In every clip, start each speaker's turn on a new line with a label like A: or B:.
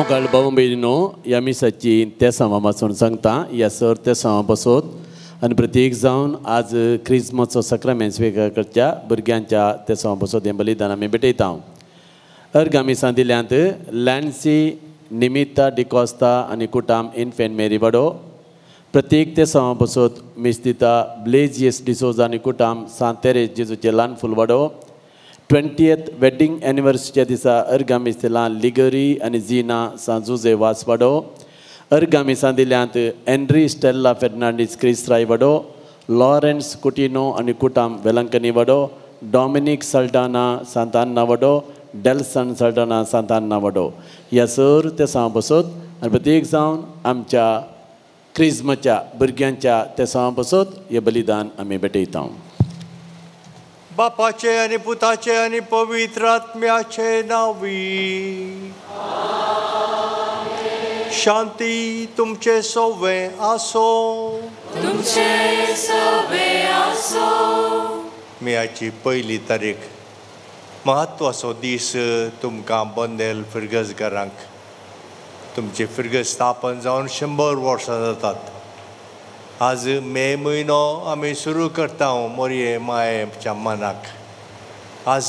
A: मुखार भाव भयणीनो ह्या मिसाची तेसांवां वाचून सांगता. ह्या सर तेसांवां बसोत आनी प्रत्येक जावन आज क्रिजमाचो साक्रामेंत स्विकार करच्या भुरग्यांच्या तेसांवां बसोत हें बलिदान आमी भेटयता. अर्घा मिसां दिल्यांत लॅन्सी निमित्ता डिकॉस्ता आनी कुटाम इन्फेंट मेरी वडो. प्रत्येक तेसांवां बसोत मिस्तिता ब्लेजियस डिसोजा आनी कुटाम सांत तेरेज जेजूचें ल्हान फूल वडो. 20th wedding एनिवर्सरीच्या दिसा अर्घा मीस दिलां लिगरी आनी झिना सांजुजे वास वाडो. अर्घा मिसां दिल्यांत एन्ड्री स्टेल्ला फेर्नांडीस क्रिस्राय वाडो, लॉरेन्स कुटिनो आनी कुटाम वेलंकनी वाडो, डॉमिनीक सल्डाना सांतान्ना वाडो, डेल्सन सल्डाना सांतान्ना वाडो. ह्या सर तेसांवां बसोत आनी प्रत्येक जावन आमच्या क्रिज्माच्या भुरग्यांच्या तेसांवां बसोत हें बलिदान आमी भेटयता.
B: बापाचे आनी पुताचे आनी पवित्र आत्म्याचे नांवी. शांती तुमचे सोवे आसो.
C: तुमचे सोवे आसो.
B: मेयाची पयली तारीख म्हत्वाचो दीस तुमकां बंदेल फिरगजगारांक. तुमचे फिरगज स्थापन जावन 100 वर्सां जातात. आज मे म्हयनो आमी सुरू करता मोरये मायेच्या मनाक. आज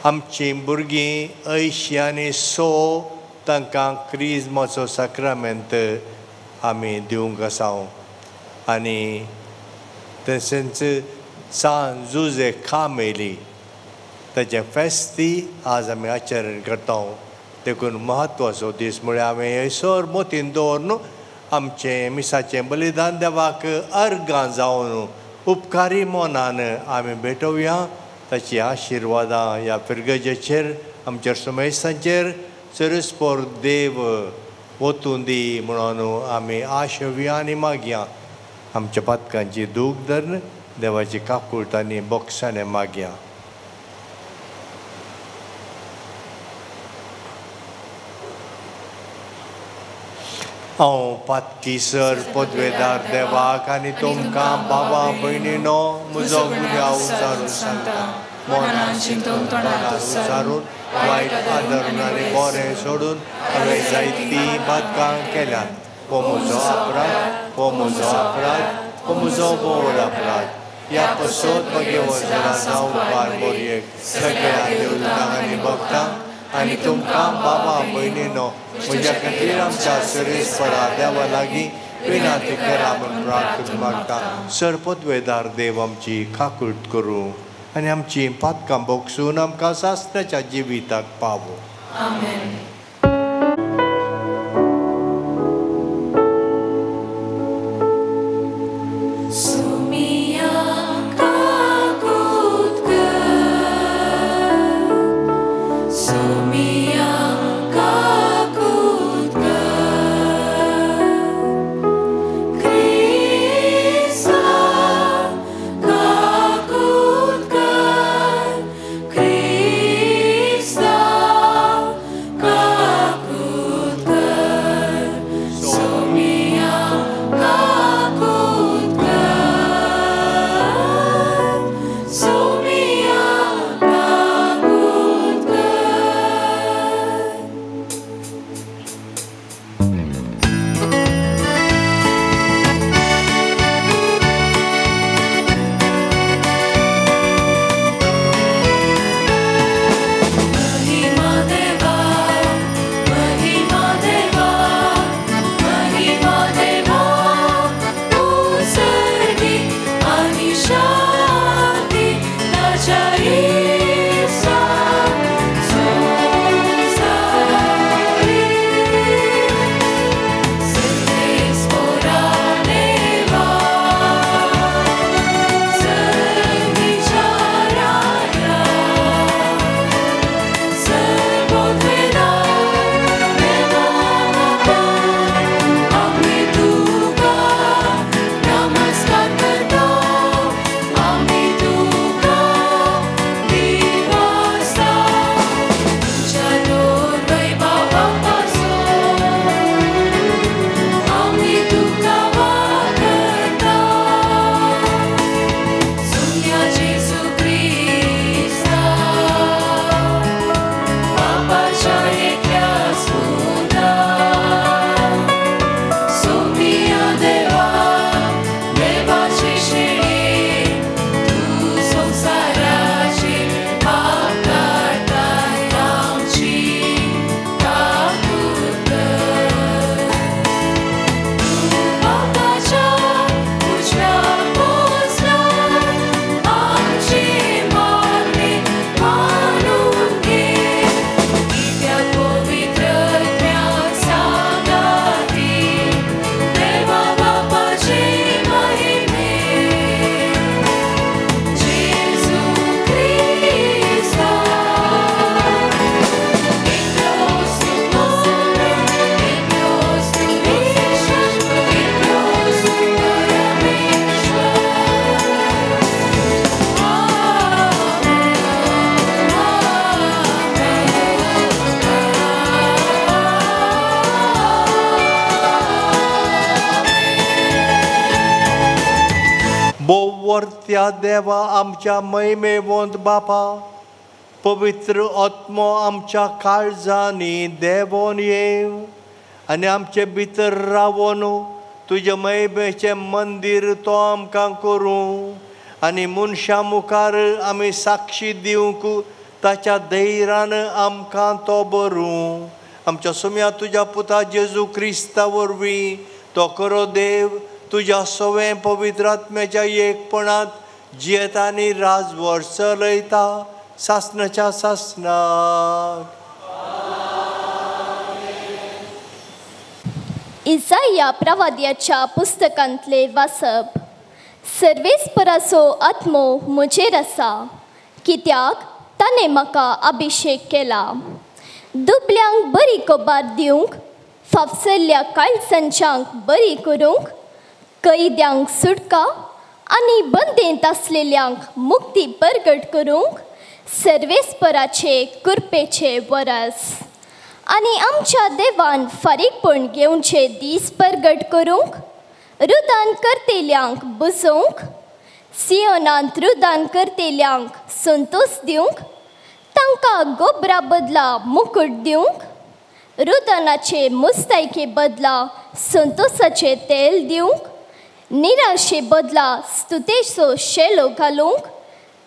B: आमचीं भुरगीं 80 आनी 100 तांकां क्रिजमाचो साक्रामेंत आमी दिवंक आसा. आनी तशेंच सान जुजे खामेली ताचें फेस्ती आज आमी आचरण करता. देखून म्हत्वाचो दीस म्हळ्यार हांवें हयसर मोतीन दवरून आमचें मिसाचें बलिदान देवाक अर्गां जावन उपकारी मनान आमी भेटोवया. ताची आशिर्वादां ह्या फिरगजेचेर आमच्या सुमेस्तांचेर चरस्पोर देव वतून दी म्हणून आमी आशेवया आनी मागया. आमच्या पातकांची दूख धरून देवाची काकूळट आनी बोगसाणें मागया. हांव पातकी सर पदवेदार देवाक आनी तुमकां बाबा भयणीनो म्हजो गुन्यांव उचारून सांगता. मनान चिंतून तोंडान उचारून वायट आदरून आनी बरें सोडून हांवें जायतीं पातकां केल्यांत. हो म्हजो अपराध, हो म्हजो अपराध, हो म्हजो व्हड अपराध. ह्या पसोत म्हगे वजनां जावं उपकार मोरयेक सगळ्या देवतांक आनी भक्तांक आनी तुमकां बाबा भयणीनो म्हज्या खातीर आमच्या सरेस्परा देवा लागीं विनंती करा म्हूण प्रार्थना मागता. सर पदवेदार देव आमची काकूट करूं आनी आमची पातकां बोगसून आमकां सासणाच्या जिविताक पावो.
C: आमेन.
D: Krista,
B: सामर्थ्या देवा आमच्या महिमेवंत बापा पवित्र आत्मो आमच्या काळजांनी देवोन येव आनी आमचे भितर रावोन तुज्या महिमेचें मंदीर तो आमकां करूं आनी मनशां मुखार आमी साक्षी दिवंक ताच्या धैर्यान आमकां तो बरूं. आमच्या सोम्या तुज्या पुता जेजू क्रिस्ता वरवीं तो खरो देव तुज्या सवें पवित्र आत्म्याच्या एकपणांत जियेता आनी राजवट चलयता सासणाच्या सासणाक.
D: इजाया प्रवाद्याच्या पुस्तकांतले वाचप. सर्वेस्पराचो आत्मो म्हजेर आसा, कित्याक ताणें म्हाका अभिशेक केला दुबल्यांक बरी खबर दिवंक, फाफसल्ल्या काळजांच्यांक बरी करूंक, कैद्यांक सुटका आनी बंदेंत आसलेल्यांक मुक्ती परगट करूंक, सर्वेस्पराचे कृपेचे वरस आनी आमच्या देवान फारीकपण घेवचे दीस परगट करूंक, रुदान करतेल्यांक बुजोवंक, सियोनांत रुदान करतेल्यांक संतोष दिवंक, तांकां गोबरा बदला मुकूट दिवंक, रुदानाचे मुस्तायके बदला संतोषाचें तेल दिवंक, निराशे बदला स्तुतेचो शेलो घालूंक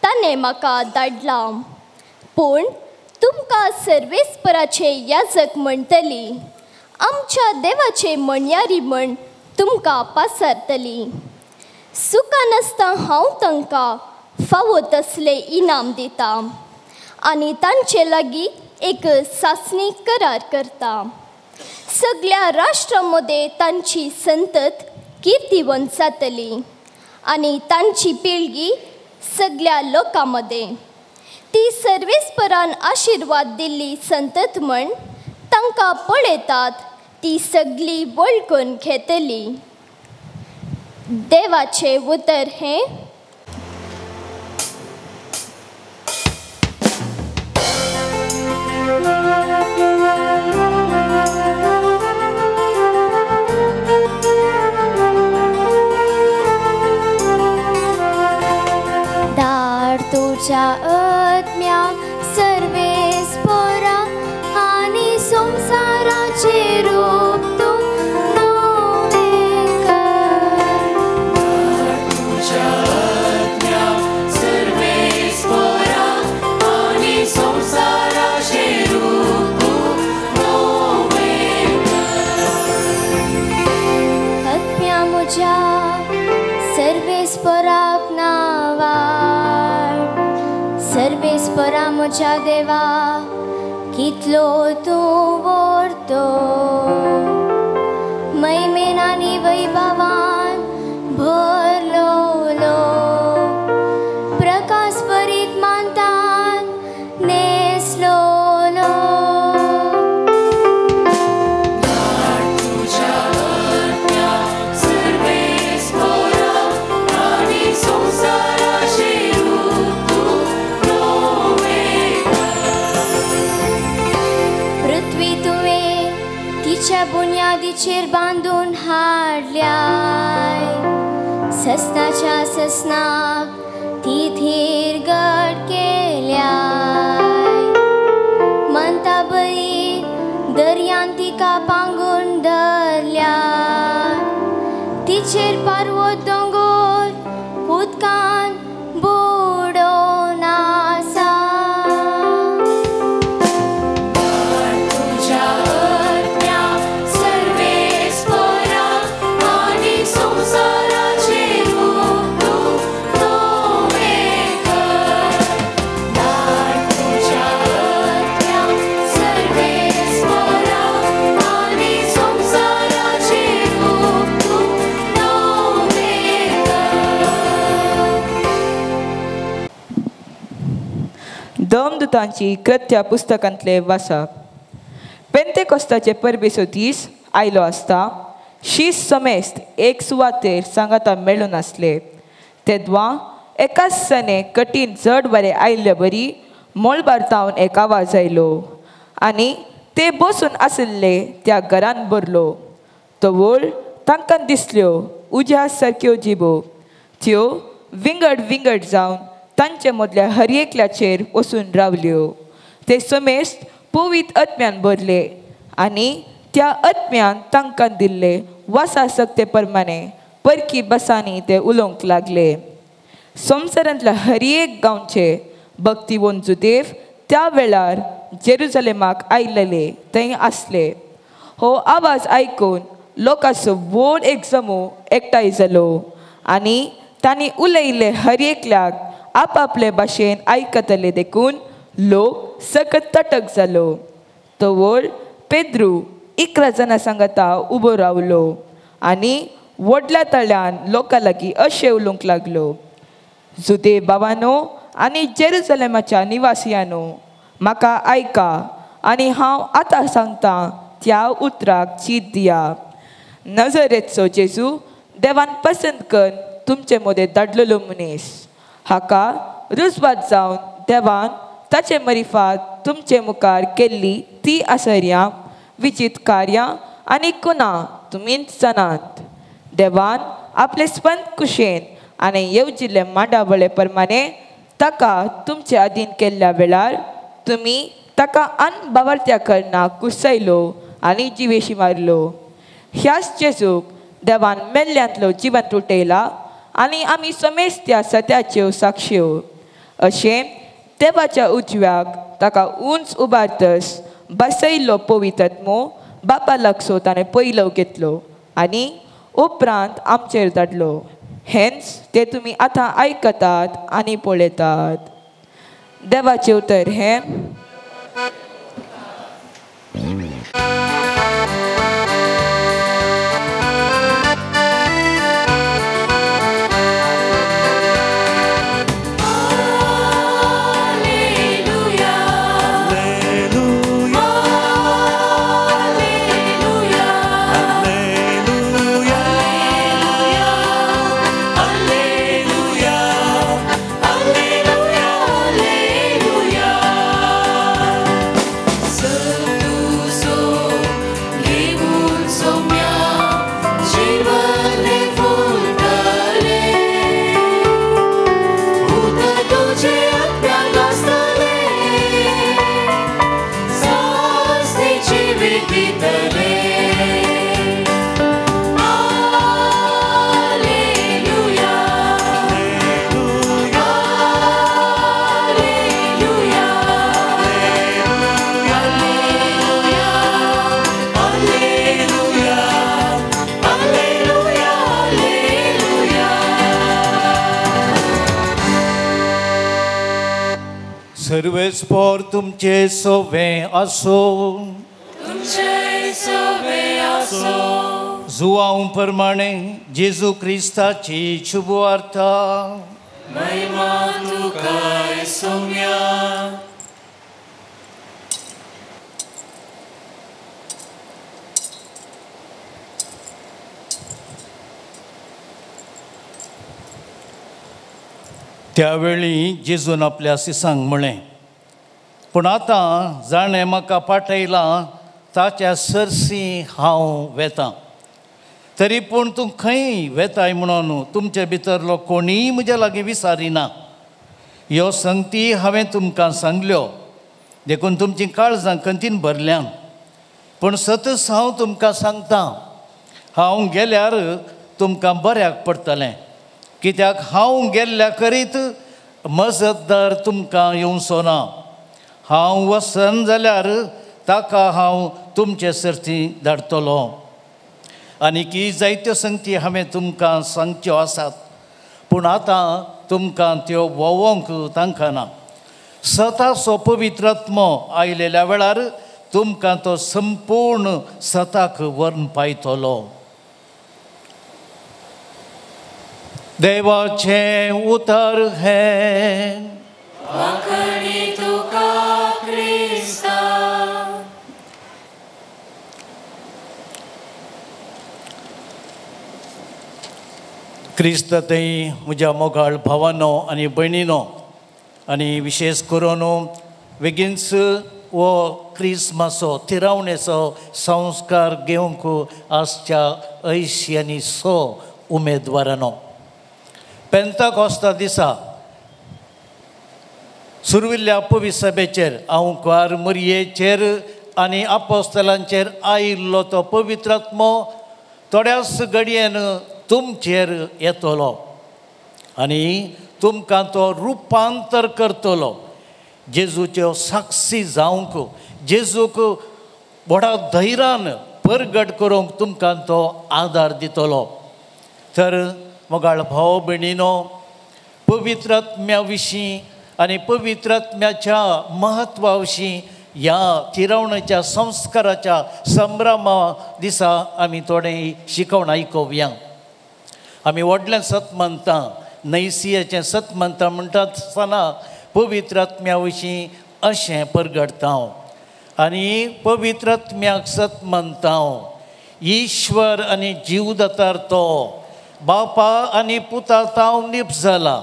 D: ताणें म्हाका धाडला. पूण तुमकां सर्वेस्पराचे याजक म्हणटली, आमच्या देवाचे म्हणयारी म्हण तुमकां पासारतली. सुखां नासतना हांव तांकां फावो तसलें इनाम दिता आनी तांचे लागीं एक सासणी करार करता. सगळ्या राष्ट्रां मदें तांची संतत किर्तीवंत जातली आनी तांची पिळगी सगळ्या लोकां मदें. ती सर्वेस्परान आशिर्वाद दिल्ली संतत म्हण तांकां पळयतात ती सगळी वळखून घेतली. देवाचें उतर हें.
C: दार तुझ्या आत्म्याक सर्वेस्परा आनी संवसाराचें रूप तूं नवें कर.
E: तुझ्या आत्म्याक सर्वेस्परा आनी संवसाराचें रूप तूं नवें कर.
C: आत्म्या म्हज्या सर्वेस्पराक नावाड, सर्वेस्परा म्हज्या देवा कितलो तूं व्हरतो, महिमेन आनी वैभवान भरलोलो, प्रकाश परीत मानतान न्हेसलोलो.
E: तुझ्या आत्म्याक सर्वेस्परा आनी संवसाराचें रूप तूं नवें कर.
C: पृथ्वी तुवें तिच्या बुन्यादीचेर बांदून हाडल्याय, ससनाच्या ससनाक ती थीर गट केल्याय, म्हणता बरी दर्यान तिका पांगून धरल्या, तिचेर पार्वत दोंगोर उदकान बुडोवन आसा.
E: तुझ्या आत्म्याक सर्वेस्परा आनी संवसाराचें रूप तूं नवें कर. तुझ्या आत्म्याक सर्वेस्परा आनी संवसाराचें रूप तूं नवें कर.
F: दमदूतांची कृत्या पुस्तकांतले वाचप. पेंतेकोस्ताचे परबेचो दीस आयलो आसता शीस समेस्त एक सुवातेर सांगाता मेळून आसले. तेद्वां एकाच सने कठीण जड बरें आयिल्ले बरी मळबार तावन एक आवाज आयलो आनी ते बसून आशिल्ले त्या घरान भरलो. तवळ तांकां दिसल्यो उज्या सारक्यो जिबो, त्यो विंगड विंगड जावन तांचे मदल्या हर एकल्याचेर वसून रावल्यो. ते समेस्त पवित्र आत्म्यान भरले आनी त्या आत्म्यान तांकां दिल्ले वासा सक्ते प्रमाणे परकी बसांनी ते उलोवंक लागले. संवसारांतल्या हर एक गांवचे भक्तिवंत जुदेव त्या वेळार जेरुजलेमाक आयलेले थंय आसले. हो आवाज आयकून लोकांचो व्हड एक जमू एकठांय जालो आनी तांणी उलयिल्ले हर एकल्याक आपआपले भाशेन आयकतले देखून लोक सकत तटक जालो. तवळ पेद्रू 11 जाणां सांगाता उबो रावलो आनी व्हडल्या तळ्यान लोकां लागीं अशें उलोवंक लागलो, जुदे बाबानो आनी जेरुजलेमाच्या निवासियानो, म्हाका आयका आनी हांव आतां सांगतां त्या उतराक चीत दिया. नजरेचो जेजू देवान पसंत करून तुमचे मदें धाडलेलो मनीस, हाका रुजवात जावन देवान ताचे मरिफात तुमचे मुखार केल्ली ती आसर्यां विचित कार्यां आनी कुना तुमीच जाणात. देवान आपले स्पंद कुशेन आनी येवजिल्ले मांडावळे प्रमाणे ताका तुमचे अधीन केल्ल्या वेळार तुमी ताका अनबावर्त्या करणाक कुसयलो आनी जिवेशी मारलो. ह्याच जेजूक देवान मेल्ल्यांतलो जिवंत उठयला आनी आमी समेस्त त्या सत्याच्यो साक्ष्यो. अशें देवाच्या उजव्याक ताका उंच उबारतस बसयल्लो पवित्र आत्मो बापा लागसो ताणें पयलो घेतलो आनी उपरांत आमचेर धाडलो. हेंच ते तुमी आतां आयकतात आनी पळयतात. देवाचें उतर हें.
G: सर्वेस्पोर तुमचे सोवे आसो,
E: तुमचे सोवे आसो.
G: जुवांव प्रमाणे जेजू क्रिस्ताची शुभवार्ता.
E: महिमा तुका सोम्या.
G: त्यावेळी जेजून आपल्या शिसांक म्हळें, पूण आतां जाणें म्हाका पाठयलां ताच्या सरशी हांव वेतां, तरी पूण तूं खंय वेताय म्हणून तुमचे भितरलो कोणीय म्हज्या लागीं विचारिना. ह्यो संगती हांवें तुमकां सांगल्यो देखून तुमचीं काळजां खंतीन भरल्यान. पूण सतच हांव तुमकां सांगतां, हांव गेल्यार तुमकां बऱ्याक पडटलें, कित्याक हांव गेल्ल्या करीत मजतदार तुमकां येवचो ना. हांव वचन जाल्यार ताका हांव तुमचे सर्ती धाडटलो. आनी की जायत्यो संगती हांवें तुमकां सांगच्यो आसात, पूण आतां तुमकां त्यो वोवोंक तांकां ना. सताचो पवित्र आत्मो आयलेल्या वेळार तुमकां तो संपूर्ण सताक व्हरून पायतलो. देवाचें उतर हें.
E: वाखणी तुका क्रिस्ता.
G: क्रिस्त थंय म्हज्या मोगाळ भावानो आनी भयणीनो, आनी विशेश करून बेगीनच हो क्रिसमसो थिरावणेचो संस्कार घेवंक आसच्या 86 उमेदवारांनो, पेंताकोस्ता दिसा सुरविल्ल्या पवित्र सभेचेर आंवकार मरयेचेर आनी आपोस्तलांचेर आयिल्लो तो पवित्र आत्मो थोड्याच घडयेन तुमचेर येतलो आनी तुमकां तो रुपांतर करतलो. जेजूच्यो साक्षी जावंक, जेजूक व्हडा धैर्यान परगट करूंक तुमकां तो आदार दितलो. तर मोगाळ भाव भयणीनो, पवित्र आत्म्या विशीं आनी पवित्र आत्म्याच्या म्हत्वा विशीं ह्या थिरावणेच्या संस्काराच्या संभ्रमा दिसा आमी थोडें शिकवण आयकुया. आमी व्हडलें सत मानता, नैसियाचें सत मानता म्हणटा आसतना पवित्र आत्म्या विशीं अशें परगटता आनी पवित्र आत्म्याक सत मानता. ईश्वर आनी जीवदातार तो बापा आनी पुता ताव निप जाला.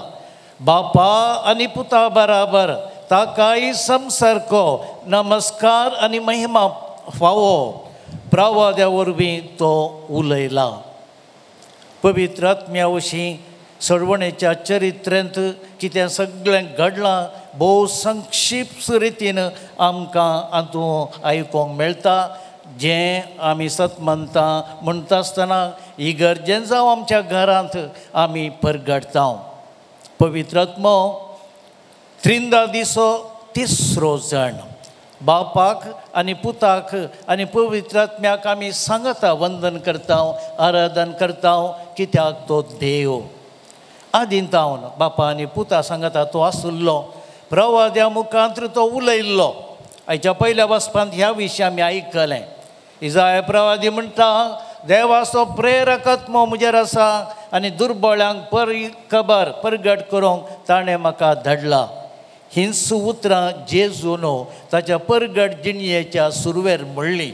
G: बापा आनी पुता बराबर ताकाय संसर्को नमस्कार आनी महिमा फावो प्रवाद्या वरवीं तो उलयला. पवित्र आत्म्या विशीं सडवणेच्या चरित्रेंत कितें सगळें घडलां भोव संक्षिप्त रितीन आमकां हातूंत आयकूंक मेळटा. जें आमी सत मानता म्हणटा आसतना इगर्जेन जावं आमच्या घरांत आमी परगटता. पवित्र आत्मो त्रिंदा दिसो तिसरो जण बापाक आनी पुताक आनी पवित्र आत्म्याक आमी सांगता, वंदन करता, आराधन करता, कित्याक तो देव. आदीं तावन बापा आनी पुता सांगता तो आसुल्लो, प्रवाद्या मुखांत तो उलयल्लो. आयच्या पयल्या वाचपांत ह्या विशीं आमी आयकलें. इजाय प्रवादी म्हणटा, देवाचो प्रेरक आत्मो म्हजेर आसा आनी दुर्बळ्यांक खबर परगट करूंक ताणें म्हाका धाडला. हींच उतरां जेजून ताच्या परगट जिणयेच्या सुरवेर म्हणली.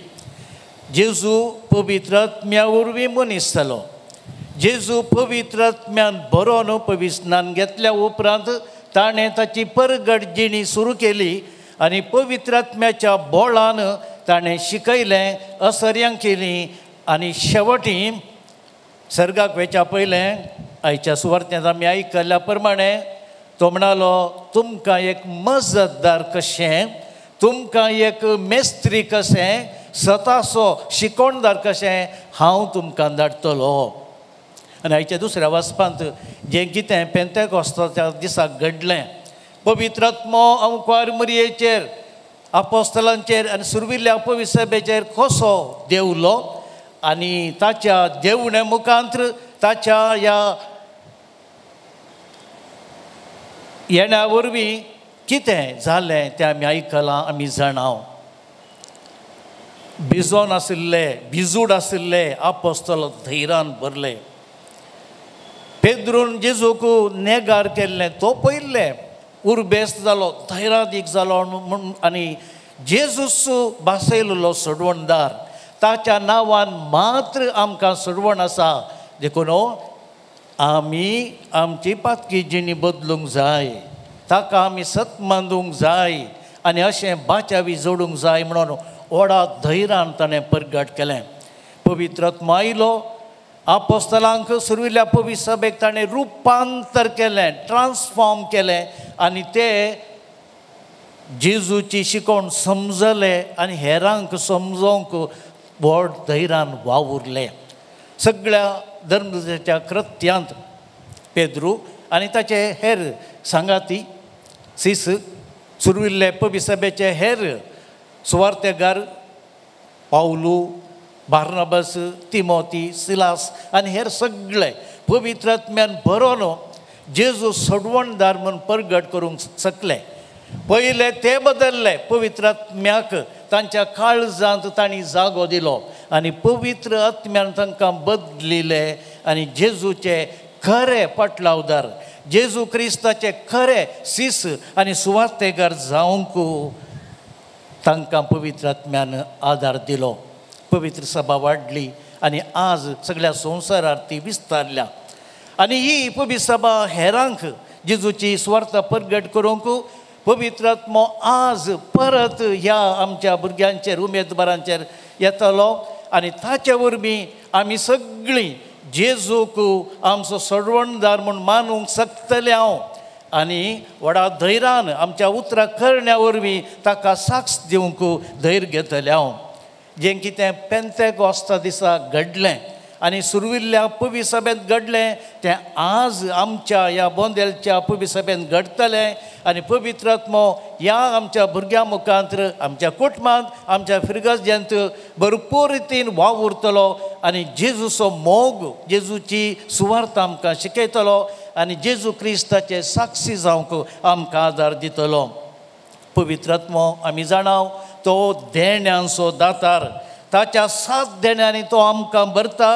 G: जेजू पवित्र आत्म्या वरवीं मनीस जालो. जेजू पवित्र आत्म्यान बरोवन पवित्र स्नान घेतल्या उपरांत ताणें ताची परगट जिणी सुरू केली आनी पवित्र आत्म्याच्या बोळान ताणें शिकयलें, असर्यां केलीं आनी शेवटी सर्गाक वेच्या पयलें आयच्या सुवार्थ्यांत आमी आयकल्ल्या प्रमाणें तो म्हणालो, तुमकां एक मजतदार कशें, तुमकां एक मेस्त्री कशें, सतासो शिकोणदार कशें हांव तुमकां धाडटलो. आनी आयच्या दुसऱ्या वाचपांत जें कितें पेंतेकोस्ताच्या दिसाक घडलें, पवित्र आत्मो आंवकार मरयेचेर आपोस्तलांचेर आनी सुरविल्ल्या पवित्र सभेचेर कसो देंवलो आनी ताच्या देवणे मुखांत ताच्या ह्या येण्या वरवीं कितें जालें तें आमी आयकलां, आमी जाणां. भिजोन आशिल्ले, भिजूड आशिल्ले आपोस्तल धैर्यान भरले. पेद्रून जेजूक नेगार केल्लें तो पयल्लें उर्बेस्त जालो, धैर्यादीक जालो म्हूण आनी जेजूस भासयल्लो सोडवणदार, ताच्या नांवान मात्र आमकां सोडवण आसा. देखून आमी आमची पातकी जिणी बदलूंक जाय, ताका आमी सत मानूंक जाय आनी अशें बाचावी जोडूंक जाय म्हणून व्हडा धैर्यान ताणें परगट केलें. पवित्र आत्मो आयलो, आपोस्तलांक सुरविल्ल्या पवित्र सभेक ताणें रुपांतर केलें, ट्रान्सफॉर्म केलें आनी ते जेजूची शिकवण समजले आनी हेरांक समजोवंक व्हड धैर्यान वावुरले. सगळ्या धर्मदूताच्या कृत्यांत पेद्रू आनी ताचे हेर सांगाती सीस सुरविल्ले पवित्र सभेचे हेर सुवार्थेगार पावलू, बार्नाबस, तिमोती, सिलास आनी हेर सगळे पवित्र आत्म्यान बरोवन जेजू सोडवणदार म्हूण परगट करूंक शकले. पयले ते बदल्ले, पवित्र आत्म्याक तांच्या काळजांत तांणी जागो दिलो आनी पवित्र आत्म्यान तांकां बदलिले आनी जेजूचे खरे पाटलावदार, जेजू क्रिस्ताचे खरे सीस आनी सुवार्थेगार जावंक तांकां पवित्र आत्म्यान आदार दिलो. पवित्र सभा वाडली आनी आज सगळ्या संवसारार ती विस्तारल्या आनी ही पवित्र सभा हेरांक जेजूची सुवार्थ परगट करूंक पवित्र आत्मो आज परत ह्या आमच्या भुरग्यांचेर, उमेदवारांचेर येतलो आनी ताचे वरवीं आमी सगळीं जेजूक आमचो सोडवणदार म्हूण मानूंक शकतले हांव आनी व्हडा धैर्यान आमच्या उतरां करण्या वरवीं ताका साक्ष दिवंक धैर्य घेतलें हांव. जें कितें पेंतेकोस्ता दिसा घडलें आनी सुरविल्ल्या पवी सभेंत घडलें तें आज आमच्या ह्या बोंदेलच्या पवी सभेंत घडटलें आनी पवित्र आत्मो ह्या आमच्या भुरग्यां मुखांत आमच्या कुटुंबांत आमच्या फिरगर्जेंत भरपूर रितीन वावुरतलो आनी जेजूचो मोग जेजूची सुवार्थ आमकां शिकयतलो आनी जेजू क्रिस्ताचे साक्षी जावंक आमकां आदार दितलो. पवित्र आत्मो आमी जाणाव तो देण्यांचो दातार, ताच्या सात देण्यांनी तो आमकां भरता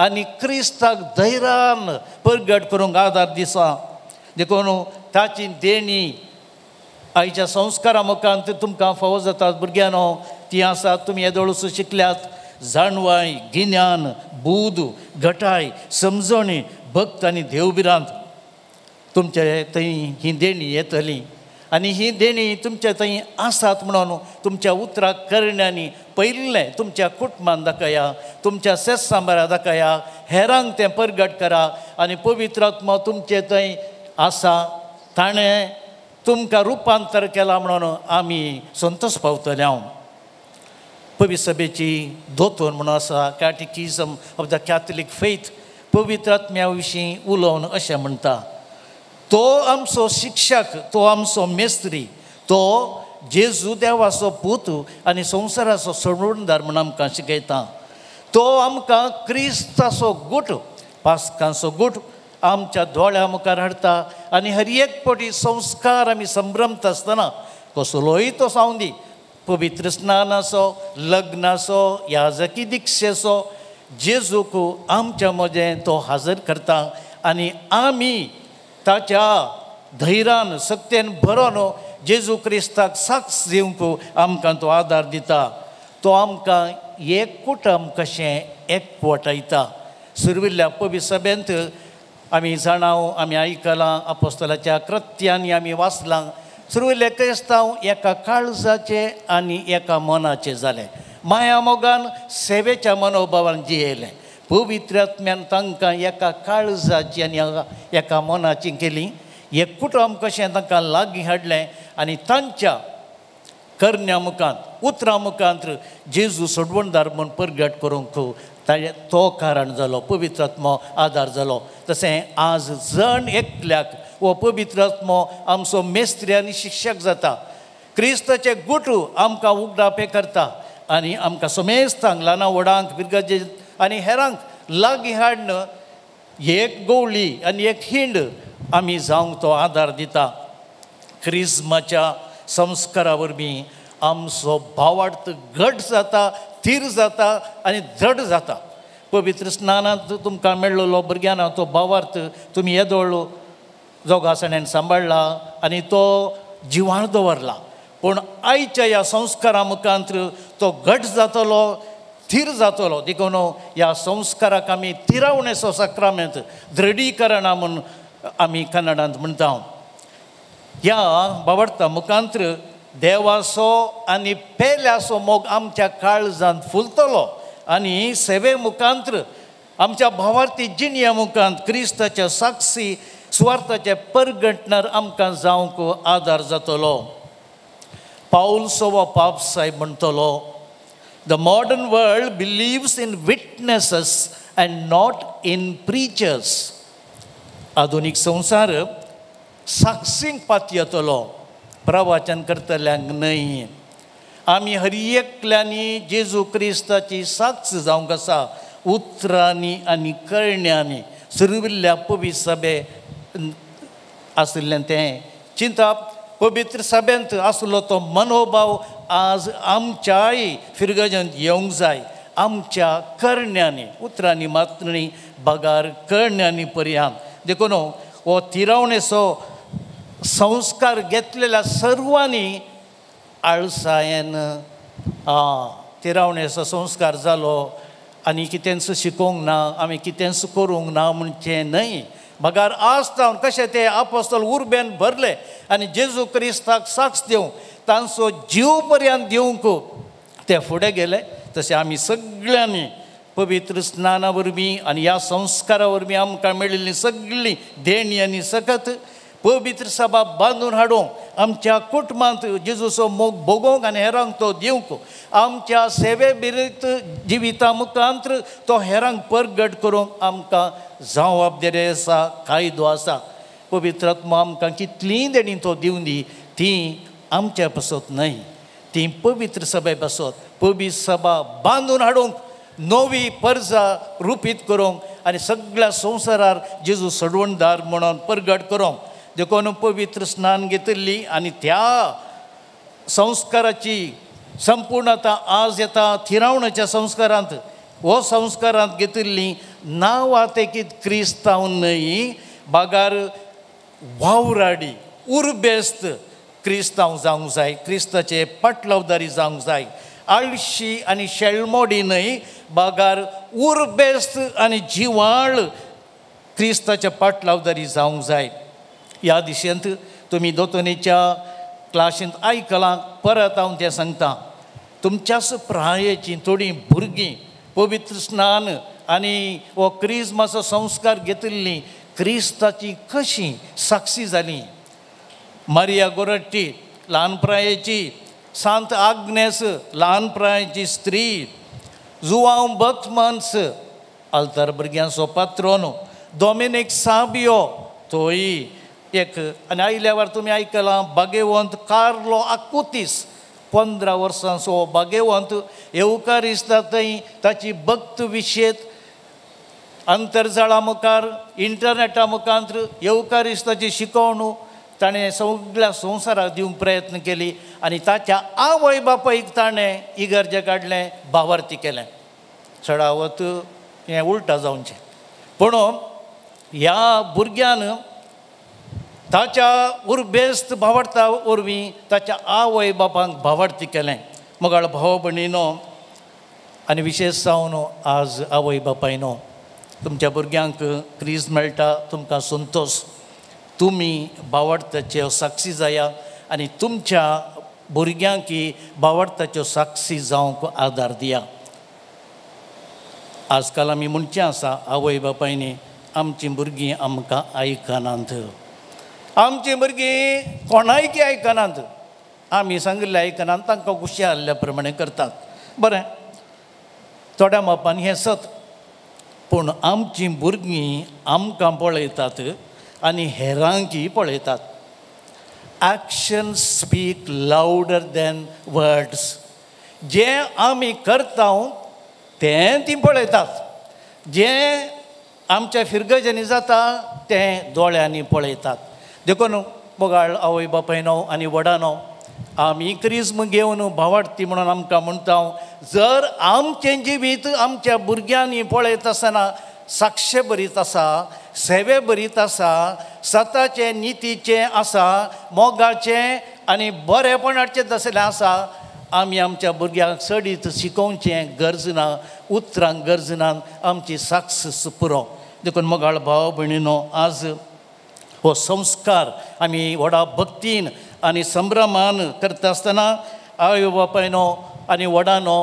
G: आनी क्रिस्ताक धैर्यान परगट करूंक आदार दिसा. देखून ताची देणी आयच्या संस्कारा मुखार तुमकां फावो जातात भुरग्यांनो, ती आसा तुमी येदोळसो शिकल्यात. जाणवाय, गिन्यान, बूद, घटाय, समजणी, भक्त आनी देवभिरांत तुमचे थंय ही देणी येतली आनी ही देणी तुमच्या थंय आसात म्हणून तुमच्या उतराक करण्यांनी पयलें तुमच्या कुटुंबान दाखया, तुमच्या सेस सांबारा दाखया, हेरांक तें परगट करा आनी पवित्र आत्मो तुमचे थंय आसा ताणें तुमकां रुपांतर केलां म्हणून आमी संतोश पावतले. हांव पवित्र सभेची दोतोर म्हणून आसा catechism of the Catholic faith पवित्र आत्म्या विशीं उलोवन अशें म्हणटा, तो आमचो शिक्षक, तो आमचो मेस्त्री, तो जेजू देवाचो पूत आनी संवसाराचो सोडवणदार म्हूण आमकां शिकयता. तो आमकां क्रिस्ताचो गूट, पास्कांचो गूट आमच्या दोळ्या मुखार हाडटा आनी हर एक पटी संस्कार आमी संभ्रमता आसतना कसलोय तो जावं दी, पवित्र स्नानाचो, लग्नाचो, याजकी दिक्षेचो, जेजूक आमच्या मदें तो हाजर करता आनी आमी ताच्या धैर्यान सक्तेन भरोन जेजू क्रिस्ताक साक्ष दिवंक आमकां तो आदार दिता. तो आमकां एक कुटुंब कशें एकवटायता. सुरविल्ल्या पवित्र सभेंत आमी जाणाव, आमी आयकलां, आपोस्तलाच्या कृत्यांनी आमी वाचलां, सुरविल्ले क्रिस्तांव एका काळजाचे आनी एका मनाचे जाले, माया मोगान सेवेच्या मनोभावान जियेले. पवित्र आत्म्यान तांकां एका काळजाची आनी एका मनाची केली, एक कुटुंब कशें तांकां लागीं हाडलें आनी तांच्या करण्या मुखांत उतरां मुखांत जेजू सोडवणदार म्हूण परगट करूंक ताणें तो कारण जालो, पवित्र आत्मो आदार जालो. तशें आज जण एकल्याक हो पवित्र आत्मो आमचो मेस्त्री आनी शिक्षक जाता. क्रिस्ताचे गुटू आमकां उगडापे करता आनी आमकां समेस्तांक, ल्हाना व्हडांक, फिरगर्जे आनी हेरांक लागीं हाडून एक गवळी आनी एक हिंड आमी जावंक तो आदार दिता. क्रिज्माच्या संस्कारा वरवीं आमचो भावार्थ घट जाता, थीर जाता आनी दृढ जाता. पवित्र स्नानांत तुमकां मेळ्ळो भुरग्यांना तो भावार्थ तुमी येदोळ जोगासण्यान सांबाळ्ळा आनी तो जिवाळ दवरला, पूण आयच्या ह्या संस्कारा मुखांत तो घट जातलो, थीर जातलो. देखून ह्या संस्काराक आमी थिरावणेचो साक्रामेंत, दृढीकरणा म्हूण आमी कन्नडांत म्हणटा. ह्या भावार्था मुखांत देवाचो आनी पेल्याचो मोग आमच्या काळजांत फुलतलो आनी सेवे मुखांत आमच्या भावार्थी जिणये मुखांत क्रिस्ताच्या साक्षी सुवार्थाचे परगटणार आमकां जावंक आदार जातलो. पावल सोवा पाप साहेब म्हणटलो, the modern world believes in witnesses and not in preachers. आधुनीक संवसार साक्षींक पातयेतलो, प्रवचन करतल्यांक न्हय. आमी हर एकल्यांनी जेजू क्रिस्ताची साक्ष जावंक आसा, उतरांनी आनी करण्यांनी. सुरविल्ल्या पवित्र सभे आशिल्लें तें चिंतप, पवित्र सभेंत आसलो तो मनोभाव आज आमच्याय फिरगर्जेंत येवंक जाय. आमच्या करण्यांनी, उतरांनी मात्र न्ही, बगार करण्यांनी पर्यांत. देखून हो थिरावणेचो संस्कार घेतलेल्या सर्वांनी आळसायेन थिरावणेचो संस्कार जालो आनी कितेंच शिकोवंक ना, आमी कितेंच करूंक ना म्हणचें न्हय. बगार आज जावन कशें ते आपोस्तल उर्बेन भरले आनी जेजू क्रिस्ताक साक्ष दिवंक तांचो जीव पर्यंत दिवंक ते फुडें गेले, तशें आमी सगळ्यांनी पवित्र स्नाना वरवीं आनी ह्या संस्कारा वरवीं आमकां मेळिल्ली सगळी देणी आनी सकत पवित्र सभा बांदून हाडूंक आमच्या कुटुंबांत जेजूचो मोग भोगोवंक आनी हेरांक तो दिवंक आमच्या सेवे बिरीत जिविता मुखांत तो हेरांक परगट करूंक आमकां जबाबदारी आसा, कायदो आसा. पवित्र आत्मा आमकां कितलीं देणी तो दिवन दी ती आमच्या पासत न्हय, ती पवित्र सभे पासत. पवित्र सभा बांदून हाडूंक नवी परजा रुपीत करूंक आनी सगळ्या संवसारार जेजू सडवणदार म्हणून परगट करूंक. देखून पवित्र स्नान घेतिल्ली आनी त्या संस्काराची संपूर्णता आज येता थिरावणाच्या संस्कारांत. हो संस्कारांत घेतिल्ली नांवां तेकीत क्रिस्तांव न्हय बागार वावराडी उर्बेस्त क्रिस्तांव जावंक जाय, क्रिस्ताचे पाटलावदारी जावंक जाय. आळशी आनी शेळमोडी न्हय बागार उर्बेस्त आनी जिवाळ क्रिस्ताच्या पाटलावदारी जावंक जाय. ह्या दिशेंत तुमी दोतोनीच्या क्लासींत आयकलां, परत हांव तें सांगता. तुमच्याच प्रायेचीं थोडीं भुरगीं पवित्र स्नान आनी हो क्रिज्माचो संस्कार घेतिल्लीं क्रिस्ताची कशी साक्षी जाली. मारिया गोरट्टी ल्हान प्रायेची, सांत आग्नेस ल्हान प्रायेची स्त्री, जुवांव बकमन्स आल्तार भुरग्यांचो पात्रोन, डॉमिनीक साबियो तोय एक. आनी आयल्यावर तुमी आयकलां बागेवंत कार्लो आकुतीस 15 वर्सांचो बागेवंत येवकारिस्ता थंय ताची भक्त विशेत आंतरजाळा मुखार इंटरनेटा मुखार येवकारिस्ताची शिकवण ताणें सगळ्या संवसाराक दिवंक प्रयत्न केली आनी ताच्या आवय बापायक ताणें इगर्जे काडलें, भावार्थी केलें. चडावत हें उल्टा जावचें, पूण ह्या भुरग्यान ताच्या उर्बेस्त भावार्था वरवीं ताच्या आवय बापांक भावार्थी केलें. मगाळ भाव भयणीनो आनी विशेश जावन आज आवय बापायनो तुमच्या भुरग्यांक क्रीज मेळटा, तुमकां संतोश. तुमी भावार्थाच्यो साक्षी जाया आनी तुमच्या भुरग्यांकी भावार्थाच्यो साक्षी जावंक आदार दिया. आजकाल आमी म्हणचें आसा आवय बापायनी आमचीं भुरगीं आमकां आयकनात, आमचीं भुरगीं कोणायकी आयकनात, आमी सांगिल्लें आयकनात, तांकां गुशी आयिल्ल्या प्रमाणे करतात. बरें, थोड्या मापान हें सत, पूण आमचीं भुरगीं आमकां पळयतात आनी हेरांकी पळयतात. Action speak louder than words. जें आमी करता तें तीं पळयतात, जें आमच्या फिरगजांनी जाता तें दोळ्यांनी पळयतात. देखून मोगाळ आवय बापायनो आनी व्हडानो आमी क्रिज्म घेवन भावार्थी म्हणून आमकां म्हणटा, जर आमचें जिवीत आमच्या भुरग्यांनी पळयत आसतना साक्ष बरीत आसा, सेवे बरीत आसा, सताचें नितीचें आसा, मोगाचें आनी बरेपणाचें तसलें आसा, आमी आमच्या भुरग्यांक चडीत शिकोवचें गरज ना, उतरांक गरज ना, आमची साक्ष पुरो. देखून मोगाळ भाव भयणीनो आज हो संस्कार आमी व्हडा भक्तीन आनी संभ्रमान करता आसतना आवय बापायनो आनी व्हडानो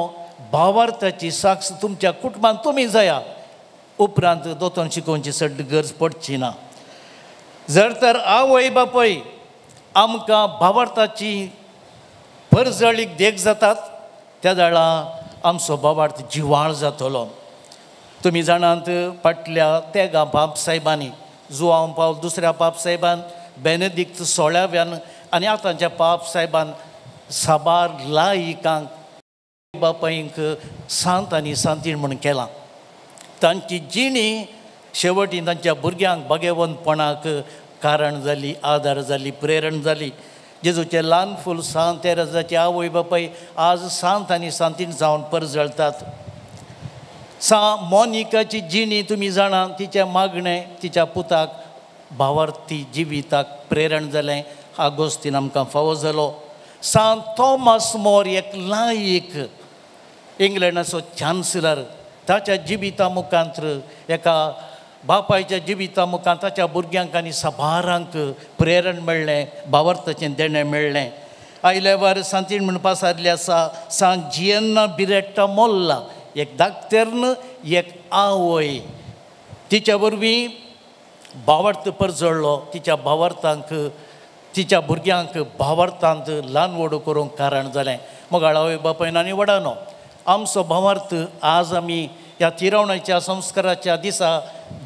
G: भावार्थाची साक्ष तुमच्या कुटुंबान तुमी जाया, उपरांत दोतोन शिकोवची चड गरज पडची ना. जर तर आवय बापाय आमकां भावार्थाची परजळीक देख जातात त्या वेळा आमचो भावार्थ जिवाळ जातलो. तुमी जाणात फाटल्या तेगां बाप साहेबांनी, जुवांव पावल दुसऱ्या पाप साहेबान, बेनेदिक्त 16व्यान आनी आतांच्या पाप साहेबान साबार लायिकांक बापायंक सांत आनी सांतीण म्हूण केलां. तांची जिणी शेवटी तांच्या भुरग्यांक भाग्यवंतपणाक कारण जाली, आदार जाली, प्रेरण जाली. जेजूचें ल्हान फूल सांत तेरेजाचे आवय बापाय आज सांत आनी सांतीण जावन परजळतात. सा मोनिकाची जिणी तुमी जाणा, तिचें मागणें तिच्या पुताक भावार्थी जिविताक प्रेरण जालें, आगोस्तीन आमकां फावो जालो. सांत थॉमस मोर एक लायक इंग्लंडाचो चान्सलर, ताच्या जिविता मुखांत एका बापायच्या जिविता मुखांत ताच्या भुरग्यांक आनी साबारांक प्रेरण मेळ्ळें, भावार्थाचें देणें मेळ्ळें. आयल्यावर सांतीण म्हणपा सारली आसा सांत जियन्ना बिरेट्टा मोल्ला एक धाकतेर्न एक आवय तिच्या वरवीं भावार्थ परजळ्ळो तिच्या भावार्थांक तिच्या भुरग्यांक भावार्थांत ल्हान व्हड करूंक कारण जालें. मोगाळ आवय बापायन आनी वडानो आमचो भावार्थ आज आमी ह्या तिरवणाच्या संस्काराच्या दिसा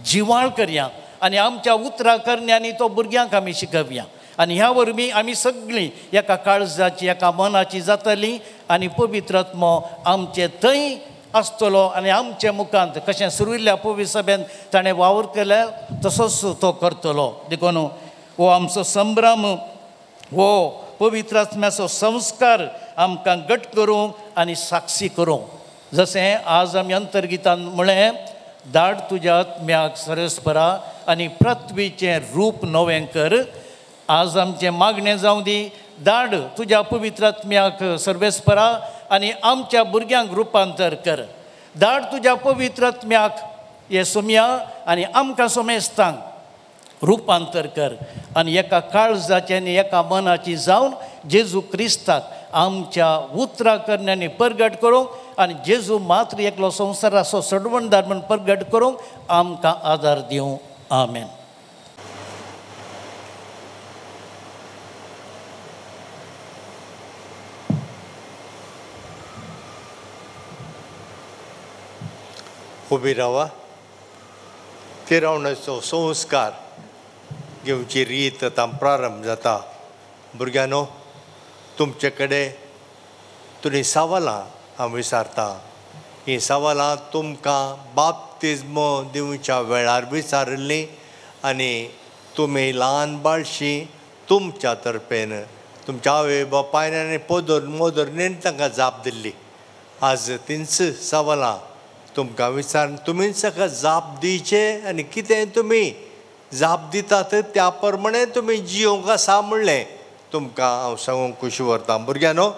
G: जिवाळ करया आनी आमच्या उतरां करण्यांनी तो भुरग्यांक आमी शिकोवया आनी ह्या वरवीं आमी सगळीं एका काळजाची एका मनाची जातली आनी पवित्र आत्मो आमचे थंय आसतलो आनी आमच्या मुखांत कशें सुरुल्ल्या पवित्र सभेन ताणें वावर केल्या तसोच तो करतलो. देखून हो आमचो संभ्रम हो पवित्र आत्म्याचो संस्कार आमकां घट करूंक आनी साक्षी करूंक. जशें आज आमी अंतर्गितान म्हळें धाड तुज्या आत्म्याक सरस्परा आनी पृथ्वीचें रूप नवें कर. आज आमचें मागणें जावं दी धाड तुज्या पवित्र आत्म्याक सर्वेस्परा आनी आमच्या भुरग्यांक रुपांतर कर. धाड तुज्या पवित्र आत्म्याक हे सोम्या आनी आमकां सोमेस्तांक रुपांतर कर आनी एका काळजाची आनी एका मनाची जावन जेजू क्रिस्ताक आमच्या उतरां करण्यांनी परगट करूंक आनी जेजू मात्र एकलो संवसाराचो सडवणदार म्हूण परगट करूंक आमकां आदार दिवं. आमेन.
B: उबी रावा. तिरावणाचो संस्कार घेवची रीत आतां प्रारंभ जाता. भुरग्यांनो तुमचे कडेन तुमी सवालां हांव विचारतां. हीं सवालां तुमकां बाप्तिज्म दिवच्या वेळार विचारिल्लीं आनी तुमी ल्हान बाळशी तुमच्या तर्फेन तुमच्या आवय बापायन आनी पोदोर मोदोरणीन तांकां जाप दिल्ली. आज तींच सवालां तुमकां विचारून तुमीच ताका जाप दिवचे आनी कितें तुमी जाप दितात त्या प्रमाणे तुमी जियोंक आसा म्हणलें तुमकां हांव सांगूंक खुशी व्हरतां. भुरग्यांनो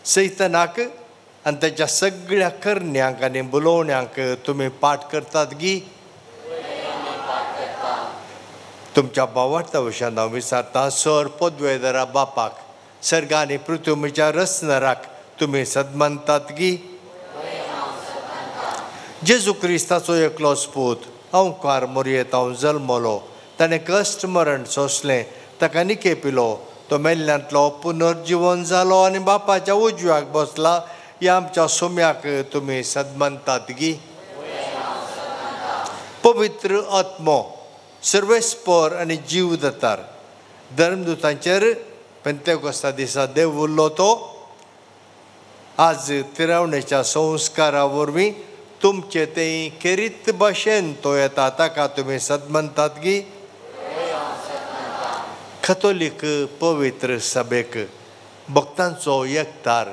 B: सैतनाक आनी ताच्या सगळ्या करण्यांक आनी बोलोवण्यांक तुमी पाठ करतात गी? तुमच्या भावार्था विशयान हांव विचारतां. सर पदवेदरा बापाक सर्ग आनी पृथ्वीच्या रचणाराक तुमी सदमानतात गी? जेजू क्रिस्ताचो एकलोच पूत अंवकार मोरयेत हांव जल्मलो. ताणें कश्ट मरण सोंसलें, ताका निके पिलो, तो मेल्ल्यांतलो पुनर्जिवन जालो आनी बापाच्या उजव्याक बसला. ह्या आमच्या सोम्याक तुमी सदमानतात गी? पवित्र आत्मो सर्वेस्पर आनी जीव दातार धर्मदूतांचेर पेंतेकोस्ता दिसा देव उरलो तो आज तिरावणेच्या संस्कारा वरवीं तुमचे ते खेरीत भाशेन तो येता ताका तुमी सदमानतात गी? कथोलीक पवित्र सभेक भक्तांचो एकतार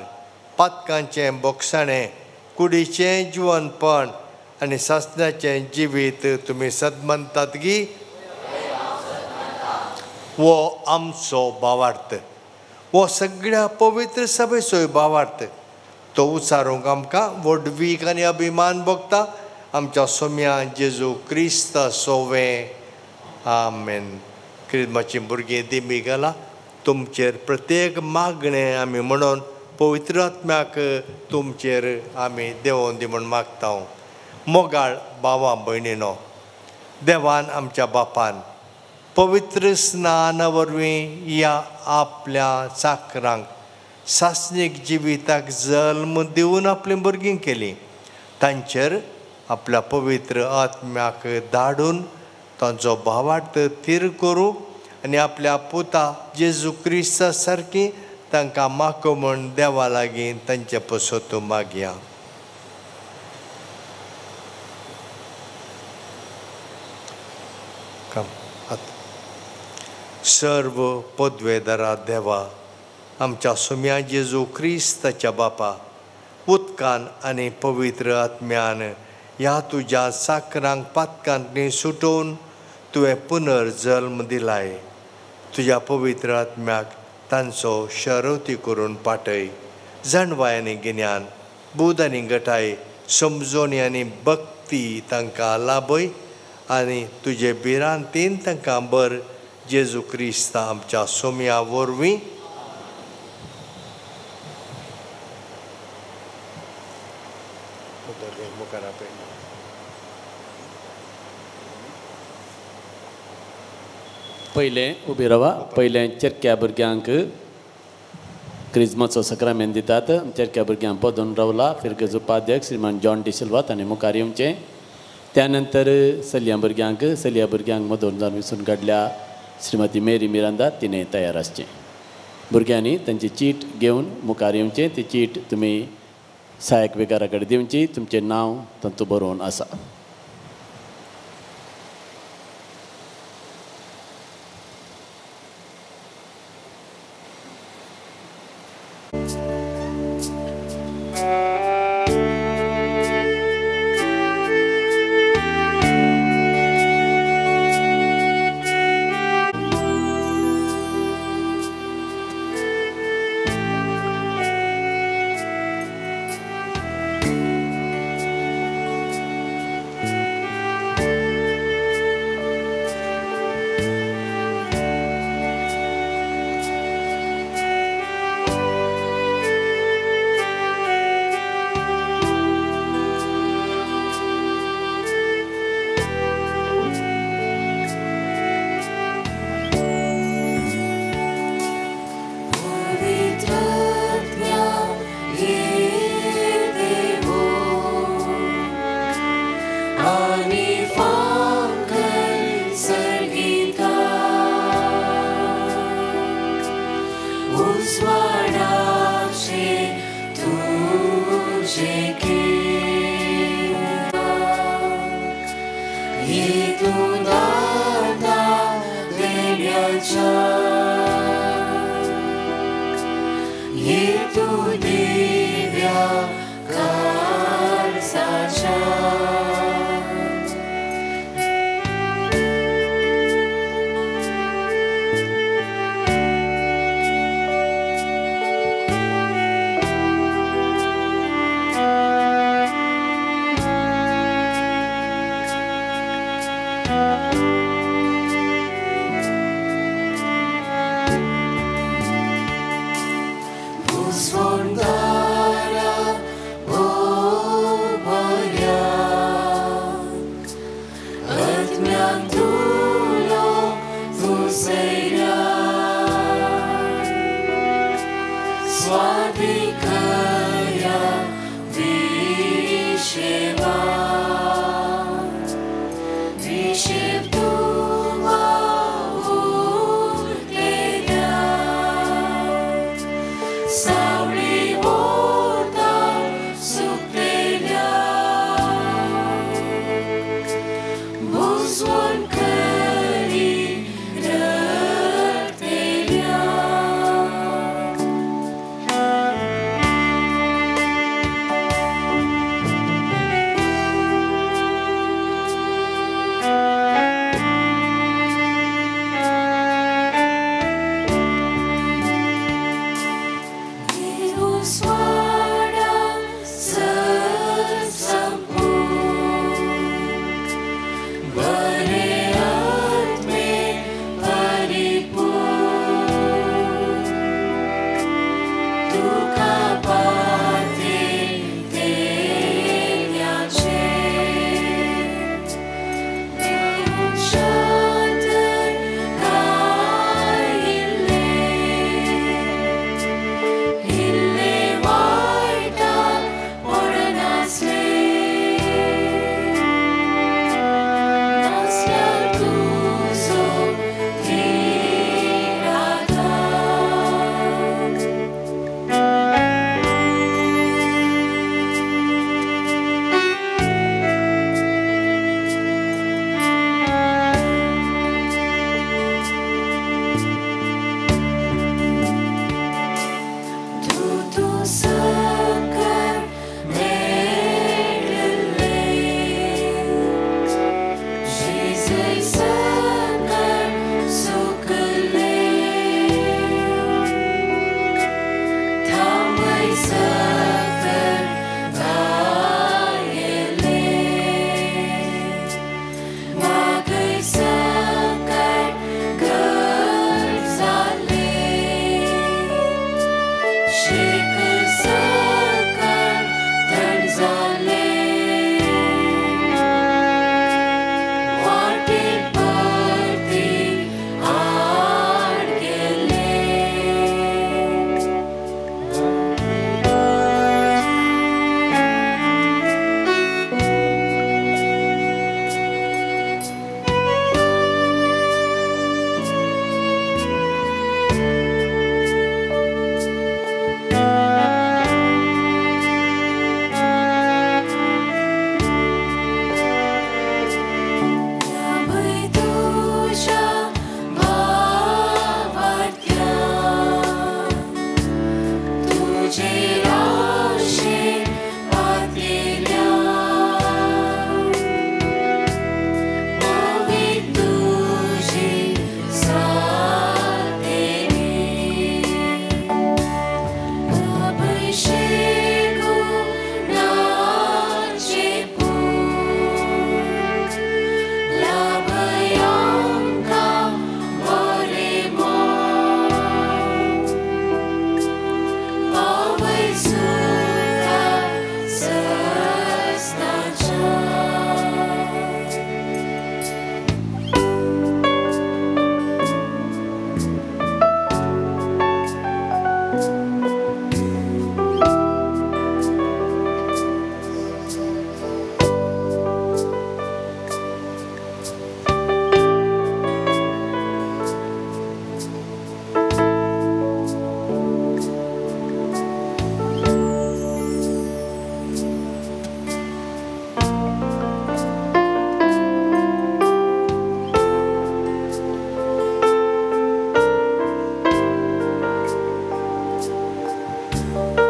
B: पातकांचें बोगसाणें कुडीचें जिवनपण आनी सासणाचें जिवीत तुमी सदमानतात गी? हो आमचो भावार्थ, हो सगळ्या पवित्र सभेचोय भावार्थ. तो उचारूंक आमकां व्हडवीक आनी अभिमान भोगता आमच्या सोम्या जेजू क्रिस्ता सोवें. आमेन. क्रिस्माची भुरगीं दिमी घाला तुमचेर प्रत्येक मागणें आमी म्हणून पवित्र आत्म्याक तुमचेर आमी देंवोवन दी म्हूण मागता. मोगाळ भावा भयणीनो, देवान आमच्या बापान पवित्र स्नाना वरवीं ह्या आपल्या चाकरांक सासणीक जिविताक जल्म दिवन आपलीं भुरगीं केलीं. तांचेर आपल्या पवित्र आत्म्याक धाडून तांचो भावार्थ थीर करूं आनी आपल्या पुता जेजू क्रिस्ता सारकी तांकां माको म्हूण देवा लागीं तांचे पसत मागया. सर्व पदवेदारा देवा आमच्या सोम्या जेजू क्रिस्ताच्या बापा उदकान आनी पवित्र आत्म्यान ह्या तुज्या साकरांक पातकांतनी सुटोवन तुवें पुनर्जल्म दिलाय. तुज्या पवित्र आत्म्याक तांचो शरवती करून पाटय. जाणवाय आनी गिन्यान, बूद आनी गटाय, समजोणी आनी भक्ती तांकां लाभय आनी तुजे भिरांतीन तांकां बर. जेजू क्रिस्ता आमच्या सोम्या वरवीं. मुखार आपयलो.
A: पयलें उबी रावा. पयलें चेरक्या भुरग्यांक क्रिजमाचो सक्रामेंत दितात. चेरक्या भुरग्यांक पदून रावला फिरगज उपाध्यक्ष श्रीमान जॉन डिसिल्वा ताणें मुखार येवचें. त्या नंतर चलयां भुरग्यांक चलया भुरग्यांक मदून जावन विसून काडल्या श्रीमती मेरी मिरांदा तिणें तयार आसचें. भुरग्यांनी तांची चीट घेवन मुखार येवचें. ती चीट तुमी सहायक विकारा कडेन दिवची. तुमचें नांव तातूंत बरोवन आसा.
E: Shikar sakar tanzale. तुजेर आशेन पातयेल्या पवित्र तुजी सातेरी अभिषेकु नाचे पूत लाभयांका बरे मोन पावय सुखा सस्ताच्या. Thank you.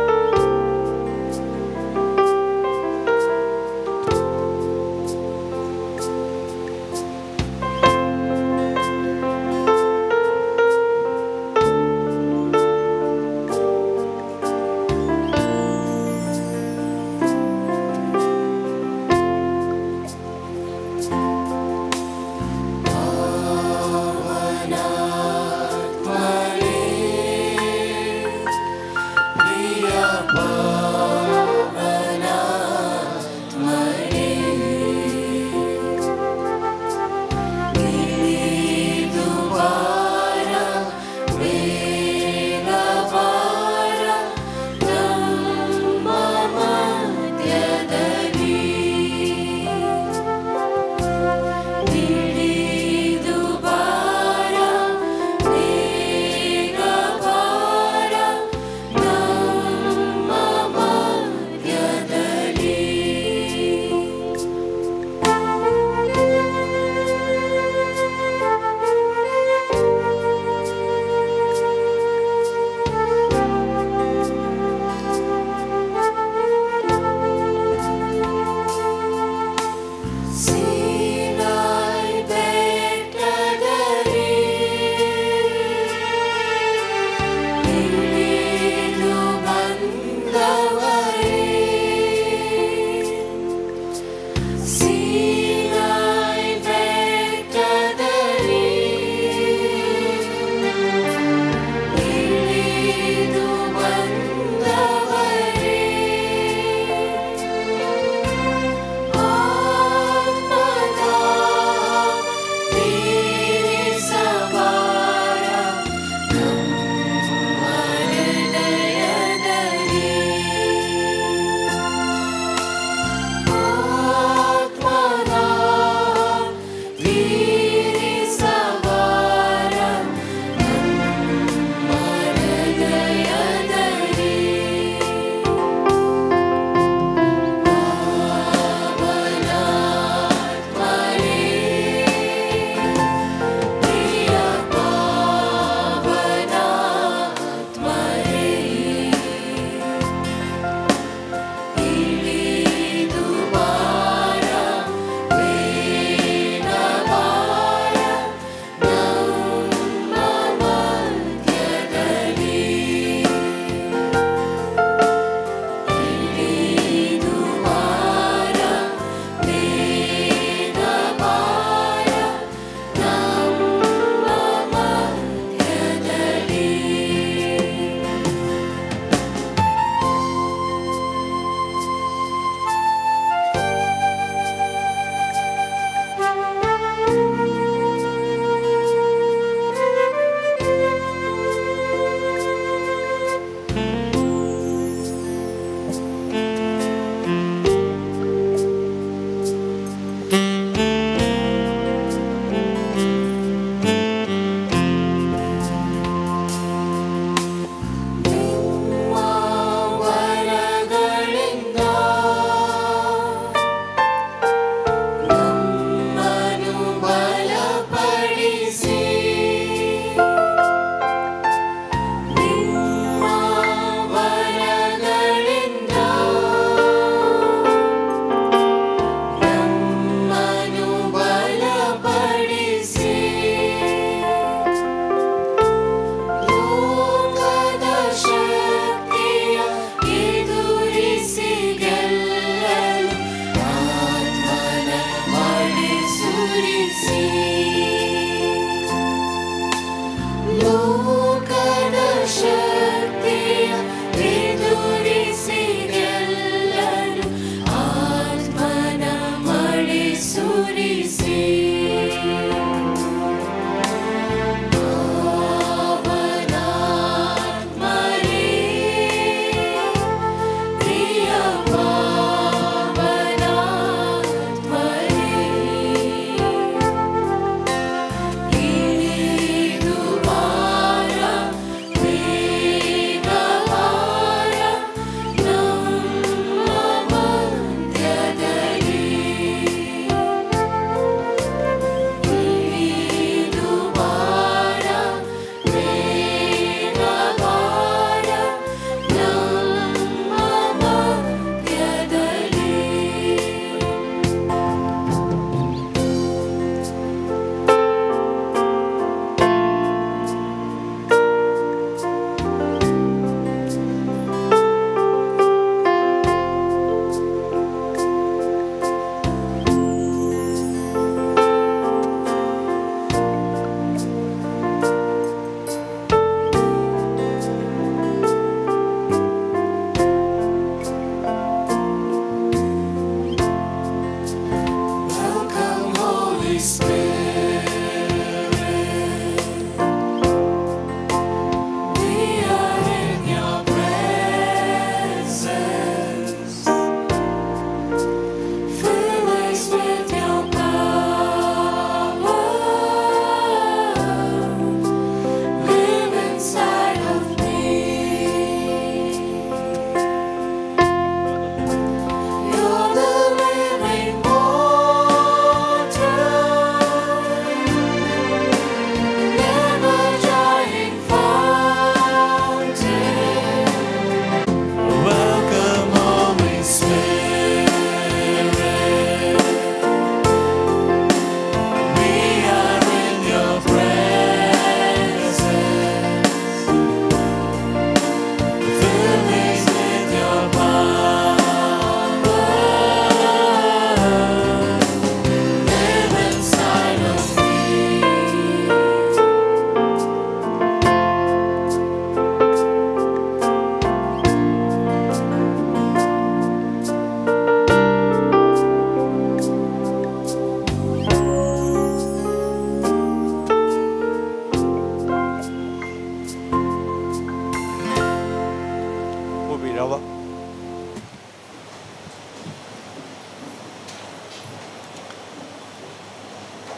B: उबी रावा.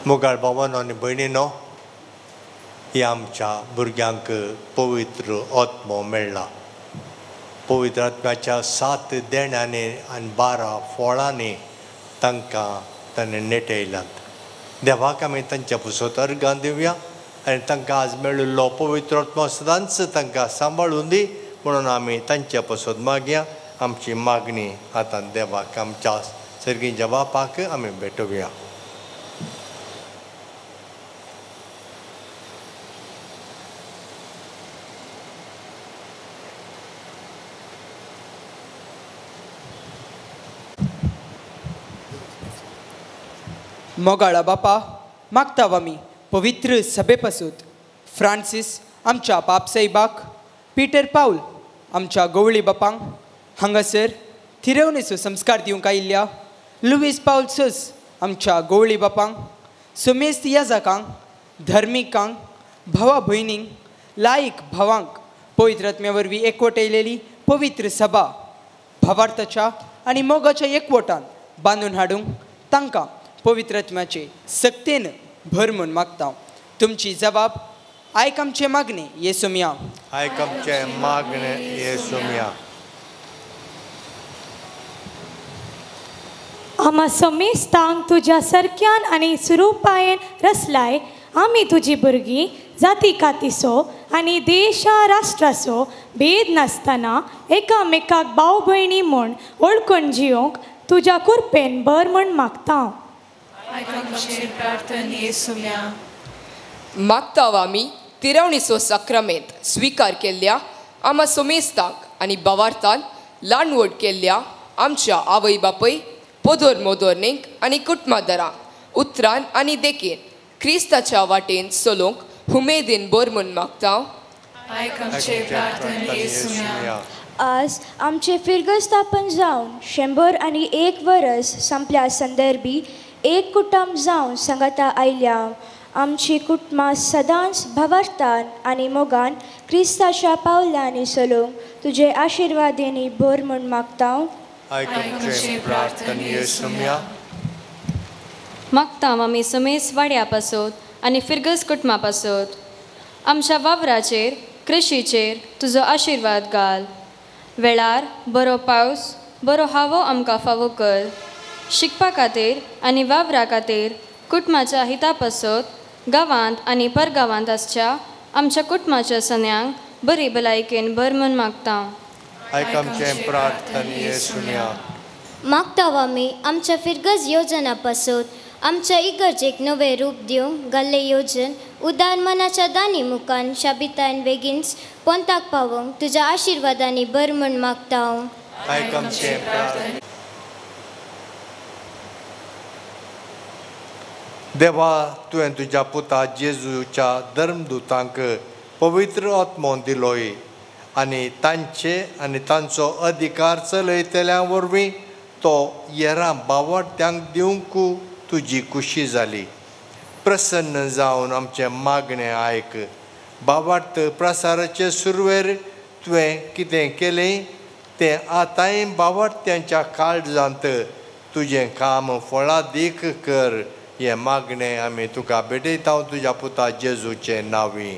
B: मोगाळ भावानो आनी भयणीनो, ह्या आमच्या भुरग्यांक पवित्र आत्मो मेळ्ळा. पवित्र आत्म्याच्या 7 देण्यांनी आनी 12 फळांनी तांकां ताणें नेटयल्यात. देवाक आमी तांच्या पुसत अर्गां दिवया आनी तांकां आज मेळिल्लो पवित्र आत्मो सदांच तांकां सांबाळून दी म्हणून आमी तांच्या पसत मागया. आमची मागणी आतां देवाक आमच्या सर्गीच्या बापाक आमी भेटोवया.
F: मोगाळा बापा, मागता आमी पवित्र सभे पासूत फ्रांसीस आमच्या पापसाईबाक, पीटर पावल आमच्या गवळी बापांक, हांगासर थिरवणेचो संस्कार दिवंक आयिल्ल्या लुवीस पावल सोस आमच्या गवळी बापांक, सुमेस्त याजाकांक, धर्मिकांक, भावा भयणींक, लायक भावांक पवित्र आत्म्या वरवीं एकवटयलेली पवित्र सभा भावार्थाच्या आनी मोगाच्या एकवटान बांदून हाडूंक तांकां पवित्र आत्म्याचे सक्तेन भर म्हूण मागता. तुमची जबाब आयक आमचे मागणे येसुमिया.
B: आयक आमचे मागणे येसुमिया.
H: आमा समेस्तांक तुज्या सारक्यान आनी सुरुपायेन रसलाय. आमी तुजी भुरगीं जाती कातीचो आनी देशा राष्ट्राचो भेद नासतना एकामेकाक भाव भयणी म्हूण वळखून जियोंक तुज्या कृपेन भर म्हूण मागता.
I: मागता आमी तिरवणीचो साक्रामेंत स्विकार केल्ल्या आमा सोमेस्तांक आनी भावार्थान ल्हान व्हड केल्ल्या आमच्या आवय बापय, पोदोर मोदोरणींक आनी कुटुंबादारांक उतरान आनी देखीन क्रिस्ताच्या वाटेन चलोवंक हुमेदीन भर म्हूण मागता.
C: आज आमचे फिरगज स्थापन जावन 101 वरस संपल्या संदर्भी एक कुटुंब जावन सांगाता आयल्या. आमची कुटुंबां सदांच भावार्थान आनी मोगान क्रिस्ताच्या पावलांनी चलोवंक तुजे आशिर्वादेनी भर म्हूण मागता.
J: मागता आमी समेस वाड्या पासत आनी फिरगज कुटुंबा पासत आमच्या वावराचेर कृशीचेर तुजो आशिर्वाद घाल. वेळार बरो पावस बरो हावो आमकां फावो कर. शिकपा खातीर आनी वावरा खातीर कुटुंबाच्या हिता पासत गांवांत आनी परगांवांत आसच्या आमच्या कुटुंबाच्या सन्यांक बरी भलायकेन भर म्हूण मागता.
C: मागता आमी आमच्या फिरगज योजना पासत आमच्या इगर्जेक नवें रूप दिवंक घाल्लें योजन उदार मनाच्या दानी मुखान शाबितान बेगीनच पोंताक पावोवंक तुज्या आशिर्वादांनी भर म्हूण मागता.
B: देवा, तुवें तुज्या पुता जेजूच्या धर्मदूतांक पवित्र आत्मो दिलोय आनी तांचे आनी तांचो अधिकार चलयतल्या वरवीं तो येरां बावडत्यांक दिवंक तुजी खुशी जाली. प्रसन्न जावन आमचें मागणें आयक. बावार्थ प्रसाराचे सुरवेर तुवें कितें केलें तें आतांय बावडत्यांच्या काळजांत तुजें काम फळादीक कर. हें मागणें आमी तुका भेटयता तुज्या पुता जेजूचे नांवी.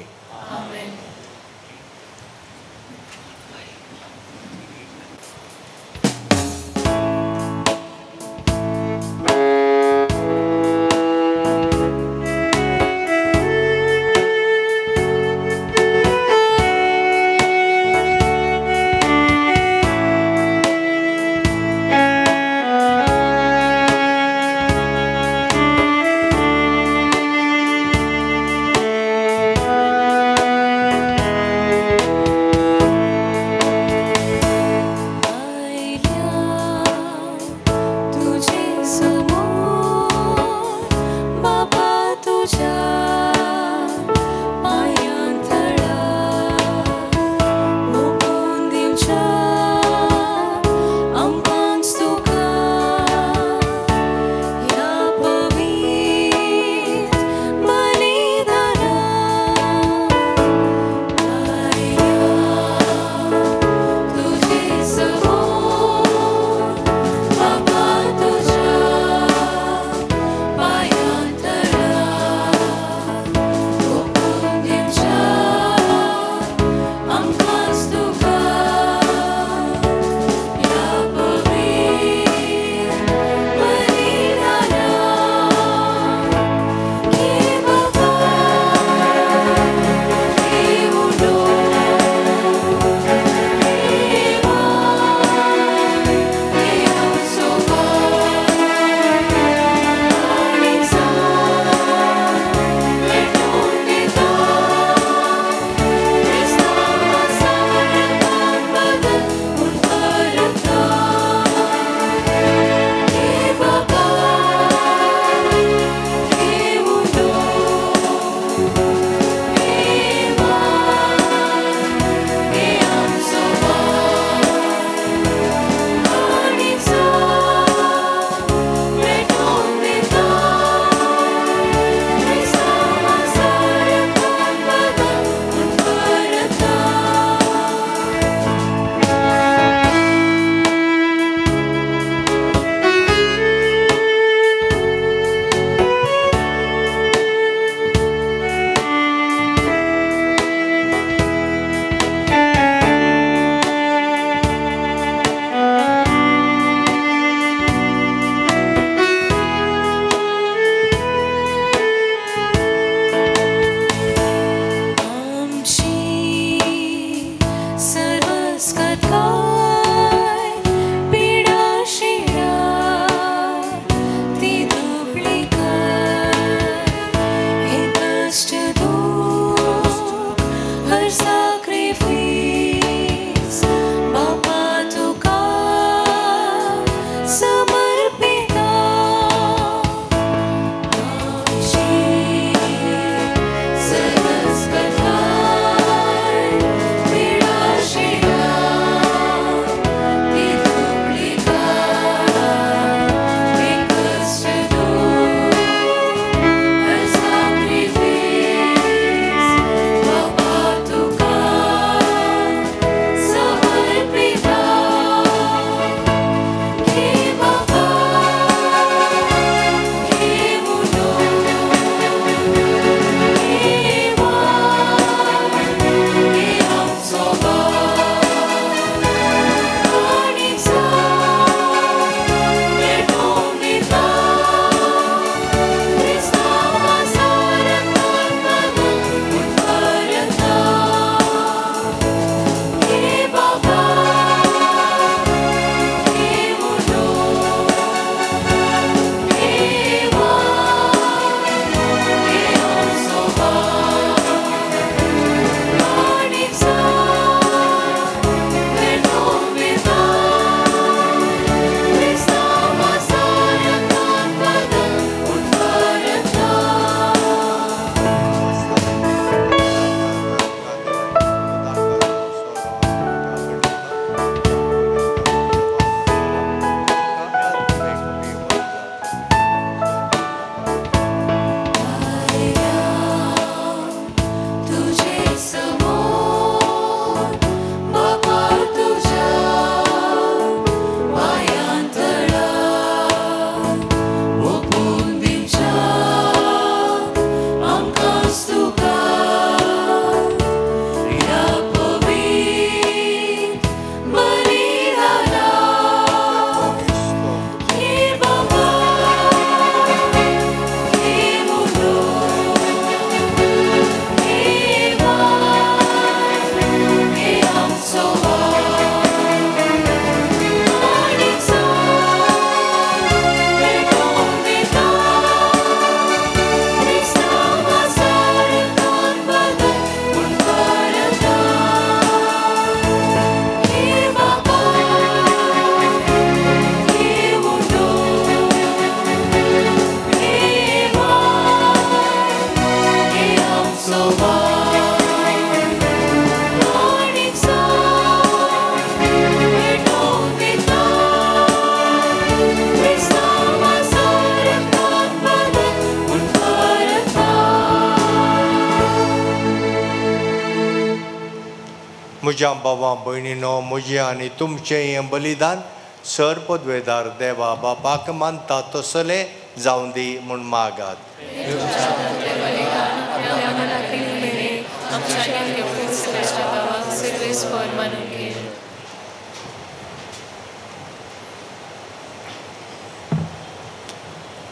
B: म्हज्या बाबा भयणीनो, म्हजें आनी तुमचें हें बलिदान सर पदवेदार देवा बापाक मानता तसलें जावं दी म्हूण मागात.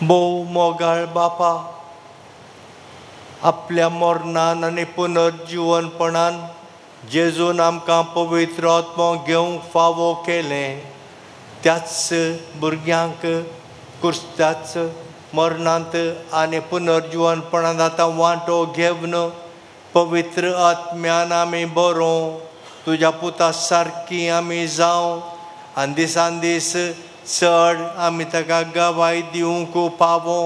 B: भोव मोगाळ बापा, आपल्या मरणान आनी पुनर्जिवनपणान जेजून आमकां पवित्र आत्मो घेवंक फावो केलें. त्याच भुरग्यांक कुर्स्त्याच मरणांत आनी पुनर्जिवनपणांत आतां वांटो घेवन पवित्र आत्म्यान आमी बरो तुज्या पुता सारकी आमी जावं आनी दिसान दीस चड आमी ताका गवाय दिवंक पावो.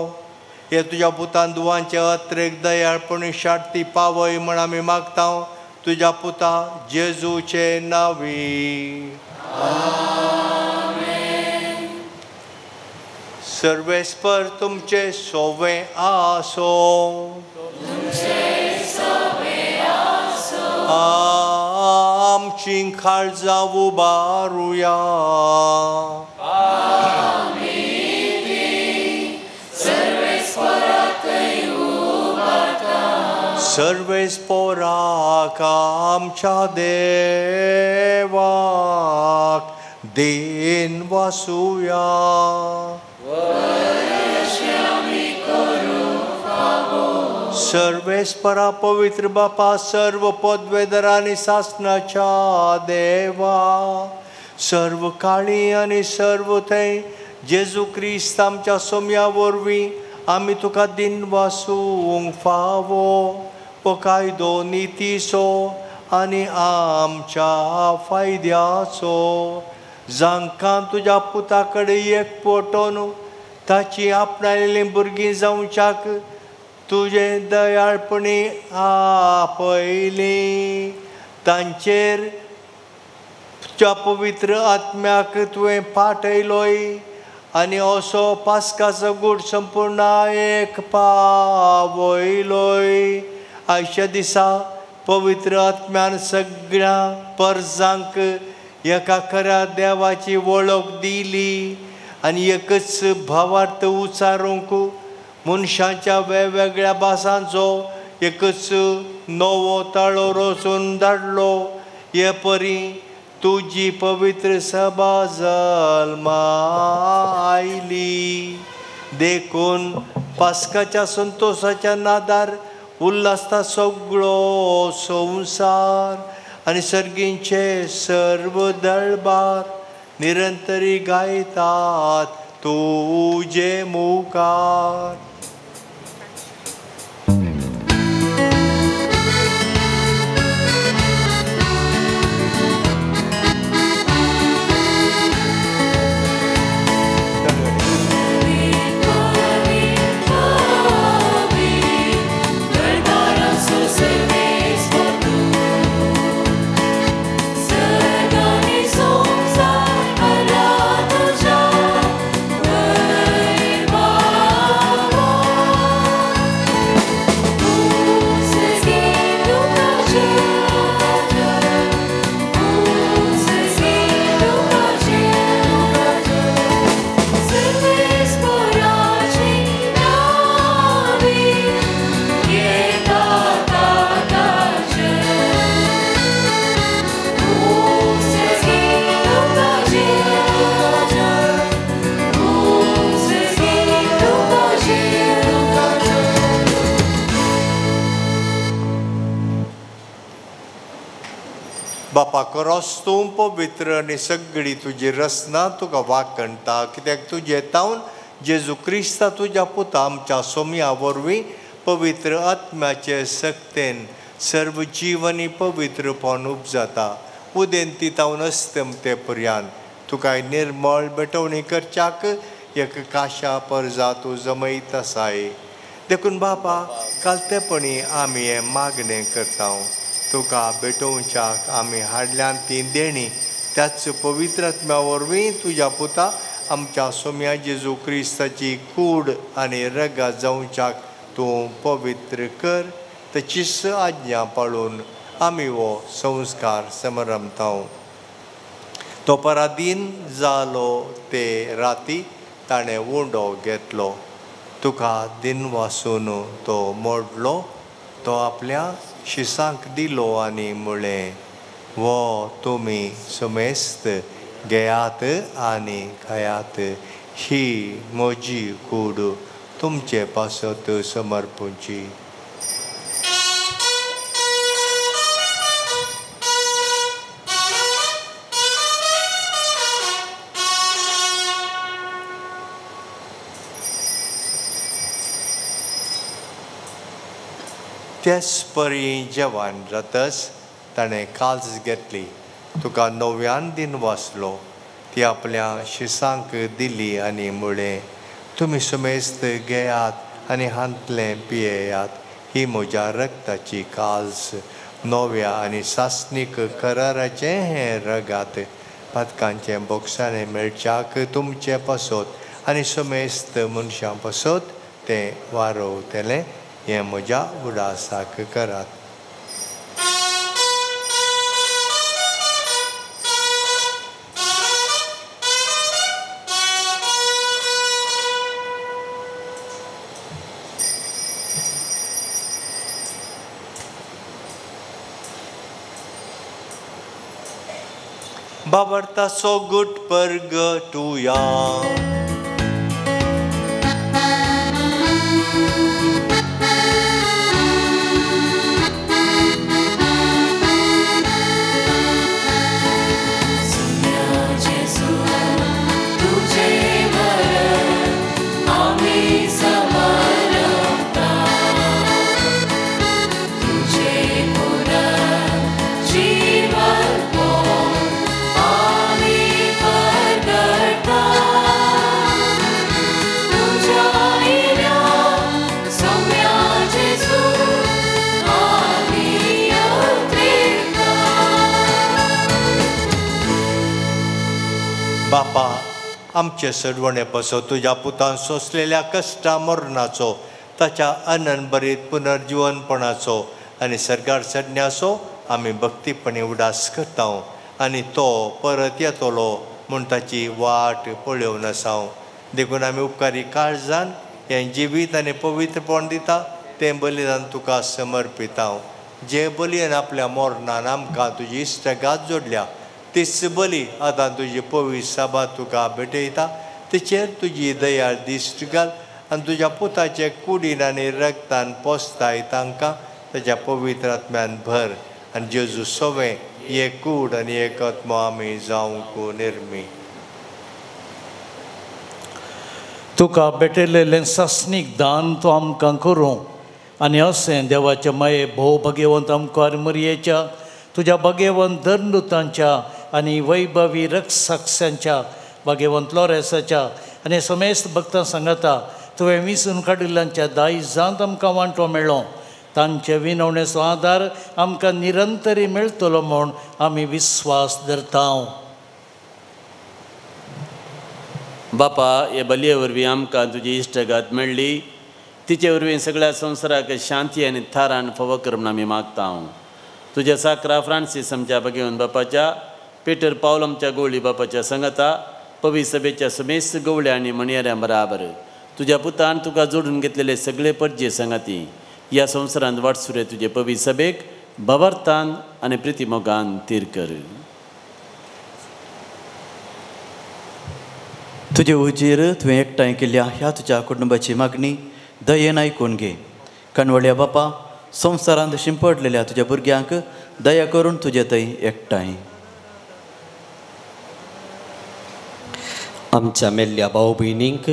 B: हे तुज्या पुतान दुवांचे अत्रेक दयाळपणी शार्ती पावय म्हण आमी मागता तुज्या पुता जेजूचे नांवी. सर्वेस्पर तुमचे सोवे आसो. आमची काळजां उबारुया. सर्वेस्पराक आमच्या देवाक then वासुया. सर्वेस्परा पवित्र बापा, सर्व पदवेदर आनी सासनाच्या देवा, सर्व काळी आनी सर्व थंय जेजू क्रिस्त आमच्या सोम्या वरवीं आमी तुका दिन वासूंक फावो. हो कायदो नितीचो आनी आमच्या फायद्याचो, जांकां तुज्या पुता कडेन एक पटोवन ताची आपणायल्लीं भुरगीं जावच्याक तुजें दयाळपणी आपयली. तांचेर तुज्या पवित्र आत्म्याक तुवें पाठयलोय आनी असो पास्काचो गूट संपूर्ण एक पावयलोय. आयच्या दिसा पवित्र आत्म्यान सगळ्या परजांक एका खऱ्या देवाची वळख दिली आनी एकच भावार्थ उचारूंक मनशांच्या वेगवेगळ्या भासांचो एकच नवो ताळो रचून धाडलो. हे परी तुजी पवित्र सभा जल्मा आयली. देखून पास्काच्या संतोशाच्या नादार उल्हासता सगळो संवसार आनी सर्गींचे सर्व दळबार निरंतरी गायतात तुजे मुखार. बापा करोस तूं पवित्र आनी सगळी तुजी रचना तुका वाकणटा, कित्याक तुजें तावन जेजू क्रिस्ता तुज्या पुता आमच्या सोम्या वरवीं पवित्र आत्म्याचे सक्तेन सर्व जिवनी पवित्रपण उपजाता. उदेंती तावन अस्तमते पर्यान तुका निर्मळ भेटवणी करच्याक एक काशा परजा तूं जमयत आसाय. देखून बापा कालतेपणी आमी हें मागणें करता, तुका भेटोवच्याक आमी हाडल्यान ती देणी त्याच पवित्र आत्म्या वरवीं तुज्या पुता आमच्या सोम्या जेजू क्रिस्ताची कूड आनी रगात जावच्याक तूं पवित्र कर. तशीच आज्ञा पाळून आमी हो संस्कार समरमता. तो पराधीन जालो ते राती ताणें उंडो घेतलो, तुका दिन वासून तो मोडलो, तो आपल्या शिसांक दिलो आनी म्हळें, वो तुमी समेस्त घेयात आनी खायात, ही म्हजी कूड तुमचे पासत समर्पूची. तेच परी जेवण जातच ताणें काल्स घेतली, तुका नव्यान दिन वाचलो, ती आपल्या शिसांक दिली आनी म्हळें, तुमी समेस्त घेयात आनी हांतलें पियेयात, ही म्हज्या रक्ताची काल्स, नव्या आनी सासणीक कराराचें हें रगात, पातकांचें बोगसाणें मेळच्याक तुमचें पासत आनी समेस्त मनशां पासत तें वारोवतलें, हें म्हज्या उडासाक करात. बाबर्ताचो गुट परगटुया. बापा, आमचे सडवणे पासत तुज्या पुतान सोंसलेल्या कश्टा मरणाचो, ताच्या अनंतभरीत पुनर्जिवनपणाचो आनी सरकार चडण्याचो आमी भक्तीपणी उडास करता आनी तो परत येतलो म्हूण ताची वाट पळोवन आसा. देखून आमी उपकारी काळजान हें जिवीत आनी पवित्रपण दिता तें बलिदान तुका समर्पिता. जे बलयेन आपल्या मरणान आमकां तुजी इश्टगात जोडल्या तीच बली आतां तुजी पवित्र सभा तुका भेटयता, तिचेर तुजी दयाळ दिश्ट घाल आनी तुज्या पुताचे कुडीन आनी रगतान पोसताय तांकां ताच्या पवित्र आत्म्यान भर आनी जेजू सवें एक कूड आनी एक आत्मो आमी जावंक निर्मी.
G: तुका भेटयलेलें सासणीक दान तूं आमकां करूं आनी अशें देवाच्या माये भोव भगेवंत आमकां मरयेच्या तुज्या भाग्यवंत धर्मदूतांच्या आनी वैभवी रक्षाक्षांच्या भाग्यवंत लॉरेसाच्या आनी समेस्त भक्तां सांगता तुवें विसून काडिल्ल्यांच्या दायजांत आमकां वांटो मेळ्ळो, तांचे विनवणेचो आदार आमकां निरंतरी मेळटलो म्हूण आमी विस्वास धरता.
A: बापा, हे बलये वरवीं आमकां तुजी इश्टगात मेळ्ळी, तिचे वरवीं सगळ्या संवसाराक शांती आनी थारान फावो कर म्हूण आमी मागता. तुज्या साकरा फ्रांसीस आमच्या भगेवन बापाच्या, पेटर पावल आमच्या गवळी बापाच्या संगता, पवी सभेच्या समेस्त गवळ्या आनी म्हणयाऱ्यां बराबर तुज्या पुतान तुका जोडून घेतलेले सगळे परजे संगाती ह्या संवसारांत वाटसुरे तुजे पवी सभेक भवार्थान आनी प्रितीमोगान तीर कर.
K: तुजे उजीर तुवें एकठांय केल्या ह्या तुज्या कुटुंबाची मागणी दयेन आयकून घे. कणवळ्या बापा, संवसारांत शिंपडलेल्या तुज्या भुरग्यांक दया करून तुजे थंय एकठांय.
L: आमच्या मेल्ल्या भाव भयणींक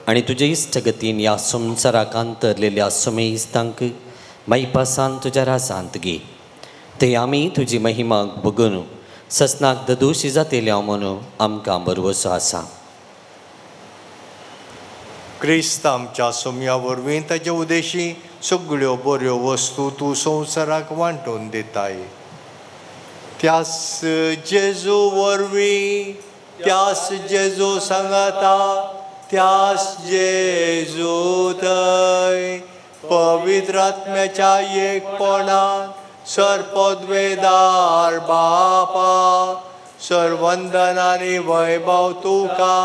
L: आनी तुजे इश्टगतीन ह्या संवसाराक अंतरलेल्या समेस्तांक मायपासान तुज्या राजांत घे, ते आमी तुजी महिमा बगून ससनाक ददोशी जातेल्या म्हणून आमकां भरवसो आसा.
B: क्रिस्त आमच्या सोम्या वरवीं ताचे उदेशी सगळ्यो बऱ्यो वस्तू तूं संवसाराक वांटून दिताय. त्यास जेजू वरवीं, त्यास जेजू सांगाता, त्यास जेजू थंय पवित्र आत्म्याच्या एकपणान सर पदवेदार बापा सर वंदन आनी वैभव तुका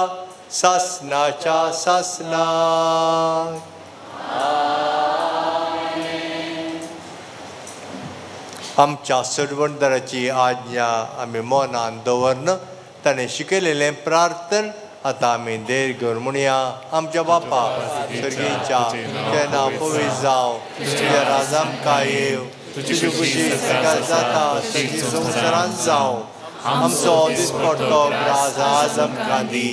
B: सासनाच्या सासनाक. आमच्या सरवंदराची आज्ञा आमी मनान दवरन ताणें शिकयलेलें प्रार्थन आतां आमी देर घेवन म्हणया. आमच्या बापा सर्गीच्या तुजें नांव पवित्र जावं, तुज्या राज आमकां येवं, तुजी खुशी सकाळ जाता तशी संवसारांत जावं. आमचो दिसपडटो ग्रास आज आमकां दी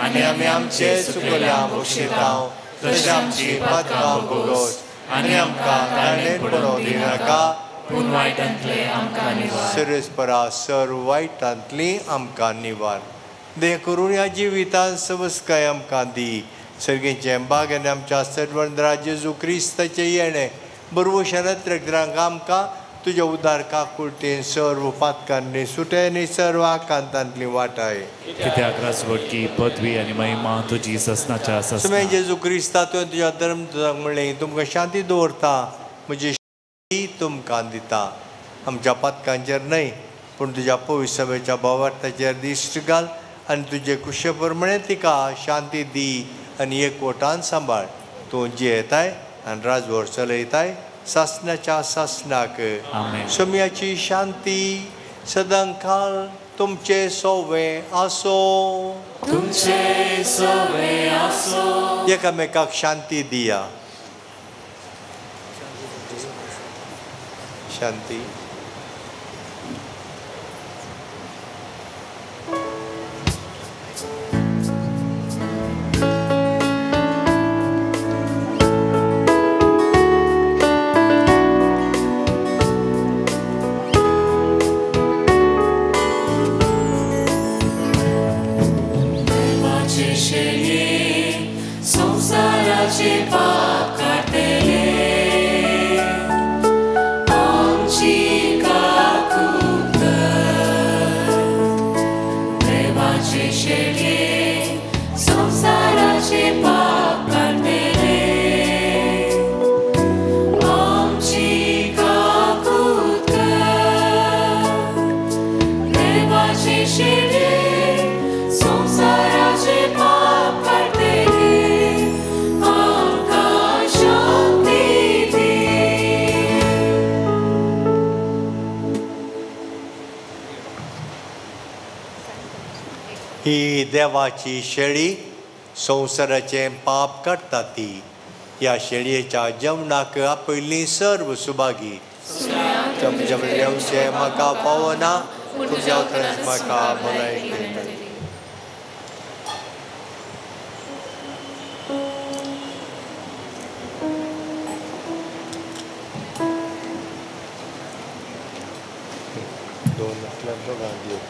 B: आनी आमी आमचे चुकल्या बक्षितांव तशें आमची पातकां भोगोस आनी आमकां ताणें पडोवं दिनाका
M: पूण वायटांतले आमकां निवार.
B: सर्वेस्परा सर वायटांतली आमकां निवार. दे करून ह्या जिवितान सवस्काय आमकां दी. सर्गेचें बाग आनी आमच्या सर्वंद्रा जेजू क्रिस्ताचें येणें बरवशानत रगदांक आमकां तुज्या उदार काकुळटेन सर्व पातकांनी सुटे आनी सर्व आकांतांतली वाटाय.
M: कित्याक राजवटकी पदवी आनी महिमा तुजी ससनाच्या
B: सुमे
M: ससना.
B: जेजू क्रिस्ता तुवें तुज्या धर्म म्हणलें तुमकां शांती दवरता, म्हजी शांती तुमकां दिता. आमच्या पातकांचेर न्हय पूण तुज्या पवित्र सभेच्या भावार्थाचेर दिश्ट घाल आनी तुजे कुशे प्रमाणे तिका शांती दी आनी एकवटान सांबाळ. तूं जियेताय आनी राजवट चलयताय सासनाच्या सासनाक. सोम्याची शांती सदांकाळ तुमचे सोवे आसो.
M: तुमचे सोवे आसो.
B: एकामेकाक शांती दिया. शांती. ही देवाची शेळी संवसाराचें पाप काडटा ती. ह्या शेळयेच्या जेवणाक आपयल्ली सर्व सुभागी. जेवचें म्हाका पावना तुज्या उतरांत म्हाका भलायकी मेळटली. दोन आपल्या दोगांक दिवप.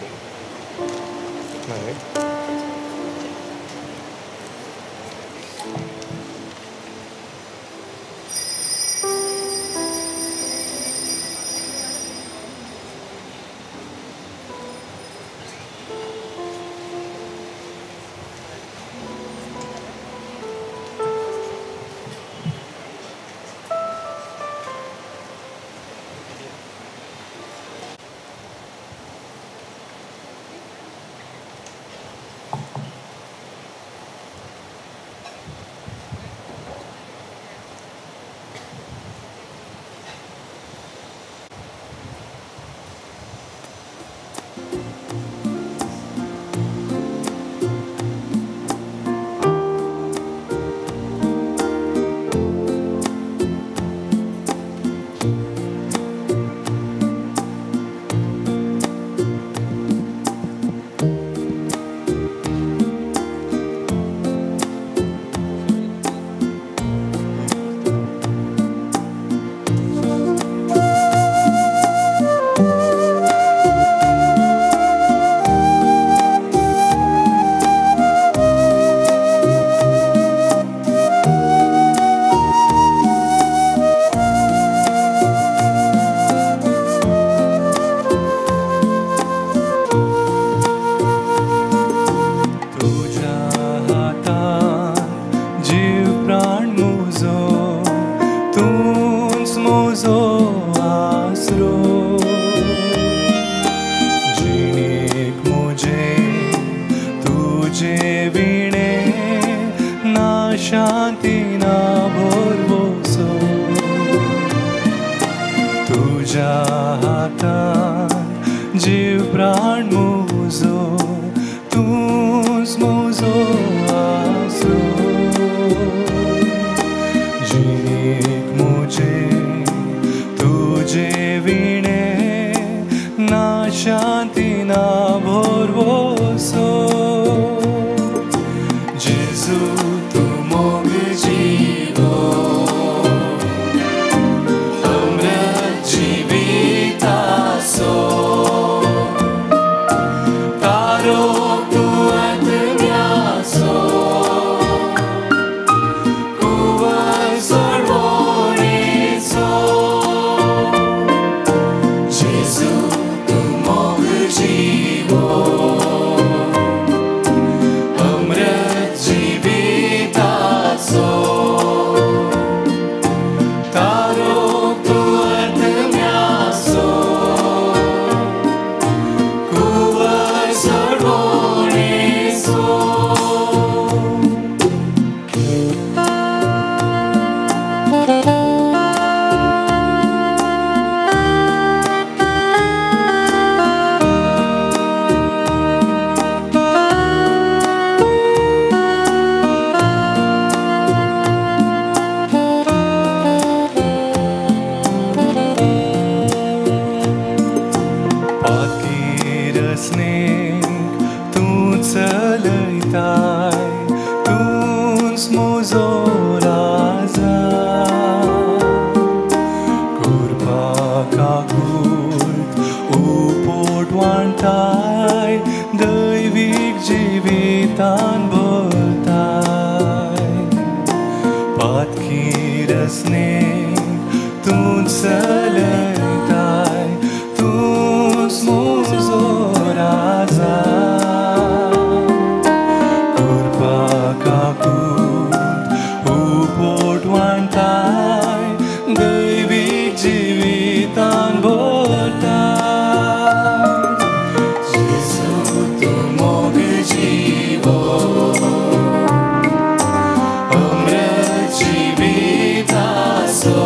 N: तुझे विणे ना शांती ना भरवसो तुझ्या हातान जीव प्राण म्हजो तूंच म्हजो आसरो जिणेक म्हजे तुझे विणे ना शांती ना भरवसो जेजू तूं मोग जिवो अमृत जिविताचो तारो तूं आत्म्याचो कुंवर सोडवणेचो जेजू तूं मोग जिवो अमृत जिविताचो तारो तूं आत्म्याचो कुंवर सोडवणेचो. पाकीरसनेक तूं चलयताय तूंच म्हजो राजा कृपा काकूट उपोट वांटाय दैवीक जिवितान भरताय पातकीरसनेक तूं चलयताय तूंच म्हजो राजा कृपा काकूट उपोट वांटाय दैवीक जिवितान भरताय जेजू तूं मोग जिवो अमृत जिविताचो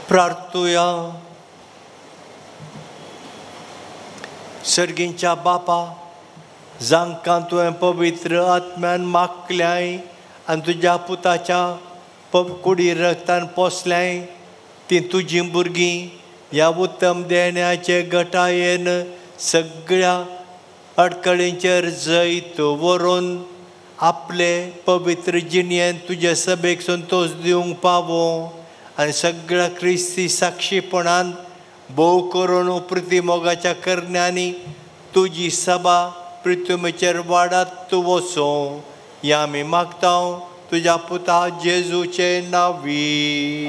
B: प्रार्थुया. सर्गींच्या बापा, जांकां तुवें पवित्र आत्म्यान मागल्याय आनी तुज्या पुताच्या कुडी रक्तान पोसल्याय, तीं तुजीं भुरगीं ह्या उत्तम देण्याचे गटायेन सगळ्या अडकळींचेर जैत व्हरून आपले पवित्र जिणेन तुजे सभेक संतोश दिवंक पावो आनी सगळ्या क्रिस्ती साक्षीपणान भोव करून उपृती मोगाच्या करण्यांनी तुजी सभा पृथ्वीचेर वाडात तूं वचूं, ह्या आमी मागता तुज्या पुता जेजूचे नांवी.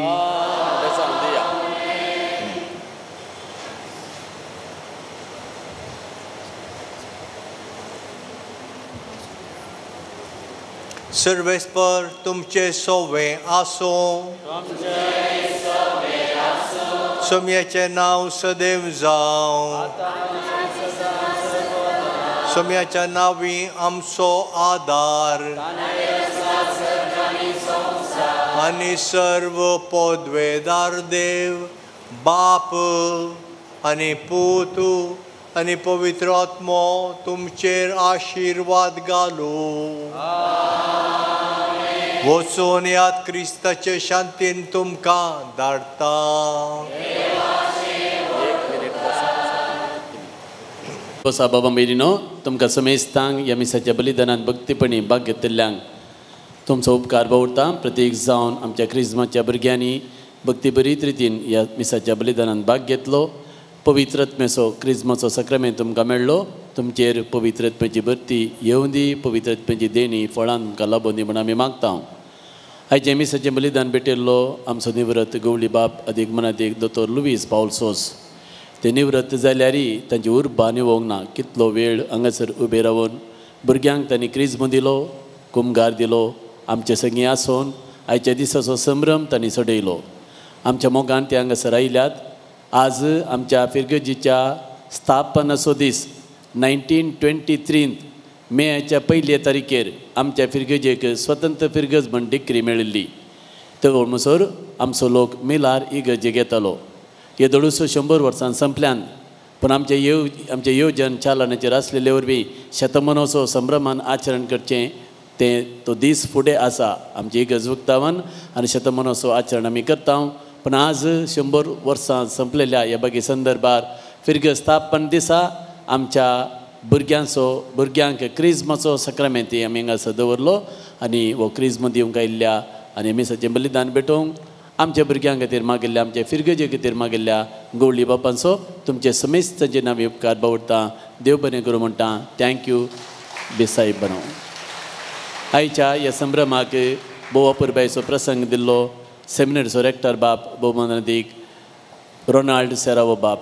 B: सर्वेस्पर तुमचे सोवे आसूं. सोम्याचें नांव सदैव जावं. सोम्याच्या नांवी आमचो आदार आनी सर्व पदवेदार देव बाप आनी पूत आनी पवित्र आत्मो तुमचेर आशिर्वाद घालूं. वचून याद क्रिस्ताचे शांतीन तुमकां धाडटा.
A: बसा बाबा मेरिनो, तुमकां समेस्तांक ह्या मिसाच्या बलिदानान भक्तीपणी भाग घेतिल्ल्यांक तुमचो उपकार बावडटा. प्रत्येक जावन आमच्या क्रिज्माच्या भुरग्यांनी भक्तीभरीत रितीन ह्या मिसाच्या बलिदानान भाग घेतलो. पवित्रत्मेचो क्रिज्माचो सक्रामेंत तुमकां मेळ्ळो. तुमचेर पवित्रत्मेची भरती येवं दी, पवित्रत्मेची देणी फळां तुमकां लाबोवन दी म्हूण आमी मागता. आयचें मिसाचें बलिदान भेटयल्लो आमचो निवृत्त गवळी बाप अदीक मनादीक दोतोर लुवीस पावल सोस. ते निवृत्त जाल्यारय तांची उर्बा निवोंक ना. कितलो वेळ हांगासर उबे रावन भुरग्यांक तांणी क्रिज्म दिलो, कुमगार दिलो, आमचे संगी आसून आयच्या दिसाचो संभ्रम तांणी चडयलो. आमच्या मोगान ते हांगासर आयल्यात. आज आमच्या फिरगजीच्या स्थापनाचो दीस 1923 मेच्या पयले तारखेर आमच्या फिरगजेक स्वतंत्र फिरगज म्हण डिग्री मेळिल्ली. ते म्हणसर आमचो लोक मिलार इगर्जेक येतालो. हे दडूसो 100 वर्सां संपल्यान पूण आमचें येवजण चालनाचेर आसलेले वरवीं शतमानोत्सव संभ्रमान आचरण करचें तें तो दीस फुडें आसा. आमची इगर्ज उक्तावन आनी शतमानोत्सव आचरण आमी करता. पूण आज 100 वर्सां संपलेल्या ह्या बागे संदर्भार फिरगज स्थापन दिसा आमच्या भुरग्यांक क्रिज्माचो सक्रामेंत आमी हांगासर दवरलो आनी हो क्रिज्म दिवंक आयिल्ल्या आनी मिसाचें बलिदान भेटोवंक आमच्या भुरग्यां खातीर मागिल्ल्या, आमच्या फिरगजे खातीर मागिल्ल्या गवळी बापांचो तुमचे समेस्तांचे नांव उपकार बावडटा. देव बरें करूं म्हणटा. Thank you बेसायब बनव. आयच्या ह्या संभ्रमाक भोव अपुरबायेचो प्रसंग दिल्लो सेमिनरीचो रेक्टर बाप भोवमानादीक रोनाल्ड सेरावो बाप.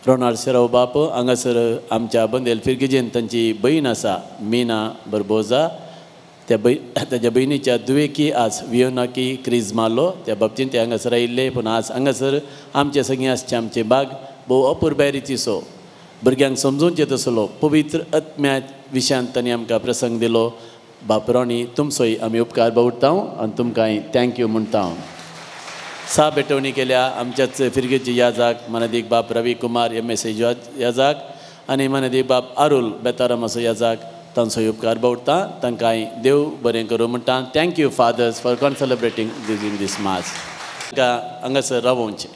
A: रोनाल्ड सेरावो बाप हांगासर आमच्या बंदेल फिरगेजेन तांची भयण आसा मीना बरबोजा. त्या ताच्या भयणीच्या दुवेकी आज वियोनाकी क्रीज मारलो. त्या बाबतीन ते हांगासर आयिल्ले. पूण आज हांगासर आमचे सगळीं आसचे आमचे बाग भोव अपुरबाय रितीचो भुरग्यांक समजूनचे तसलो पवित्र आत्म्या विशयांत तांणी आमकां प्रसंग दिलो. बाप रोनी तुमचोय आमी उपकार बावडटा आनी तुमकांय thank you म्हणटा. सा भेटवणी केल्या आमच्याच फिरगेची याजाक मनादीक बाप रवी कुमार एम.एस. याजाक आनी मनादीक बाप आरुल बेतारामाचो याजाक तांचो उपकार बावडटा. तांकांय देव बरें करूं म्हणटा. Thank you fathers for concelebrating during this mass. तांकां हांगासर रावोवचें.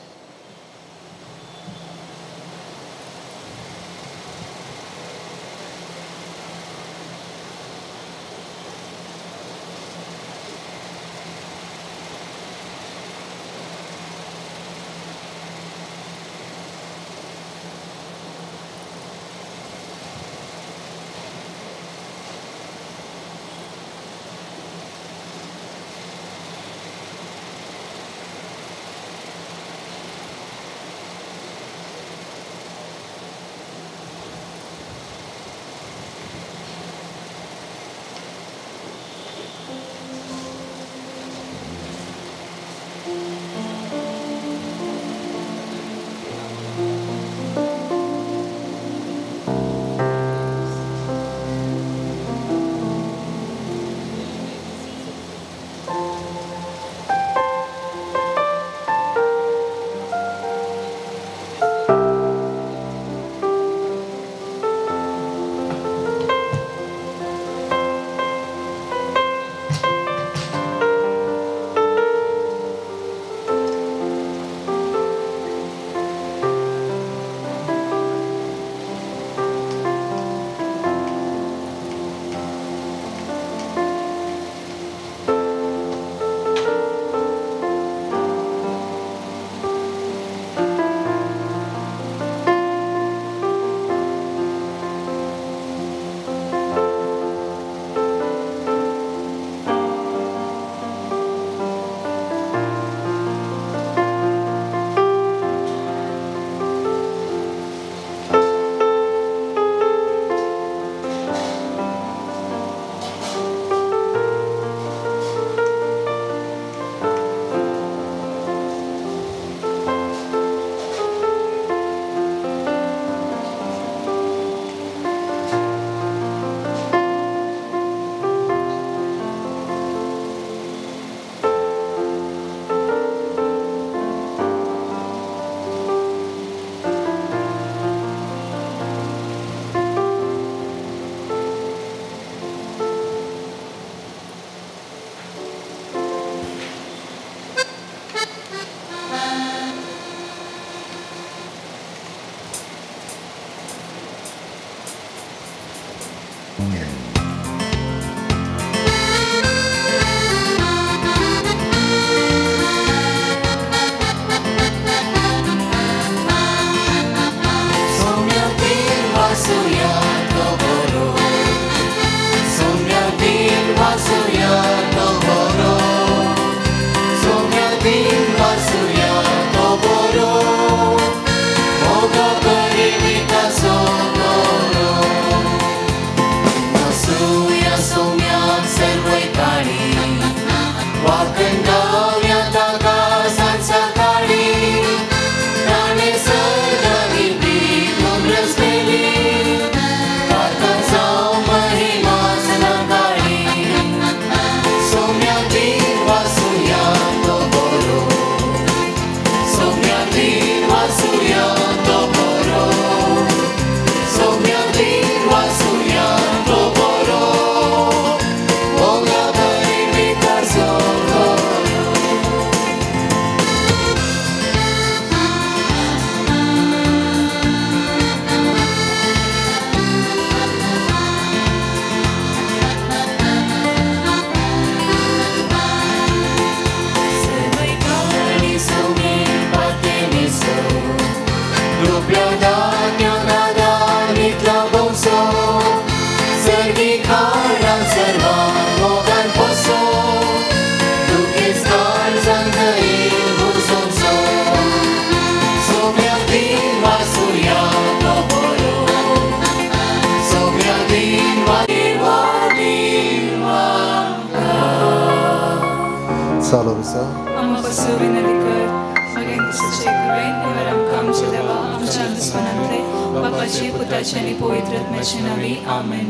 O: आमेन।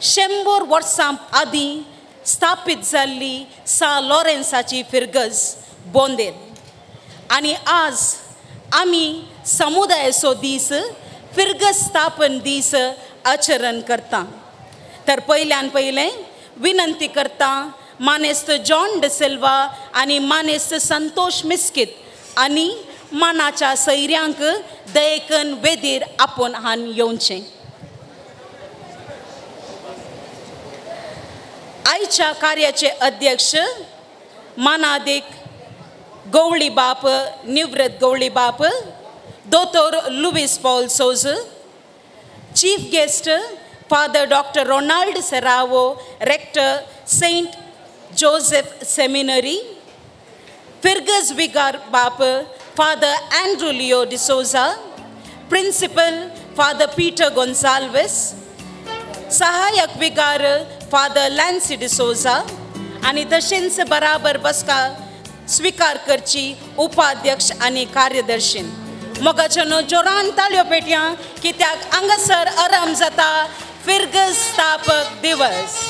P: 100 वर्सां आदीं स्थापीत जाल्ली सा लॉरेन्साची फिरगज बोंदेर आनी आज आमी समुदायाचो दीस फिरगज स्थापन दीस आचरण करता। तर पयल्यान पयलें विनंती करता मानेस्त जॉन डिसिल्वा आनी मानेस्त संतोष मिस्कित आनी मानाच्या सैऱ्यांक दयेकन वेदीर आपोवन हान येवचें। आयच्या कार्याचे अध्यक्ष मानादीक गवळी बाप निवृत्त गवळी बाप दोतोर Luis Paul Souza, chief guest father doctor Ronald Serrao, rector Saint Joseph seminary, फिरगज vicar बाप father Andrew Leo D'Souza, principal father Peter Gonsalves, सहायक विगार फादर लॅन्सी डिसोजा आनी तशेंच बराबर बसका स्वीकार करची उपाध्यक्ष आनी कार्यदर्शी। मोगाच्यानो जोरान ताळयो पेटयां कित्याक हांगासर आराम जाता फिरगज स्थापक दिवस।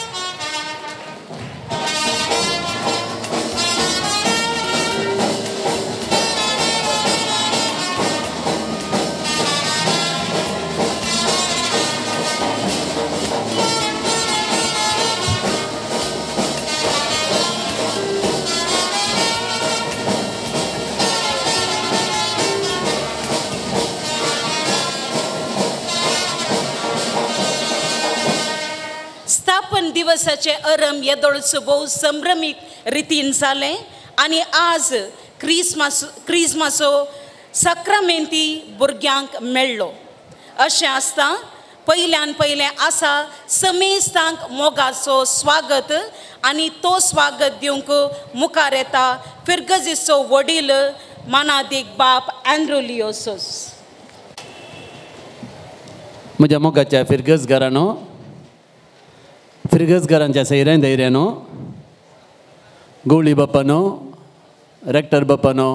P: स्थापन दिवसाचे अरम येदोळचो भोव संभ्रमीक रितीन जालें आनी आज क्रिसमसो साक्रामेंती भुरग्यांक मेळ्ळो। अशें आसता पयल्यान पयलें आसा समेस्तांक मोगाचो स्वागत आनी तो स्वागत दिवंक मुखार येता फिरगजीचो वडील मानादीक बाप एंड्रू लियो सोज।
A: म्हज्या मोगाच्या फिरगज घरानो, फिरगज घरांच्या सैऱ्यान धैर्यानो, गवळी बापानो, रेक्टर बापानो,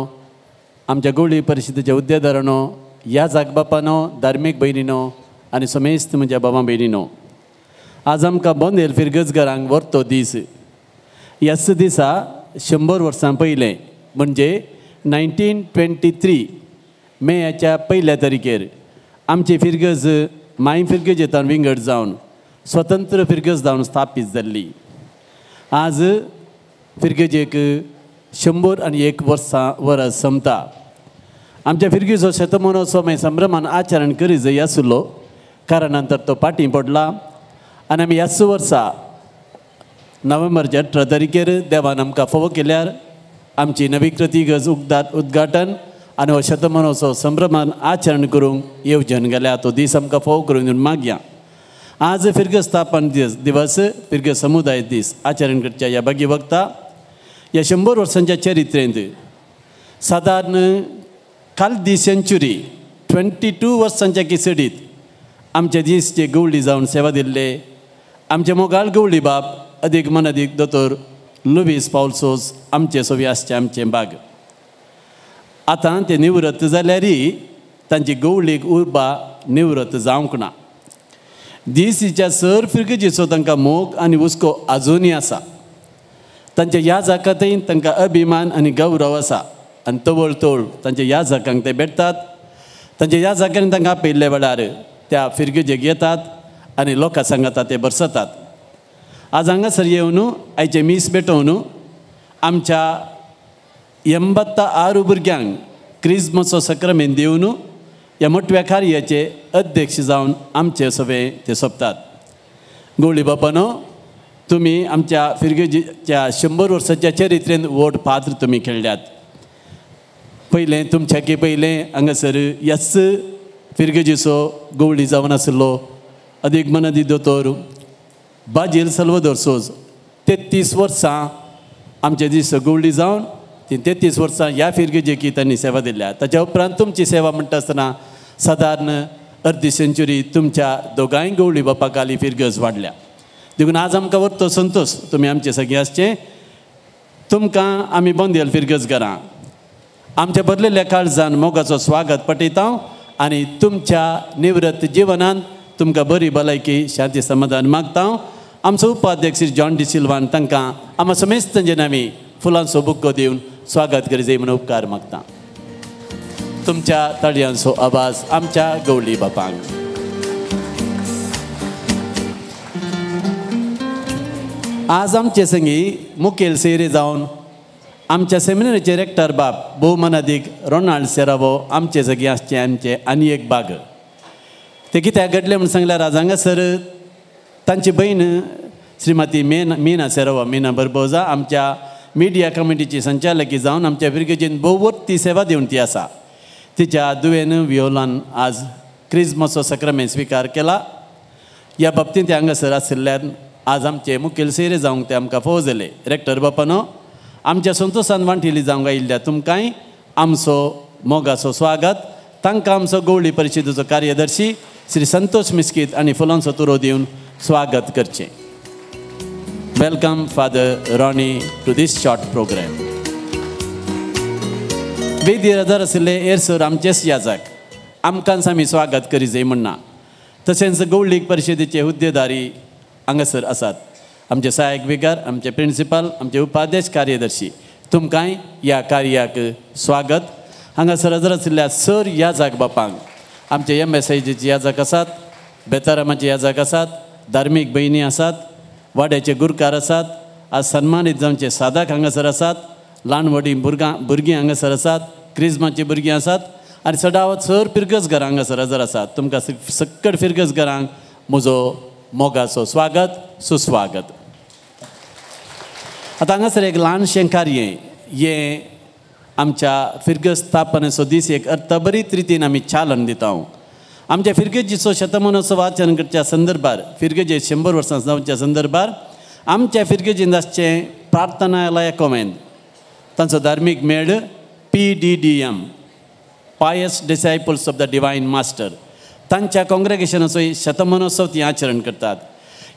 A: आमच्या गवळी परिशदेच्या उद्देदारानो, ह्या जाग बापानो, धार्मीक भयणीनो आनी समेस्त म्हज्या बाबा भयणीनो, आज आमकां बोंदेल फिरगज घरांक व्हरतो दीस। ह्याच दिसा 100 वर्सां पयलें म्हणजे 1923 मेयाच्या पयल्या तारखेर आमची फिरगज माय फिरगजेंतल्यान विंगड जावन स्वतंत्र फिरगज जावन स्थापीत जाल्ली। आज फिरगजेक 101 वर्सां वरस सोंपता. आमच्या फिरगीचो शतमानोत्सव मागीर संभ्रमान आचरण करी जाय आसलो कारण नंतर तो पाटी पडला आनी आमी ह्याच वर्सा नोव्हेंबरच्या 18 तारखेर देवान आमकां फावो केल्यार आमची नवीकृती गज उद्घाटन आनी हो शतमानोत्सव संभ्रमान आचरण करूंक येवजण गेल्या. तो दीस आमकां फावो करूंक दिवन मागया. आज फिरग स्थापन दिवस फिरग समुदाय दीस आचरण करच्या ह्या बागी वक्ता ह्या 100 वर्सांच्या चरित्रेंत सादारण काल सेंचुरी 22 वर्सांच्या किसडीत आमचे दीस जे गवळी जावन सेवा दिल्ले आमचे मोगाळ गवळी बाप अदीक मनादीक दोतोर लुवीस पावल सोज आमचे सोवी आसचे आमचे बाग. आतां ते निवृत्त जाल्यारय तांची गवळीक उर्बा निवृत्त जावंक ना. दीसीच्या सर फिरगजीचो तांकां मोग आनी हुस्को आजुनूय आसा. तांच्या ह्या जाकांतय तांकां अभिमान आनी गौरव आसा आनी तवळ तवळ तांच्या ह्या जाकांक ते भेटतात. तांच्या ह्या जाकांनी तांकां आपयल्ल्या वेळार त्या फिरगजेक येतात आनी लोकां सांगाता ते बरसतात. आज हांगासर येवन आयचें मीस भेटोवन आमच्या 86 भुरग्यांक क्रिजमसो सक्रामेंत दिवन ह्या मोटव्या कार्याचे अध्यक्ष जावन आमचे सगळे ते सोंपतात. गवळी बापानो, तुमी आमच्या फिरगेजीच्या 100 वर्साच्या चरित्रेंत व्हड पात्र तुमी खेळ्ळ्यात. पयलें तुमच्याकी पयलें हांगासर ह्याच फिरगेजीचो गवळी जावन आसलो अदीक मनादी दोतोर बाजील सल्वदोर सोज 33 वर्सां आमचे दीस गवळी जावन ती 33 वर्सां ह्या फिरगेजेकी तांणी सेवा दिल्या. ताच्या उपरांत तुमची सेवा म्हणटा आसतना सादारण अर्दी सेंचुरी तुमच्या दोगांय गवळी बापाक आली फिरगज वाडल्या. देखून आज आमकां व्हरतो संतोश तुमी आमचे सगळें आसचें. तुमकां आमी बोंदेल फिरगज घरां आमच्या भरलेल्या काळजान मोगाचो स्वागत पटयता आनी तुमच्या निवृत्त जिवनांत तुमकां बरी भलायकी शांती समाधान मागता. आमचो उपाध्यक्ष श्री जॉन डी सिल्वान तांकां आमकां समेस्त आमी फुलांचो बुक्को दिवन स्वागत करी जाय म्हणून उपकार मागता. तुमच्या ताळयांचो आवाज आमच्या गवळी बापांक. आज आमचे संगी मुखेल सेरे जावन आमच्या सेमिनारीचे रेक्टर बाप भोवमानादीक रोनाल्ड सेरावो आमचे सगळीं आसचे आमचे आनी एक बाग. ते कित्याक घडलें म्हूण सांगल्यार आज हांगासर तांची भयण श्रीमती मीना सेरावो मीना बरबोजा आमच्या मिडिया कमिटीची संचालकी जावन आमच्या फिरगेजीन भोववर्ती सेवा दिवन ती आसा. तिच्या दुवेन वियोलान आज क्रिजमसो सक्रामेंत स्विकार केला. ह्या बाबतींत ते हांगासर आशिल्ल्यान आज आमचे मुखेल सेरे जावंक ते आमकां फावो जाले. रेक्टर बापानो, आमच्या संतोशान वांटिली जावंक आयिल्ल्या तुमकांय आमचो मोगाचो स्वागत. तांकां आमचो गवळी परिशदेचो कार्यदर्शी श्री संतोष मिस्कीत आनी फुलांचो तुरो दिवन स्वागत करचें. Welcome Father Ronnie to this short program. वेदीर आदार आशिल्ले एरसर आमचेच याजक आमकांच आमी स्वागत करी जाय म्हणना. तशेंच गवळीक परिशदेचे हुद्देदारी हांगासर आसात आमचे सहायक विगार, आमचे प्रिंसिपल, आमचे उपाध्यक्ष कार्यदर्शी. तुमकांय ह्या कार्याक स्वागत. हांगासर हजर आशिल्ल्या सर याजक बापांक आमचे MSIGचे याजक आसात, बेतारामाचे याजक आसात, धार्मीक भयणी आसात, वाड्याचे गुरकार आसात, आज सन्मानीत जावचे सादाक हांगासर आसात, ल्हान व्हडीं भुरगीं हांगासर आसात, क्रिजमाचीं भुरगीं आसात आनी सदावत सर फिरगज घरां हांगासर हजर आसात. तुमकां सक्कड फिरगज घरांक म्हजो मोगाचो स्वागत सुस्वागत. आतां हांगासर एक ल्हानशें कार्य हें आमच्या फिरगज स्थापनेचो दीस एक अर्थभरीत रितीन आमी चालन दिता. आमच्या फिरगजेचो शतमानोत्सव आचरण करच्या संदर्भार फिरगजे 100 वर्सां जावच्या संदर्भार आमच्या फिरगजेंत आसचें प्रार्थनालय कॉमेंत तांचो धार्मीक मेळ PDDM Pious Disciples of the Divine Master तांच्या काँग्रेगेशनाचो शतमानोत्सव ती आचरण करतात.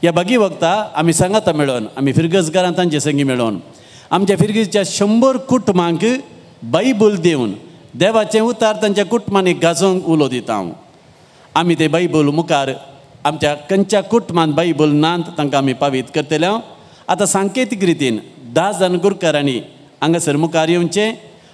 A: ह्या बागी वक्ता आमी सांगाता मेळोवन आमी फिरगजकारां तांचे संगी मेळोवन आमच्या फिरगजेच्या 100 कुटुंबांक बायबल दिवन देवाचें उतार तांच्या कुटुंबांनी गाजोवंक उलो दिता. आमी ते बायबल मुखार आमच्या खंयच्या कुटुंबांत बायबल नात तांकां आमी पावीत करतले. आतां सांकेतीक रितीन 10 जाण गुरकारांनी हांगासर मुखार येवचें,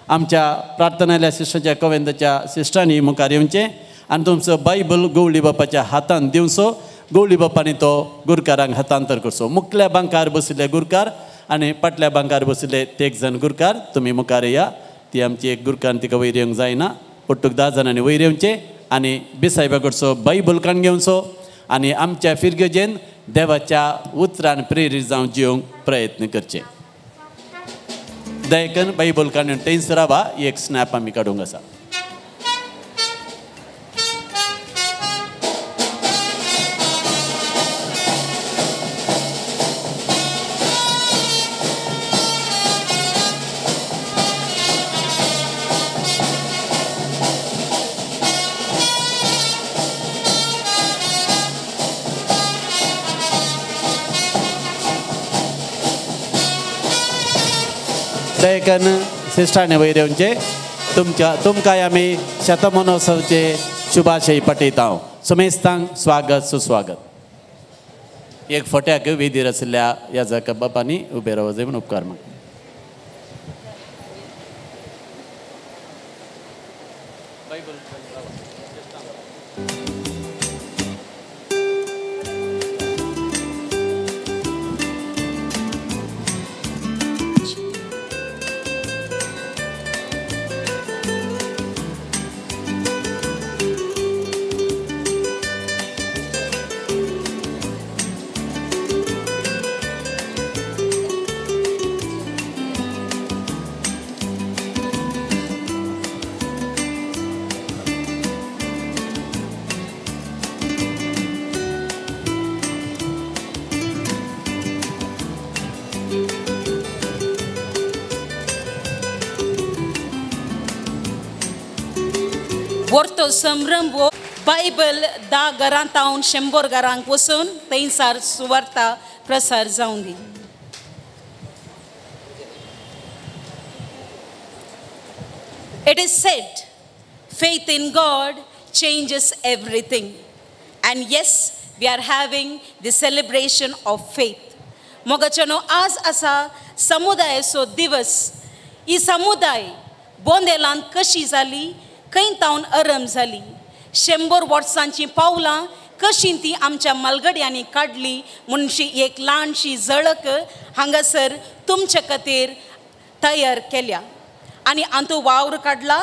A: आमच्या प्रार्थनाल्या शिश्टाच्या कवेंताच्या सिस्टरांनी मुखार येवचें आनी तुमचो बायबल गवळी बापाच्या हातान दिवचो. गवळी बापांनी तो गुरकारांक हस्तांतर करचो. मुखल्या बांकार बशिल्ले गुरकार आनी फाटल्या बांकार बशिल्ले ते एक जाण गुरकार तुमी मुखार या. ती आमची एक गुरकार तिका वयर येवंक जायना. ಒಟ್ಟುಗೆ 10 जाणांनी वयर येवचें आनी बिसायबा कडचो बायबल काण घेवचो आनी आमच्या फिरगजेन देवाच्या उतरान प्रेरीत जावन जिवंक प्रयत्न करचे. दयकन बायबल काण थंयच रावा. एक स्नॅप आमी काडूंक आसा. दयकन सिस्टाने वयर येवचे. तुमच्या तुमकां आमी शतमहोत्सवचे शुभाशय पठयता. सुमेस्तांक स्वागत सुस्वागत. एक फोट्याक वेदीर आशिल्ल्या ह्या जाका बापांनी उबे रावप जाय म्हूण उपकार मागता.
P: वर्तो संभ्रम वो बायबल 10 घरां तावन 100 घरांक वचून थंयसार सुवार्ता प्रसार जावं दी. It is said, faith in God changes everything. And yes, we are having the celebration of faith. मोगाच्यानो आज आसा समुदायाचो दिवस. ही समुदाय बोंदेलांत कशी जाली, खंय तावन अरम जाली, 100 वर्सांची पावलां कशी ती आमच्या मालगड्यांनी काडली म्हणशी एक ल्हानशी झळक हांगासर तुमच्या खातीर तयार केल्या. आनी आंतू वावर काडला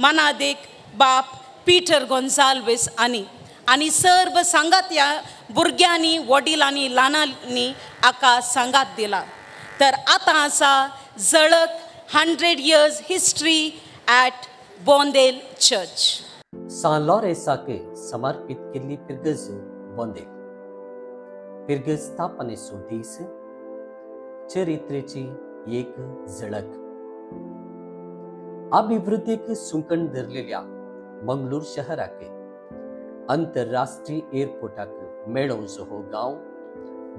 P: मनादेक बाप पीटर गोन्साल्वीस आनी आनी सर्व सांगात ह्या भुरग्यांनी वडिलांनी ल्हानांनी आका सांगात दिला. तर आतां आसा झळक 100 years history at Bondel church.
L: San लॉरेसाक समर्पित केल्ली पिरगज बोंदेल. पिरगज स्थापनेचो दीस, चरित्रेची एक झळक. अभिवृद्धीक सुंकण धरलेल्या मंगळूर शहराक आंतरराष्ट्रीय एअरपोर्टाक मेळोवचो हो गांव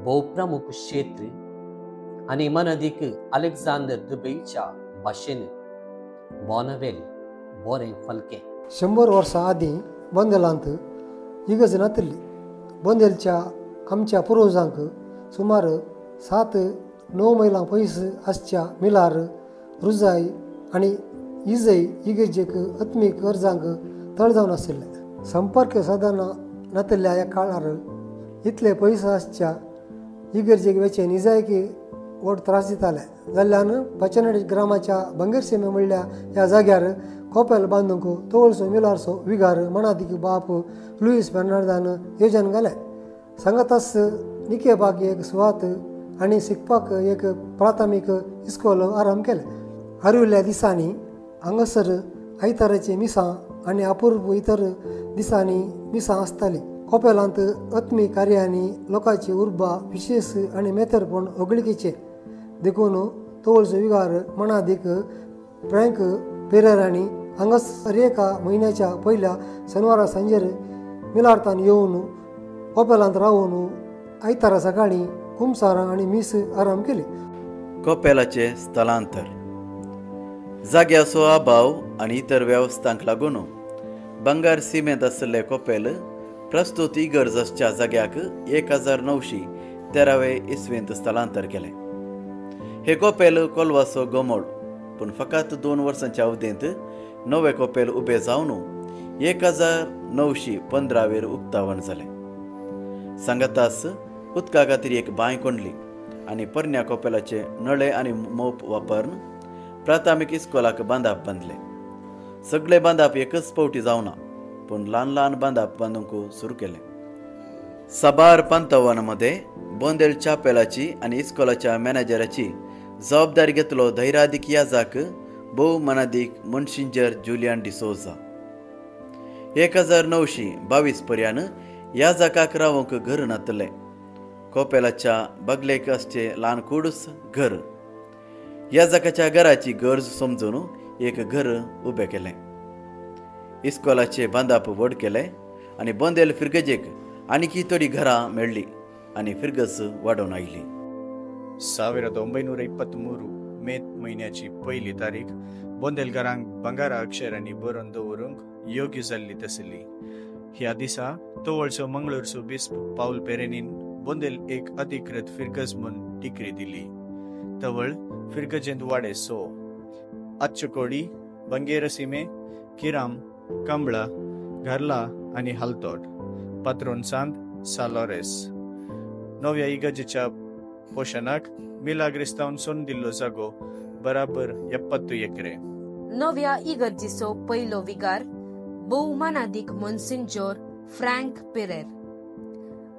L: भोव प्रमुख क्षेत्र आनी मनादीक अलेक्झांडर दुबईच्या भाशेन बोनवेल बोरें फलकें.
O: 100 वर्सां आदीं बोंदेलांत इगर्ज नातिल्ली. बोंदेलच्या आमच्या पुर्वजांक सुमार 7-9 मैलां पयस आसच्या मिलार रुजाय आनी इजय इगर्जेक आत्मीक गरजांक तळ जावन आशिल्लें. संपर्क साधना नातिल्ल्या ह्या काळार इतले पयस आसच्या इगर्जेक वेचें निजायकी व्हड त्रास दिताले. जाल्ल्यान पचनडी ग्रामाच्या बंगेरसीमे म्हणल्या ह्या जाग्यार कोपेल बांदूंक तवळसो मिलारसो विगार मणादीक बाप लुईस बेर्नार्दान योजन घालें. सांगाताच निकेबाक एक सुवात आनी शिकपाक एक प्राथमीक इस्कोल आरंभ केलें. आर्विल्ल्या दिसांनी हांगासर आयताराचीं मिसां आनी अपूर्व इतर दिसांनी मिसां आसतालीं. कोपेलांत आत्मीक कार्यांनी लोकांची उर्बा विशेश आनी मेतरपण होगळिकेचें देखून तवळचो विगार मणादीक फ्रँक पेरेरांनी हांगासर एका म्हयन्याच्या पयल्या शेनवारा सांजेर मिलार्तान येवन कोपेलांत रावन आयतारा सकाळीं कुमसारां आनी मीस आराम केली.
K: कोपेलाचें स्थलांतर जाग्याचो अभाव आनी इतर वेवस्थांक लागून बंगार सिमेंत आशिल्लें कोपेल प्रस्तुत इगर्ज आसच्या जाग्याक 1913 इसवेंत स्थलांतर केलें. हे कोपेल कोलवाचो गोमोड पूण फकत 2 वर्सांच्या अवधींत नवें कोपेल उबें जावन 1915 उक्तावण जालें. सांगाताच उदका खातीर एक बांय कोंडली आनी पोरण्या कोपेलाचे नळे आनी मोप वापरून प्राथमीक इस्कोलाक बांदाप बांदले. सगळे बांदाप एकच पावटी जावना पूण ल्हान ल्हान बांदाप बांदूंक सुरू केलें. साबार पांतवान मदें बोंदेल चापेलाची आनी इस्कोलाच्या मॅनेजराची जबाबदारी घेतलो धैरादीक याजाक भोव मनादीक मनशिंजर जुलियन डिसोजा. 1922 पर्यान याजाकाक रावंक घर नातलें. कोपेलाच्या बगलेक आसचें ल्हान कुडूस घर. याजाकाच्या घराची गरज समजून एक घर उबें केलें. इस्कोलाचे बांदाप व्हड केलें आनी बोंदेल फिर्गजेक आनीकी थोडी घरां मेळ्ळी आनी फिर्गज वाडोवन आयली.
Q: 1923 मे म्हयन्याची पयली तारीख बोंदेलकारांक बंगारा अक्षरांनी बरोवन दवरूंक योग्य जाल्ली तसली. ह्या दिसा तवळचो मंगळूरचो बिस्प पावल पेरेनीन बोंदेल एक अधिकृत फिर्गज म्हूण डिग्री दिली. तवळ फिर्गजेंत वाडे सो आच्चकोडी, बंगेरसीमे, किराम, कंबळा, घरला आनी हालतोट. पात्रोन सांत सालोरेस. नव्या इगर्जेच्या पोशणाक मिलाग्रिस्तावन सोन दिल्लो जागो बराबर 70 एकरे.
R: नव्या इगर्जीचो पयलो विगार भोवमानादीक मोन्सिंजोर फ्रँक पेरेर.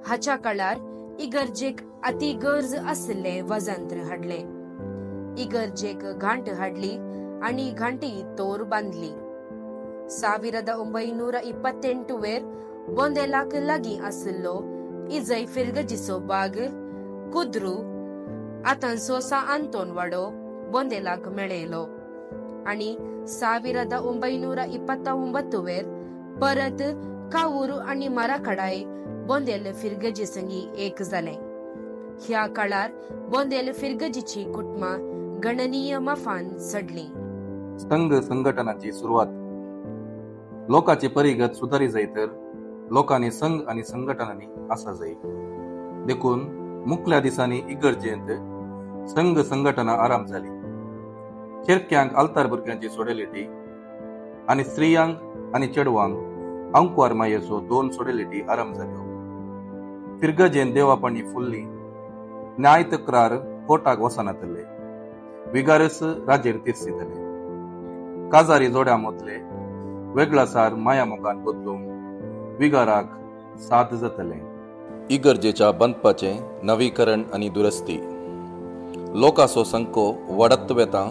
R: हाच्या काळार इगर्जेक अति गरज आशिल्लें वजंत्र हाडलें. इगर्जेक घांट हाडली आनी घांटी तोर बांदली. 1928 वेर बोंदेलाक लागीं आशिल्लो इजय फिर्गजीचो बाग कुद्रू आतांचो सा आंतोन वाडो बोंदेलाक मेळयलो आनी 1929 वेर परत कावूर आनी माराकडाय बोंदेल फिर्गजी संगी एक जालें. ह्या काळार बोंदेल फिर्गजीची कुटुंबां गणनीय माफान चडली.
S: संघ संघटनाची सुरवात. लोकांची परिगत सुदारी जाय तर लोकांनी संघ आनी संघटनांनी आसा जाय. देखून मुखल्या दिसांनी इगर्जेंत संघ संघटना आराम जाली. चेरक्यांक आल्तार भुरग्यांची सोडेलिटी आनी स्त्रियांक आनी चेडवांक आंकवार मायेचो 2 सोडेलिटी आराम जाल्यो. फिर्गजेन देवापणी फुल्ली. न्याय तक्रार कोर्टाक वचनातले. विगारस राजेर तिरसितले. काजारी जोड्या मदले वेगळासार माया मोगान बदलूंक विगाराक साथ जातले.
T: इगर्जेच्या बांदपाचें नवीकरण आनी दुरस्ती. लोकांचो संको वाडत वेता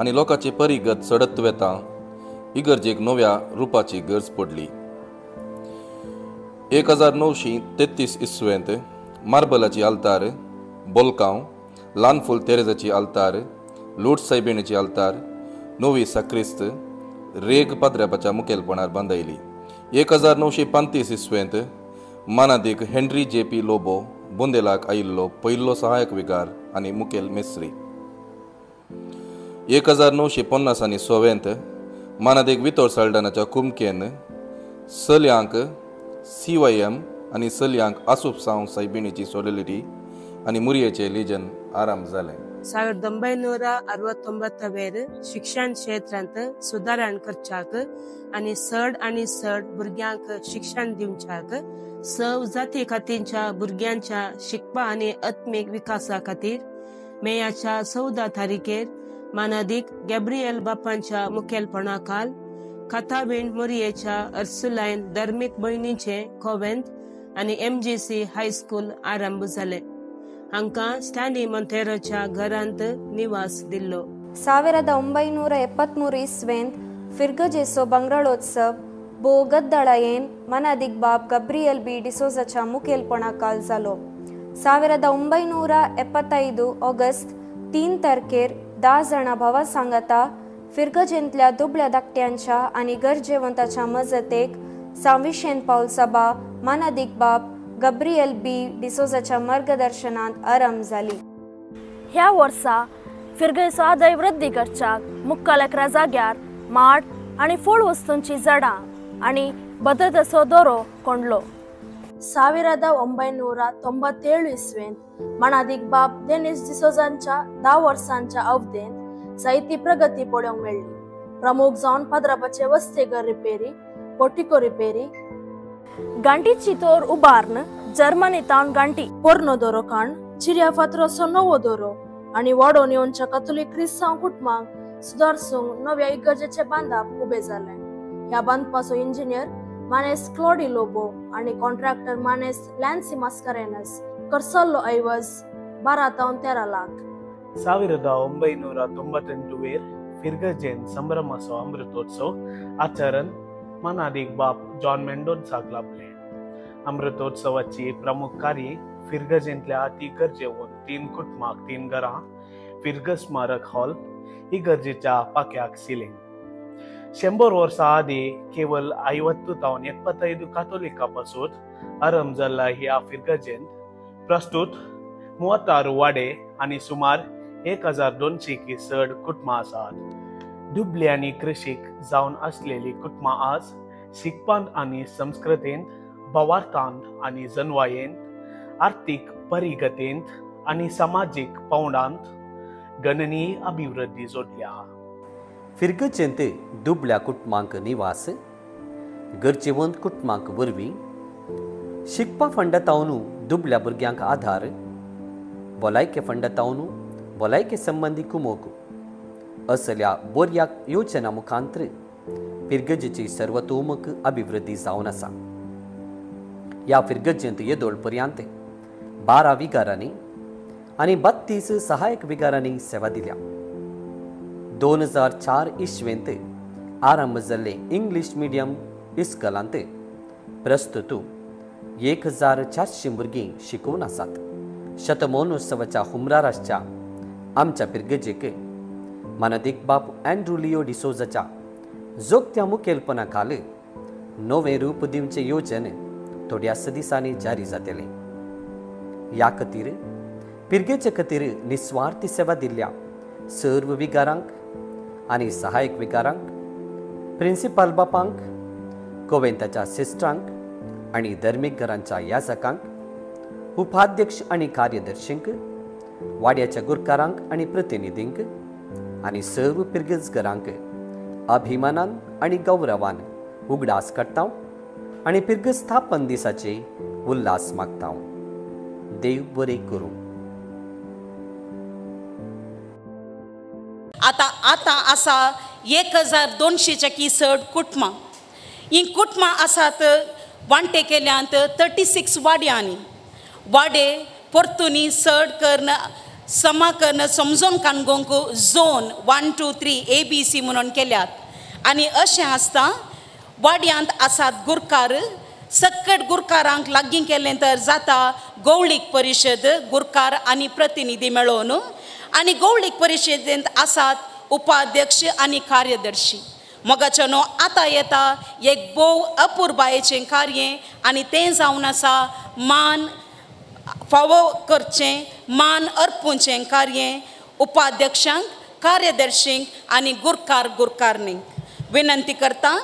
T: आनी लोकांची परिगत चडत वेता. इगर्जेक नव्या रुपाची गरज पडली. 1933 इसवेंत मार्बलाची आल्तार, बोलकांव, ल्हानफूल तेरेजाची आल्तार, लूट सायबिणीची आल्तार, नवी साक्रिस्त रेग पाद्र्यापाच्या मुखेलपणार बांदायली. 1935 इसवेंत मानादीक हेनरी जे पी लोबो बोंदेलाक आयिल्लो पयलो सहायक विगार आनी मुखेल मेस्त्री. 1950 आनी सवेंत मानादीक वितोर साल्डानाच्या कुमकेन चलयांक CYM आनी चलयांक आसूप साव सायबिणीची सोडेलिटी आनी मुरयेचें लिजन आराम जालें.
U: 1969 वेर शिक्षण क्षेत्रांत सुदारण करच्याक आनी चड आनी चड भुरग्यांक शिक्षण दिवच्याक सव जाती खातीरच्या भुरग्यांच्या शिकपा आनी आत्मीक विकासा खातीर मेयाच्या 14 तारखेर मानादीक गॅब्रियल बापांच्या मुखेलपणा खाल खाताबीण मोरयेच्या अर्सुलायन धर्मीक भयणीचे कोवेंत आनी MGC high school आरंभ जालें. हांकां स्टॅनली मोंतेरोच्या घरांत निवास दिल्लो.
V: 1973 इस्वेंत फिर्गजेचो बंगराळोत्सव भोव गद्दळायेन मानादीक बाब गब्रियल बी डिसोजाच्या मुखेलपणाखाल जालो. 1975 ऑगस्ट 3 तारखेर 10 जाणां भावा सांगाता फिर्गजेंतल्या दुबळ्या धाकट्यांच्या आनी गरजेवंताच्या मजतेक सांविशेन पावल सभा मानादीक बाब गब्रियल बी डिसोजाच्या मार्गदर्शनांत आरंभ जाली.
W: ह्या वर्सा फिर्गजेचो आदाय वृद्धी करच्याक मुक्काल एकरा जाग्यार माड आनी फळ वस्तूंची झाडां आनी भद्रतेचो दोरो कोंडलो.
X: 1997 इस्वेंत मानादीक बाब डेनिस डिसोजांच्या 10 वर्सांच्या अवधेंत जायती प्रगती पळोवंक मेळ्ळी. प्रमुख जावन पाद्रापाचे वस्तेघर रिपेरी, पोर्टिको रिपेरी, गांठीची तोर उबारून जर्मनी तावन गांठी पोरनो दोरो काण चिऱ्या फातरोचो नवो दोरो आनी वाडोवन येवच्या कातोलीक क्रिस्तांव कुटुंबांक सुदारसूंक नव्या इगर्जेचे बांदाप उबे जाले. ह्या बांदपाचो इंजिनियर मानेस क्लॉडी लोबो आनी कॉन्ट्रॅक्टर मानेस लॅन्सी मास्करेनस करसल्लो ऐवज 12 तावन 13 लाख.
D: 1998 फिर्गजेन संभ्रमाचो अमृतोत्सव आचरण मानादीक बाप जॉन मेंडोन्साक लाभले. अमृतोत्सवाची प्रमुख कार्य फिर्गजेंतल्या अति गरजेवन 3 कुटुंबाक 3 घरां, फिर्गज स्मारक हॉल, इगर्जेच्या पाक्याक सिलिंग. 100 वर्सां आदीं केवल 50 तावन 75 कातोलिका पासून आरंभ जाल्ला ह्या फिर्गजेंत प्रस्तुत 36 वाडे आनी सुमार 1200 चड कुटुंबां आसात. दुबले आनी कृशीक जावन आसलेली कुटुंबां आज शिकपांत आनी संस्कृतेंत, भावार्थांत आनी जनवायेंत, आर्थीक परिगतेंत आनी समाजीक पावंडांत गणनीय अभिवृद्धी जोडल्या.
L: फिर्गजेंत दुबल्या कुटुंबांक निवास, गरजेवंत कुटुंबांक वरवीं शिकपा फंडातावन दुबल्या भुरग्यांक आधार, भलायके फंडातावन भलायके संबंदी कुमोक असल्या बऱ्या योजना मुखांतर फिर्गजेची सर्वतोमुख अभिवृद्धी जावन आसा. ह्या फिर्गजेंत येदोळ पर्यंत 12 विगारांनी आनी 32 सहायक विगारांनी सेवा दिल्या. 2004 इसवेंत आरंभ जाल्ले इंग्लीश मिडियम इस्कलांत प्रस्तुत 1400 भुरगीं शिकोवन आसात. शतमोनोत्सवाच्या हुमरार आसच्या आमच्या फिर्गजेक मानादीक बाप अँड्रू लिओ डिसोजाच्या जोगत्या मुखेलपणा खाल नवें रूप दिवचें योजन थोड्याच दिसांनी जारी जातलें. ह्या खातीर फिर्गेचे खातीर निस्वार्थी सेवा दिल्ल्या सर्व विगारांक आनी सहायक विगारांक, प्रिंसिपाल बापांक, कोवेंताच्या सिस्टरांक आनी धर्मीक घरांच्या याजकांक, उपाध्यक्ष आनी कार्यदर्शींक, वाड्याच्या गुरकारांक आनी प्रतिनिधींक आनी सर्व फिर्गज घरांक अभिमानान आनी गौरवान उगडास काडटा आनी फिर्गज स्थापन दिसाचे उल्हास मागता. देव बरें करूं.
P: आतां आतां आसा 1200 की चड कुटुंबां. ही कुटुंबां आसात वांटे केल्यांत 36 वाड्यांनी. वाडे परतूनी चड करून समा करून समजून काणगोंक झोन 1 2 3 ABC म्हणून केल्यात. आनी अशें आसता वाड्यांत आसात गुरकार, सक्कट गुरकारांक लागीं केलें तर जाता गौळीक परिशद गुरकार आनी प्रतिनिधी मेळोवन, आनी गौळीक परिशदेंत आसात उपाध्यक्ष आनी कार्यदर्शी. मोगाचो न्हू आतां येता एक भोव अपुरबायेचें कार्य आनी तें जावन आसा मान फावो करचें, मान अर्पूंचें कार्य उपाध्यक्षांक, कार्यदर्शींक आनी गुरकार गुरकारणींक. विनंती करता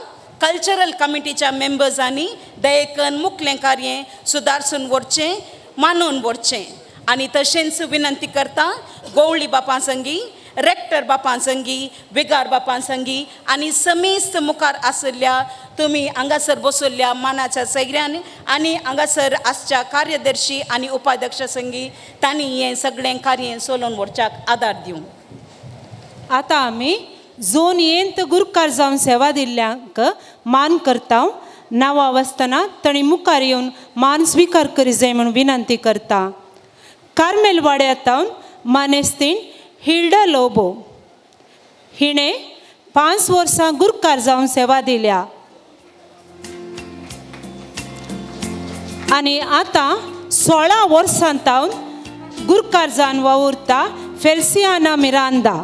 P: कल्चरल कमिटीच्या मेंबर्सांनी दयेकन मुखलें कार्य सुदारसून व्हरचें, मानून व्हरचें. आनी तशेंच विनंती करता गौळी बापां संगी, रेक्टर बापां संगी, विगार बापां संगी आनी समेस्त मुखार आशिल्ल्या तुमी हांगासर बसयल्ल्या मानाच्या सगळ्यान आनी हांगासर आसच्या कार्यदर्शी आनी उपाध्यक्ष संगी तांणी हें सगळें कार्य चलोवन व्हरच्याक आदार दिवं.
E: आतां आमी झोन येंत गुरकार जावन सेवा दिल्ल्यांक मान करता. नांवां वाचतना तांणी मुखार येवन मान स्विकार करी जाय म्हूण विनंती करता. कार्मेल वाड्यांत मानेस्तीन हिल्डा लोबो हिणें 5 वर्सां गुरकार जावन सेवा दिल्या आनी आतां 16 वर्सां तावन गुरकार जावन वावुरता फेल्सियाना मिरांदा.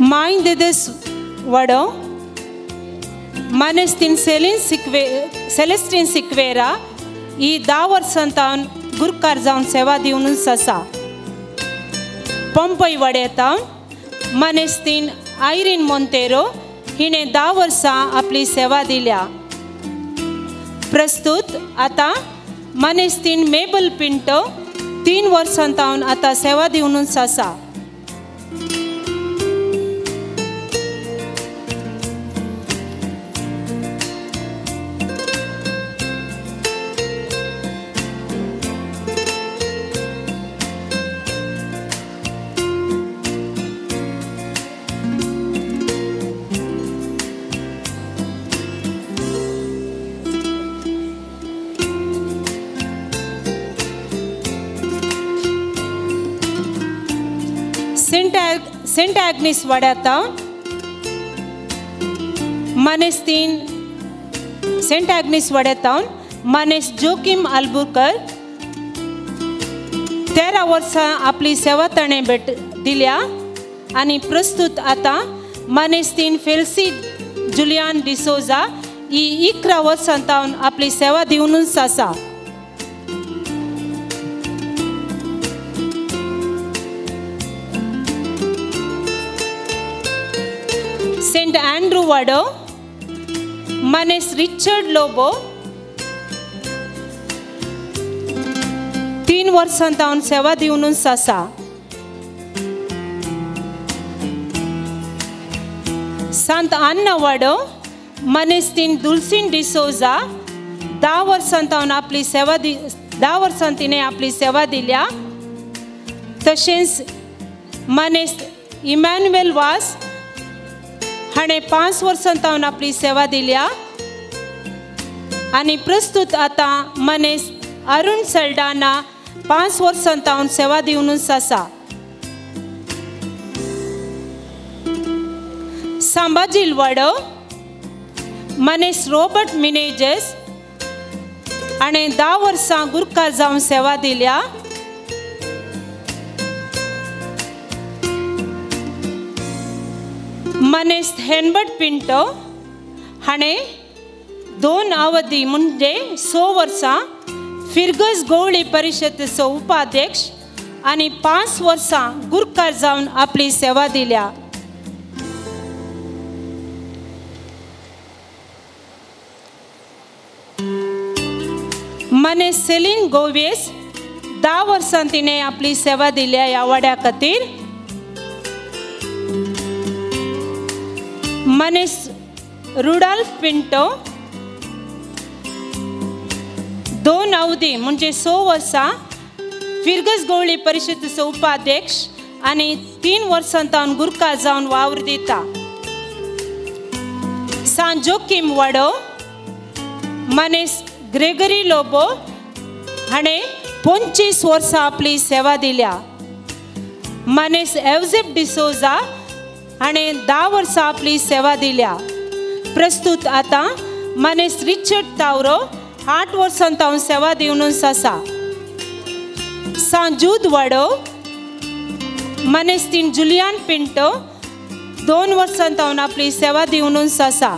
E: माय देदेस वडो मानेस्तीन सेलीन सेलेस्टीन सिक्वेरा ही 10 वर्सां तावन गुरकार जावन सेवा दिवनूच आसा. पंपय वाड्या तावन मानेस्तीन आयरीन मोंतेरो हिणें 10 वर्सां आपली सेवा दिल्या. प्रस्तुत आतां मानेस्तीन मेबल पिंटो 3 वर्सां तावन आतां सेवा दिवनूच आसा. सेंट आग्नेस वाड्यातावन मानेस्तीन सेंट आग्नेस वाड्यातावन मानेस जोकीम आल्बुकर 13 वर्सां आपली सेवा ताणें भेट दिल्या आनी प्रस्तुत आतां मानेस्तीन फेल्सी जुलियान डिसोजा ही 11 वर्सां तावन आपली सेवा दिवनूच आसा. सेंट अँड्रू वाडो मानेस रिचर्ड लोबो 3 वर्सां तावन सेवा दिवनूच आसा. सांत आन्ना वाडो मानेस्तीन दुलसीन डिसोजा 10 वर्सां तावन आपली सेवा 10 वर्सां तिणें आपली सेवा दिल्या. तशेंच मानेस इमॅन्युएल वास हाणें 5 वर्सां तावन आपली सेवा दिल्या आनी प्रस्तुत आतां मनेस अरुण सल्डाना 5 वर्सां तावन सेवा दिवनूच आसा. सांबाजील वाडो मनेस रॉबर्ट मिनेजस हाणें 10 वर्सां गुरकार जावन सेवा दिल्या. मनेस हेनबर्ट पिंटो हाणें 2 अवधी म्हणजे 6 वर्सां फिरगज गोवळी परिशदेचो उपाध्यक्ष आनी 5 वर्सां गुरकार जावन आपली सेवा दिल्या. मनेस सेलीन गोवेस 10 वर्सां तिणें आपली सेवा दिल्या ह्या वाड्या खातीर. मनेस रुडाल्फ पिंटो 2 अवधी म्हणजे 6 वर्सां फिरगज गोवळी परिशदेचो उपाध्यक्ष आनी 3 वर्सां तावन गुरकार जावन वावर दिता. सांत जोकीम वाडो मनेस ग्रेगरी लोबो हाणें 25 वर्सां आपली सेवा दिल्या. मनेस एवझेप डिसोजा हाणें 10 वर्सां आपली सेवा दिल्या. प्रस्तुत आतां मनेस रिचर्ड तावरो 8 वर्सां तावन सेवा दिवनूच आसा. सांत जूद वाडो मनेस्तीन जुलियान पिंटो 2 वर्सां तावन आपली सेवा दिवनूच आसा.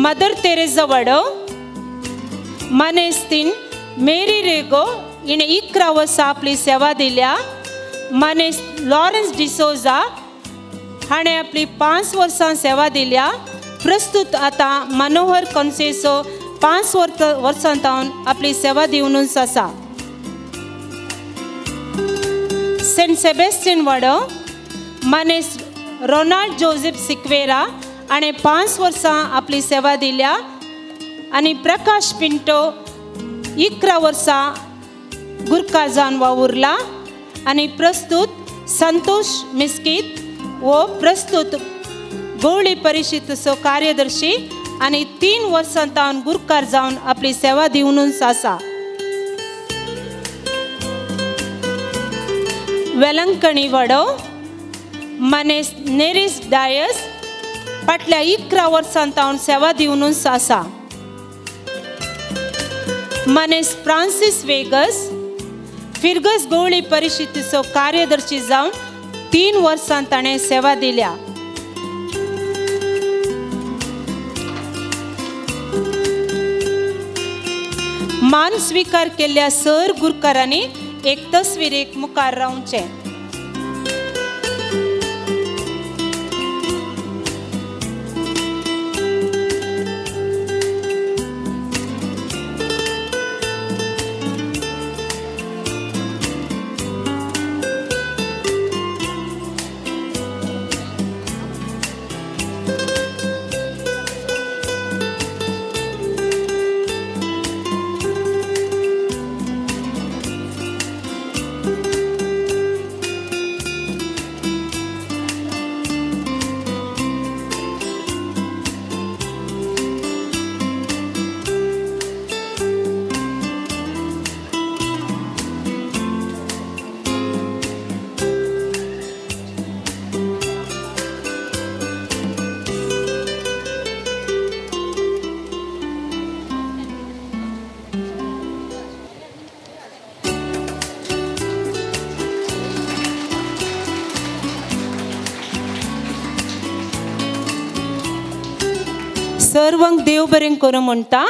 E: मदर तेरेजा वाडो मनेस्तीन मेरी रेगो हिणें 11 वर्सां आपली सेवा दिल्या. मनेस लॉरन्स डिसोजा हाणें आपली 5 वर्सां सेवा दिल्या. प्रस्तुत आतां मनोहर कॉन्सेसो 5 वर्सां तावन आपली सेवा दिवनूच आसा. सेंट सेबेस्टियन वाडो मनेस रोनाल्ड जोसेफ सिक्वेरा हाणें 5 वर्सां आपली सेवा दिल्या आनी प्रकाश पिंटो 11 वर्सां गुरकार जावन वावुरला आनी प्रस्तुत संतोष मिस्कीत वो प्रस्तुत गोवळी परिशदेचो कार्यदर्शी आनी 3 वर्सां तावन गुरकार जावन आपली सेवा दिवनूच आसा. वेलंकणी वाडो मनेस नेरिस डायस फाटल्या 11 वर्सां तावन सेवा दिवनूच आसा. मनेस फ्रांसीस वेगस फिरगज गोवळी परिशदेचो कार्यदर्शी जावन 3 वर्सां ताणें सेवा दिल्या. मान स्वीकार केल्ल्या सर गुरकारांनी एक तस्वीरेक मुखार रावचें. सर्वांक देव बरें करूं म्हणटा.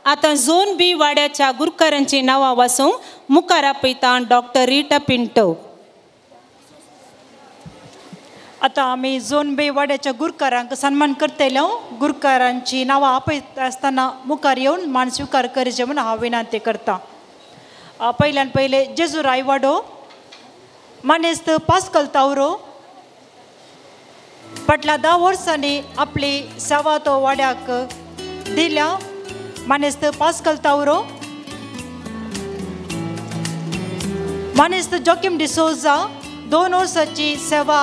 E: आतां झोन बी वाड्याच्या गुरकारांची नांवां वाचूंक मुखार आपयता डॉक्टर रिटा पिंटो.
F: आतां आमी झोन बी वाड्याच्या गुरकारांक सन्मान करतले. गुरकारांची नांवां आपयता आसतना मुखार येवन मान स्विकार करचे म्हूण हांव विनंती करतां. पयल्यान पयले जेजू रायवाडो, मानेस्त पास्कल तावरो फाटल्या 10 वर्सांनी आपली सेवा तो वाड्याक दिल्या. मानेस्त पास्कल तावरो, मानेस्त जोकीम डिसोजा 2 वर्सांची सेवा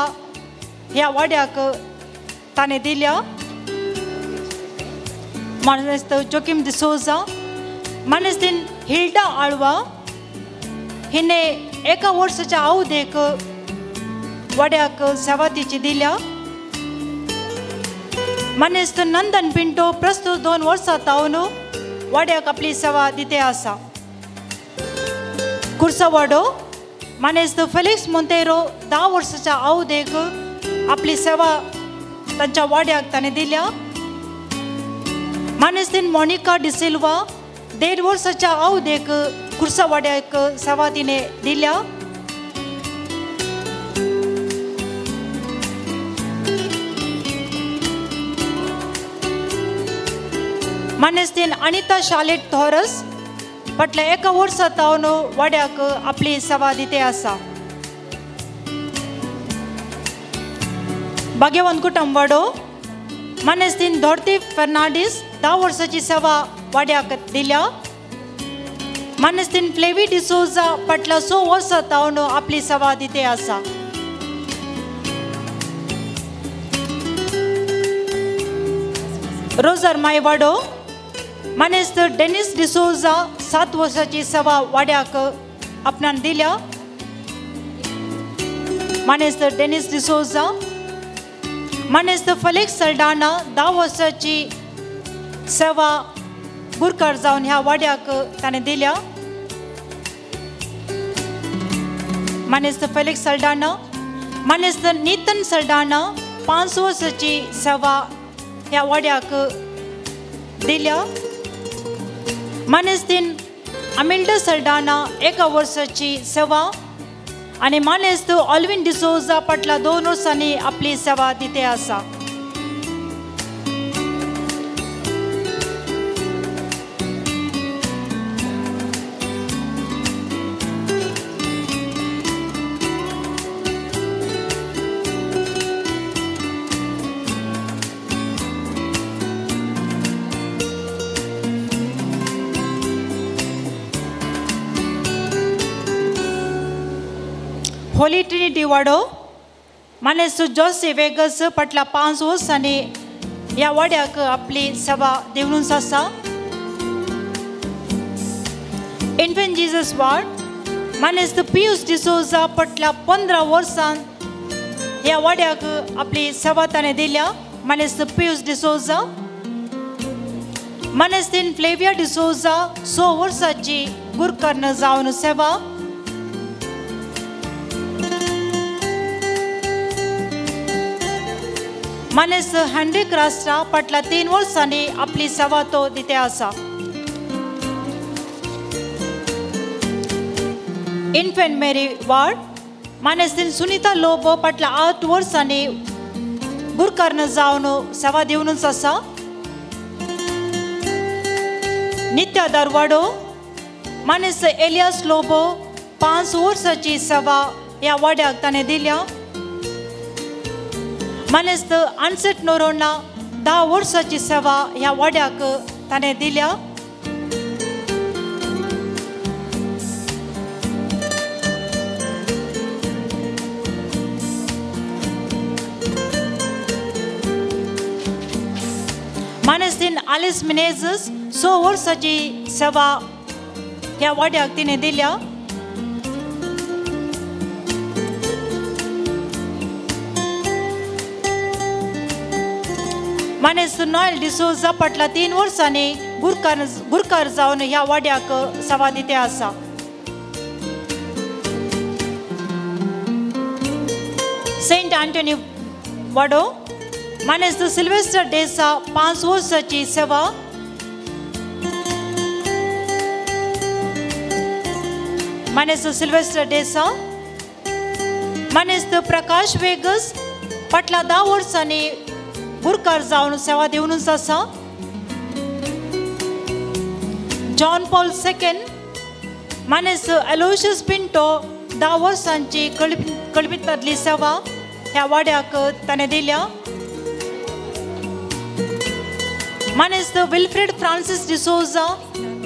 F: ह्या वाड्याक ताणें दिल्या. मानेस्त जोकीम डिसोजा, मानेस्तीन हिल्डा आळवा हिणे 1 वर्साच्या अवधेक वाड्याक सेवा तिची दिल्या. मानेस्त नंदन पिंटो प्रस्तुत 2 वर्सां तावन वाड्याक आपली सेवा दिते आसा. कुर्सावाडो मानेस्त फेलिक्स मोंतेरो 10 वर्साच्या अवधेक आपली सेवा तांच्या वाड्याक ताणें दिल्या. मानेस्तीन मोनिका डिसिल्वा 1.5 वर्साच्या अवधेक कुर्सावाड्याक सेवा तिणें दिल्या. मानेस्तीन अनिता शालेट थोरस फाटल्या 1 वर्सा तावन वाड्याक आपली सेवा दिते आसा. भाग्यवंत कुटुंब वाडो मानेस्तीन धोरती फर्नांडीस 10 वर्साची सेवा वाड्याक दिल्या. मानेस्तीन फ्लेवी डिसोजा फाटल्या 6 वर्सां तावन आपली सेवा दिते आसा. रोजर मायवाडो मानेस्त डेनिस डिसोजा 7 वर्साची सेवा वाड्याक आपणान दिल्या. मानेस्त डेनिस डिसोजा, मानेस्त फेलिक्स सल्डाना 10 वर्साची सेवा गुरकार जावन ह्या वाड्याक ताणें दिल्या. मानेस्त फेलिक्स सल्डाना, मानेस्त नितन सल्डाना 5 वर्साची सेवा ह्या वाड्याक दिल्या. मानेस्तीन अमिल्डा सल्डाना 1 वर्साची सेवा आनी मानेस्त ऑल्विन डिसोजा फाटल्या 2 वर्सांनी आपली सेवा दिते आसा. होली ट्रिनिटी वाडो मानेस्त जोसे वेगस फाटल्या 5 वर्सांनी ह्या वाड्याक आपली सेवा दिवनूच आसा. इन्फंट जीजस वार्ड मानेस्त पियूस डिसोजा फाटल्या 15 वर्सां ह्या वाड्याक आपली सेवा ताणें दिल्या. मानेस्त पियूस डिसोजा, मानेस्तीन फ्लेविया डिसोजा 6 वर्सांची गुरकर्ण जावन सेवा. मानेस्त हॅन्ड्रिक राष्ट्रा फाटल्या 3 वर्सांनी आपली सेवा तो दिते आसा. इन्फंट मेरी वार्ड मानेस्तीन सुनीता लोबो फाटल्या 8 वर्सांनी गुरकर्ण जावन सेवा दिवनूच आसा. नित्या दारवाडो मानेस्त एलियास लोबो 5 वर्सांची सेवा ह्या वाड्याक ताणें दिल्या. मानेस्त आनसेट नोरोना 10 वर्सांची सेवा ह्या वाड्याक ताणें दिल्या. मानेस्तीन आलिस मिनेझस 6 वर्सांची सेवा ह्या वाड्याक तिणें दिल्या. मानेस्त नॉयल डिसोजा फाटल्या 3 वर्सांनी गुरकार जावन ह्या वाड्याक सेवा दिते आसा. सेंट आंटोनी वाडो मानेस्त सिल्वेस्टर डेसा 5 वर्सांची सेवा. मानेस्त सिल्वेस्टर डेसा. मानेस्त प्रकाश वेगस फाटल्या 10 वर्सांनी गुरकार जावन सेवा दिवनूच आसा. जॉन पॉल सेकंड मानेस्त एलोशियस पिंटो 10 वर्सांची कळपितांतली सेवा ह्या वाड्याक ताणें दिल्या. मानेस्त विल्फ्रेड फ्रांसीस डिसोजा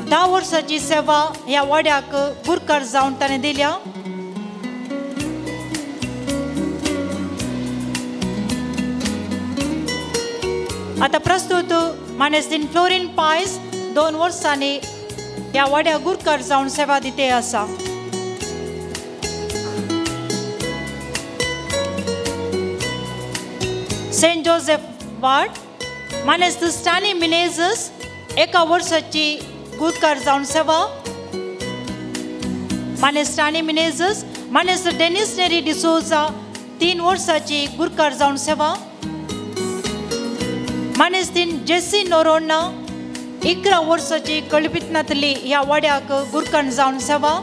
F: 10 वर्सांची सेवा ह्या वाड्याक गुरकार जावन ताणें दिल्या. आतां प्रस्तुत मानेस्त फ्लोरीन पायस 2 वर्सांनी ह्या वाड्या गुरकार जावन सेवा दिते आसा. सेंट जोसेफ वार्ड मानेस्त स्टॅनली मिनेझस 1 वर्साची गुरकार जावन सेवा. मानेस्त स्टॅनली मिनेझस. मानेस्त डेनिस नेरी डिसोजा 3 वर्साची गुरकार जावन सेवा. मानेस्त जेसी नोरोन्ना 11 वर्साची कळपितनातली ह्या वाड्याक गुरकार जावन सेवा.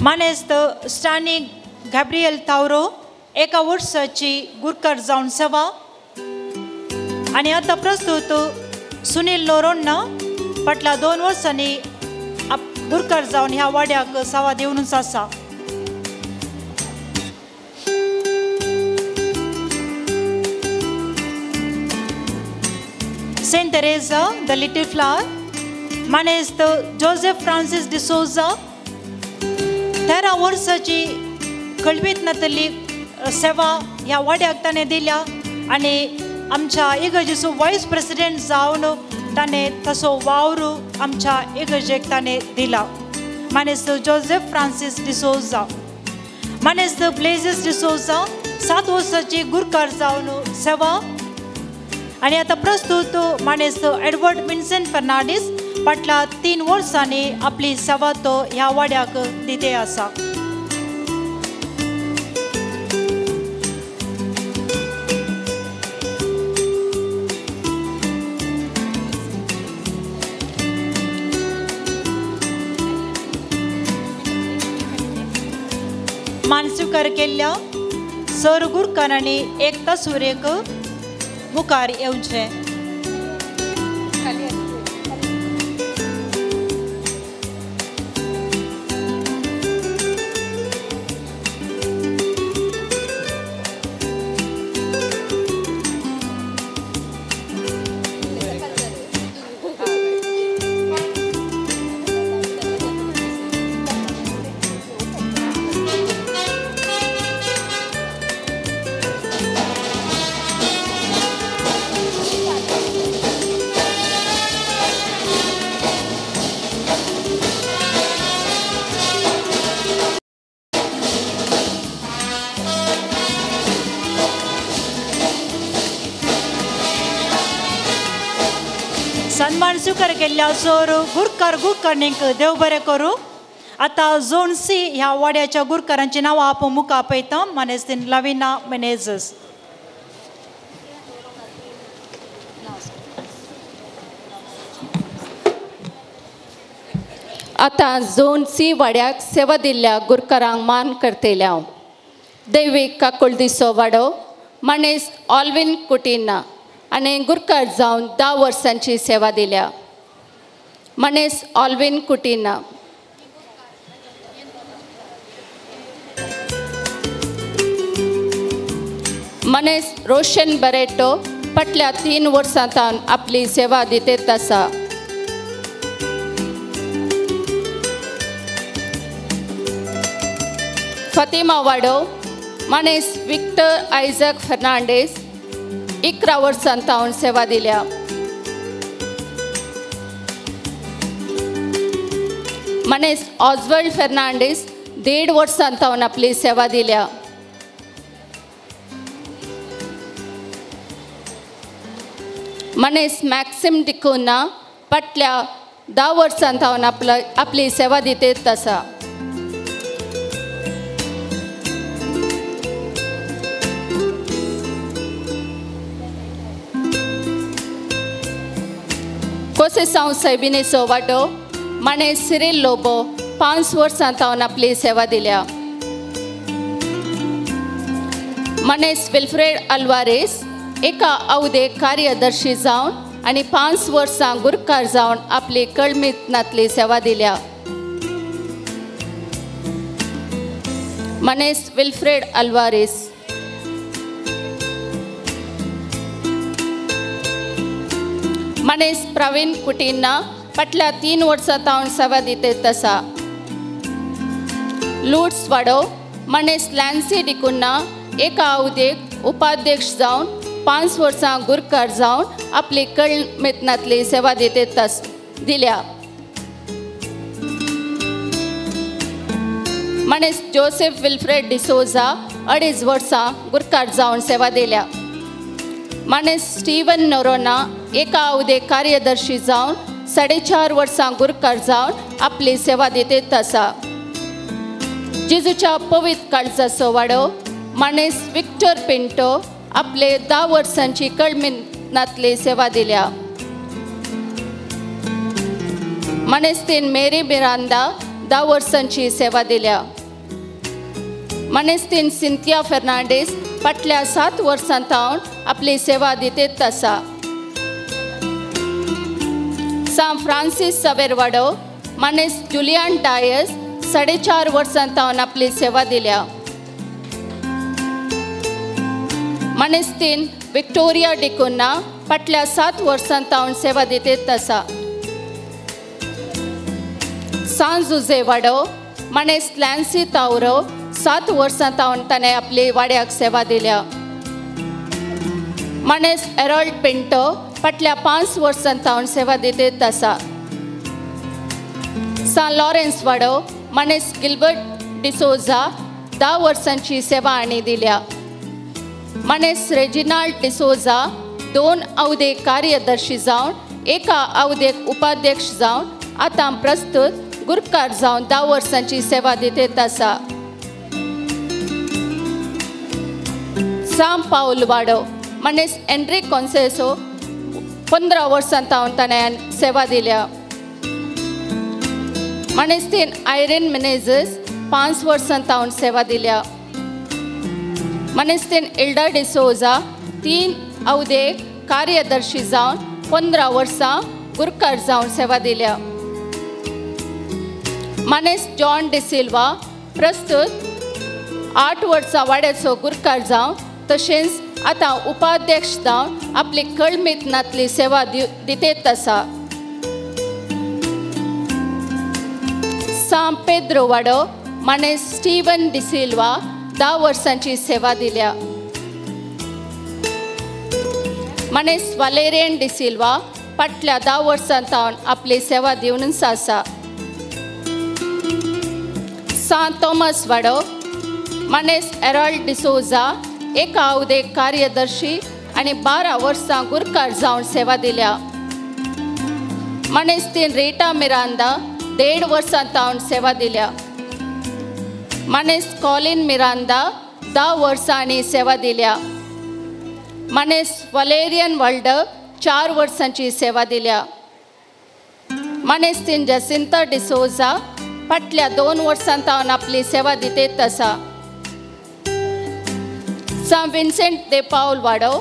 F: मानेस्त स्टॅनली गॅब्रियल तावरो 1 वर्साची गुरकार जावन सेवा. आनी आतां प्रस्तुत सुनील नोरोन्ना फाटल्या 2 वर्सांनी गुरकार जावन ह्या वाड्याक सेवा दिवनूच आसा. Saint Teresa the little flower मानेस्त जोसेफ फ्रांसीस डिसोजा 13 वर्साची कळवीत नातली सेवा ह्या वाड्याक ताणें दिल्या आनी आमच्या इगर्जेचो वायस प्रेसिडेंट जावन ताणें तसो वावर आमच्या इगर्जेक ताणें दिला. मानेस्त जोसेफ फ्रांसीस डिसोजा. मानेस्त ब्लेझीस डिसोजा 7 वर्साची गुरकार जावन सेवा. आनी आतां प्रस्तुत मानेस्त एडवर्ड विन्सेंट फर्नांडीस फाटल्या 3 वर्सांनी आपली सेवा तो ह्या वाड्याक दिते आसा. मान स्विकार केल्ल्या सर गुरकारांनी एक तसुरेक मुखार येवचें. सन्मान स्वीकार केल्ल्या सोर गुरकार गुरकारणींक देव बरें करूं. आतां झोन सी ह्या वाड्याच्या गुरकारांची नांवां आपूण मुखार आपयता. मानेस्त लविना मेनेझस.
C: आतां झोन सी वाड्याक सेवा दिल्ल्या गुरकारांक मान करतले हांव. दैवीक काकुळदिसो वाडो मानेस्त ऑल्विन कुटिन्हा आनी गुरकार जावन 10 वर्सांची सेवा दिल्या. मानेस्त ऑल्विन कुटिन्हा. मानेस्त रोशन बरेटो फाटल्या 3 वर्सां तावन आपली सेवा दितेत आसा. फातिमा वाडो मानेस्त विक्टर आयझक फर्नांडीस 11 वर्सां तावन सेवा दिल्या. मानेस्त ऑजवर्ल्ड फर्नांडीस 1.5 वर्सां तावन आपली सेवा दिल्या. मनेस मॅक्सिम डिकुन्हा फाटल्या 10 वर्सां थावन आपली सेवा दितेत आसा. कोसेसांव सायबिणीचो वाडो माने सिरील लोबो 5 वर्सां थावन आपली सेवा दिल्या. मनेस विल्फ्रेड अल्वारेस एका अवदे कार्यदर्शी जावन आनी 5 वर्सां गुरकार जावन आपली कळमीतनातली सेवा दिल्या. मनेस विल्फ्रेड अल्वारेस. मनेस प्रवीण कुटिन्हा फाटल्या 3 वर्सां थावन सेवा दितेत आसा. लुट्स वाडो मनेस लॅन्सी डिकुन्हा एका अवदेक उपाध्यक्ष जावन 5 वर्सां गुरकार जावन आपली कळमेतनातली सेवा दितेत दिल्या. मनेस जोसेफ विल्फ्रेड डिसोजा 2.5 वर्सां गुरकार जावन सेवा दिल्या. मनेस स्टीवन नोरोना एका अवदे कार्यदर्शी जावन 4.5 वर्सां गुरकार जावन आपली सेवा दितेत आसा. जेजूच्या पवित्र काळजाचो वाडो मानेस विक्टर पिंटो आपले 10 वर्सांची कळमिनातली सेवा दिल्या. मानेस्तीन मेरी मिरांदा 10 वर्सांची सेवा दिल्या. मानेस्तीन सिंथिया फेर्नांडीस फाटल्या 7 वर्सां थावन आपली सेवा दितेत आसा. सांत फ्रांसीस सावेर वाडो मानेस जुलियन डायस 4.5 वर्सां थावन आपली सेवा दिल्या. मानेस्तीन विक्टोरिया डिकुन्हा फाटल्या 7 वर्सां थावन सेवा दितेत आसा. सांत जुझे वाडो मानेस लॅन्सी तावरो 7 वर्सां थावन ताणें आपली वाड्याक सेवा दिल्या. मानेस एरोल्ड पिंटो फाटल्या 5 वर्सां थावन सेवा दितेत आसा. सांत लॉरेन्स वाडो मानेस गिल्बर्ट डिसोजा 10 वर्सांची सेवा आनी दिल्या. मानेस रेजिनाल्ड डिसोजा 2 अवदे कार्यदर्शी जावन एका अवदेक उपाध्यक्ष जावन आतां प्रस्तुत गुरकार जावन 10 वर्सांची सेवा दितेत आसा. सांत पावल वाडो मानेस एन्ड्री कॉन्सेसो 15 वर्सां थावन ताणें सेवा दिल्या. मानेस्तीन आयरीन मिनेझस 5 वर्सां थावन सेवा दिल्या. मानेस्तीन इल्डा डिसोजा 3 अवदेक कार्यदर्शी जावन 15 वर्सां गुरकार जावन सेवा दिल्या. मानेस जॉन डिसिल्वा प्रस्तुत 8 वर्सां वाड्याचो गुरकार जावन तशेंच आतां उपाध्यक्ष जावन आपली कळमीतनातली सेवा दितेत आसा. सांत पेद्रो वाडो मानेस स्टीवन डिसिल्वा 10 वर्सांची सेवा दिल्या. मानेस वालेरियन डिसिल्वा फाटल्या 10 वर्सां थावन आपली सेवा दिवनच आसा. सांत थॉमस वाडो मानेस एरोल्ड डिसोजा एका अवदे कार्यदर्शी आनी 12 वर्सां गुरकार जावन सेवा दिल्या. मानेस्तीन रेटा मिरांदा 1.5 वर्सां थावन सेवा दिल्या. मानेस कॉलिन मिरांदा 10 वर्सांनी सेवा दिल्या. मानेस वलेरियन वर्ल्ड 4 वर्सांची सेवा दिल्या. मानेस्तीन जसिंता डिसोजा फाटल्या 2 वर्सां थावन आपली सेवा दितेत आसा. सांत विन्सेंट दे पावल वाडो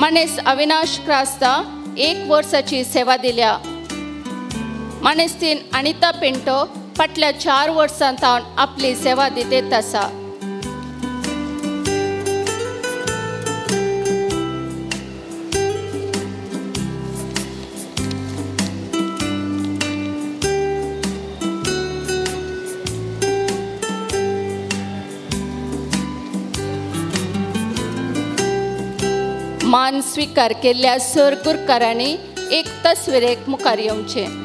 C: मानेस अविनाश क्रास्ता 1 वर्साची सेवा दिल्या. मानेस्तीन अनिता पिंटो फाटल्या 4 वर्सां थावन आपली सेवा दितेत आसा. मान स्वीकार केल्ल्या सर गुरकारांनी एक तस्वीरेक मुखार येवचें.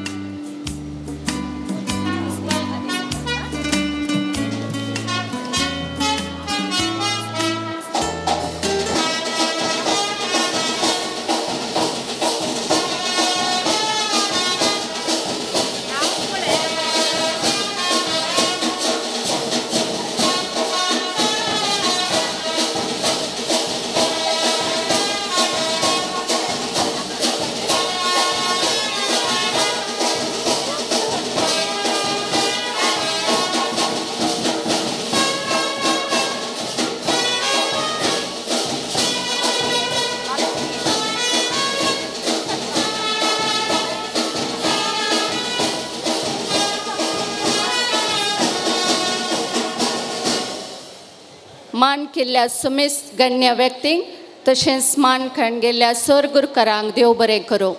C: मान केल्ल्या सुमेस गण्य व्यक्तींक तशेंच मान खण गेल्ल्या सर गुरकारांक देव बरें करूं.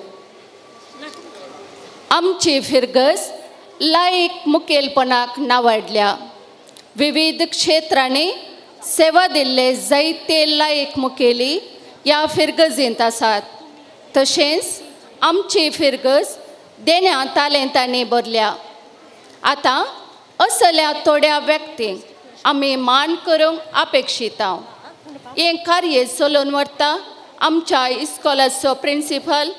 C: आमची फिरगज लायक मुखेलपणाक नावाडल्या. विविध क्षेत्रांनी सेवा दिल्ले जायते लायक मुखेली ह्या फिरगजींत आसात. तशेंच आमची फिरगज देण्या तालेंतांनी भरल्या. आतां असल्या थोड्या व्यक्तींक आमी मान करूंक अपेक्षिता. हें कार्य चलोवन व्हरता आमच्या इस्कॉलाचो प्रिंसिपल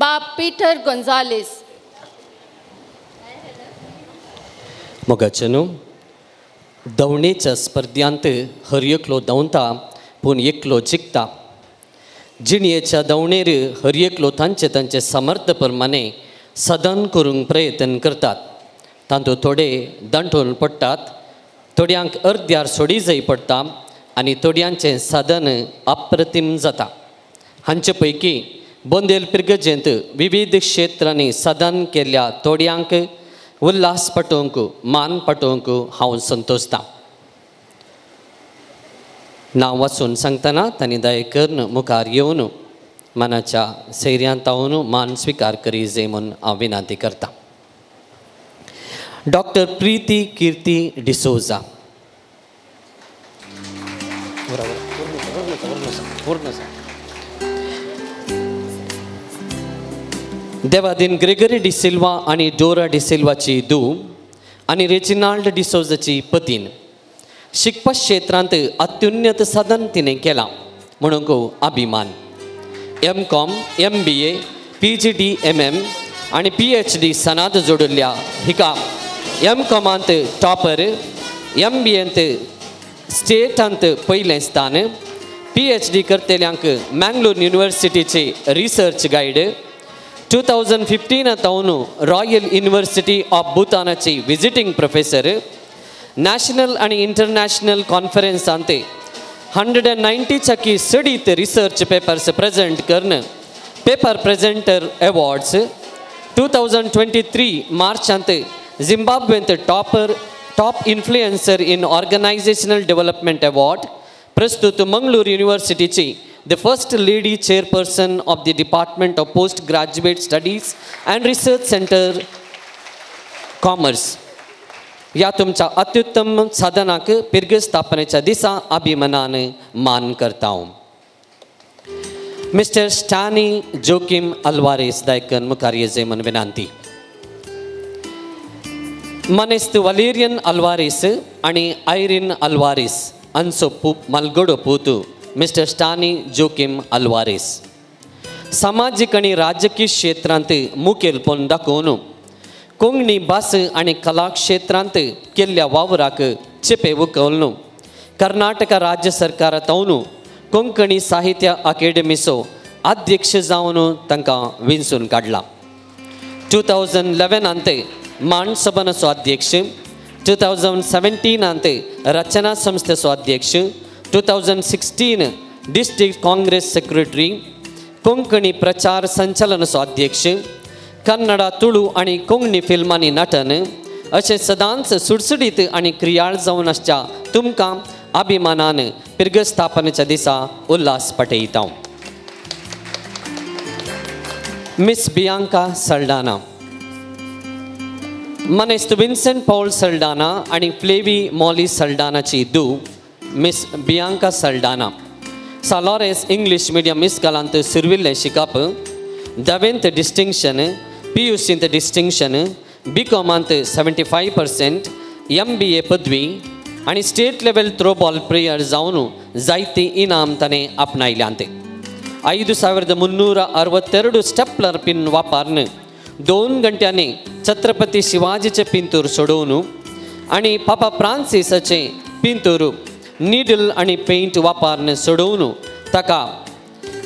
C: बाब पीटर गोंजालीस.
L: मोगाचे न्हू, दवणेच्या स्पर्ध्यांत हर एकलो धांवता पूण एकलो जिखता. जिणयेच्या दवणेर हर एकलो तांचे तांचे समर्थ प्रमाणे सदन करूंक प्रयत्न करतात. तातूंत थोडे दंठून पडटात, थोड्यांक अर्द्यार सोडी जाय पडटा आनी थोड्यांचें साधन अप्रतीम जाता. हांचे पैकी बोंदेल पिरगजेंत विविध क्षेत्रांनी साधन केल्ल्या थोड्यांक उल्हास पटोवंक मान पटोवंक हांव संतोषतां. नांव वाचून सांगतना तांणी दया करून मुखार येवन मनाच्या सैर्यांत हांव मान स्विकार करी जाय म्हूण हांव विनंती करतां. डॉक्टर प्रीती कीर्ती डिसोजा. देवादीन ग्रेगरी डिसिल्वा आनी डोरा डिसिल्वाची धूव आनी रेजिनाल्ड डिसोजाची पतीन. शिकपा क्षेत्रांत अत्युन्नत साधन तिणें केलां म्हणूंक अभिमान. M com, M B A, P G D M M आनी पी एच डी सनाद जोडिल्ल्या हिका एम कॉमांत टॉपर, एम बी एंत स्टेटांत पयलें स्थान, पी एच डी करतल्यांक मँगलोर युनिवर्सिटीची रिसर्च गायड, 2015 तावन रॉयल युनिवर्सिटी ऑफ भूतानाची विजिटींग प्रोफेसर, नॅशनल आनी इंटरनॅशनल कॉन्फरन्सांत 190 चकी सडीत रिसर्च पेपर्स प्रेजेंट करून पेपर प्रेजेंटर अवॉर्ड्स, 2023 मार्चांत झिम्बाब्वेंत top influencer in organisational development award, प्रस्तुत Mangalore युनिवर्सिटीची the first lady chairperson of the department of post graduate studies and research centre commerce. ह्या तुमच्या अत्युत्तम साधनाक पिरग स्थापनेच्या दिसा अभिमानान मान करता. मिस्टर स्टॅनी जोकीम अल्वारेस दायकन मुखार येजे म्हूण विनंती. मनेस्त वलेरियन अल्वारेस आनी आयरीन अल्वारेस हांचो मालगडो पूत मिस्टर स्टॅनी जोकीम अल्वारेस. सामाजीक आनी राजकीय क्षेत्रांत मुखेलपण दाखोवन कोंकणी भास आनी कला क्षेत्रांत केल्ल्या वावराक चेपे उखलून कर्नाटक राज्य सरकारांत कोंकणी साहित्य अकादेमीचो अध्यक्ष जावन तांकां विंचून काडला. 2011 मान सभाचो अध्यक्ष, 2017 रचना संस्थेचो अध्यक्ष, 2016 डिस्ट्रिक्ट काँग्रेस सेक्रेटरी, कोंकणी प्रचार संचालनाचो अध्यक्ष, कन्नडा तुळू आनी कोंकणी फिल्मांनी नटन अशें सदांच सुडसुडीत आनी क्रियाळ जावन आसच्या तुमकां अभिमानान पिरग स्थापनेच्या दिसा उल्हास पटयता. मिस बियांका सल्डाना. मनेस्त विन्सेंट पॉल सल्डाना आनी फ्लेवी मॉली सल्डानाची धूव miss Bianca Saldanha. Saint Lawrence English medium इस्कॉलांत सुरविल्लें शिकप, धावेंत डिस्टिंक्शन, पी you सींत डिस्टिंक्शन, बी कॉमांत 75%, एम बी ए पदवी आनी स्टेट लेवल थ्रोबॉल प्लेयर जावन जायती इनाम ताणें आपणायल्यांत. 5362 स्टेपलर पिन वापरून 2 घंट्यांनी छत्रपती शिवाजीचें पिंतूर सोडोवन आनी पापा फ्रांसिसाचें पिंतूर निडल आनी पेंट वापरून सोडोवन ताका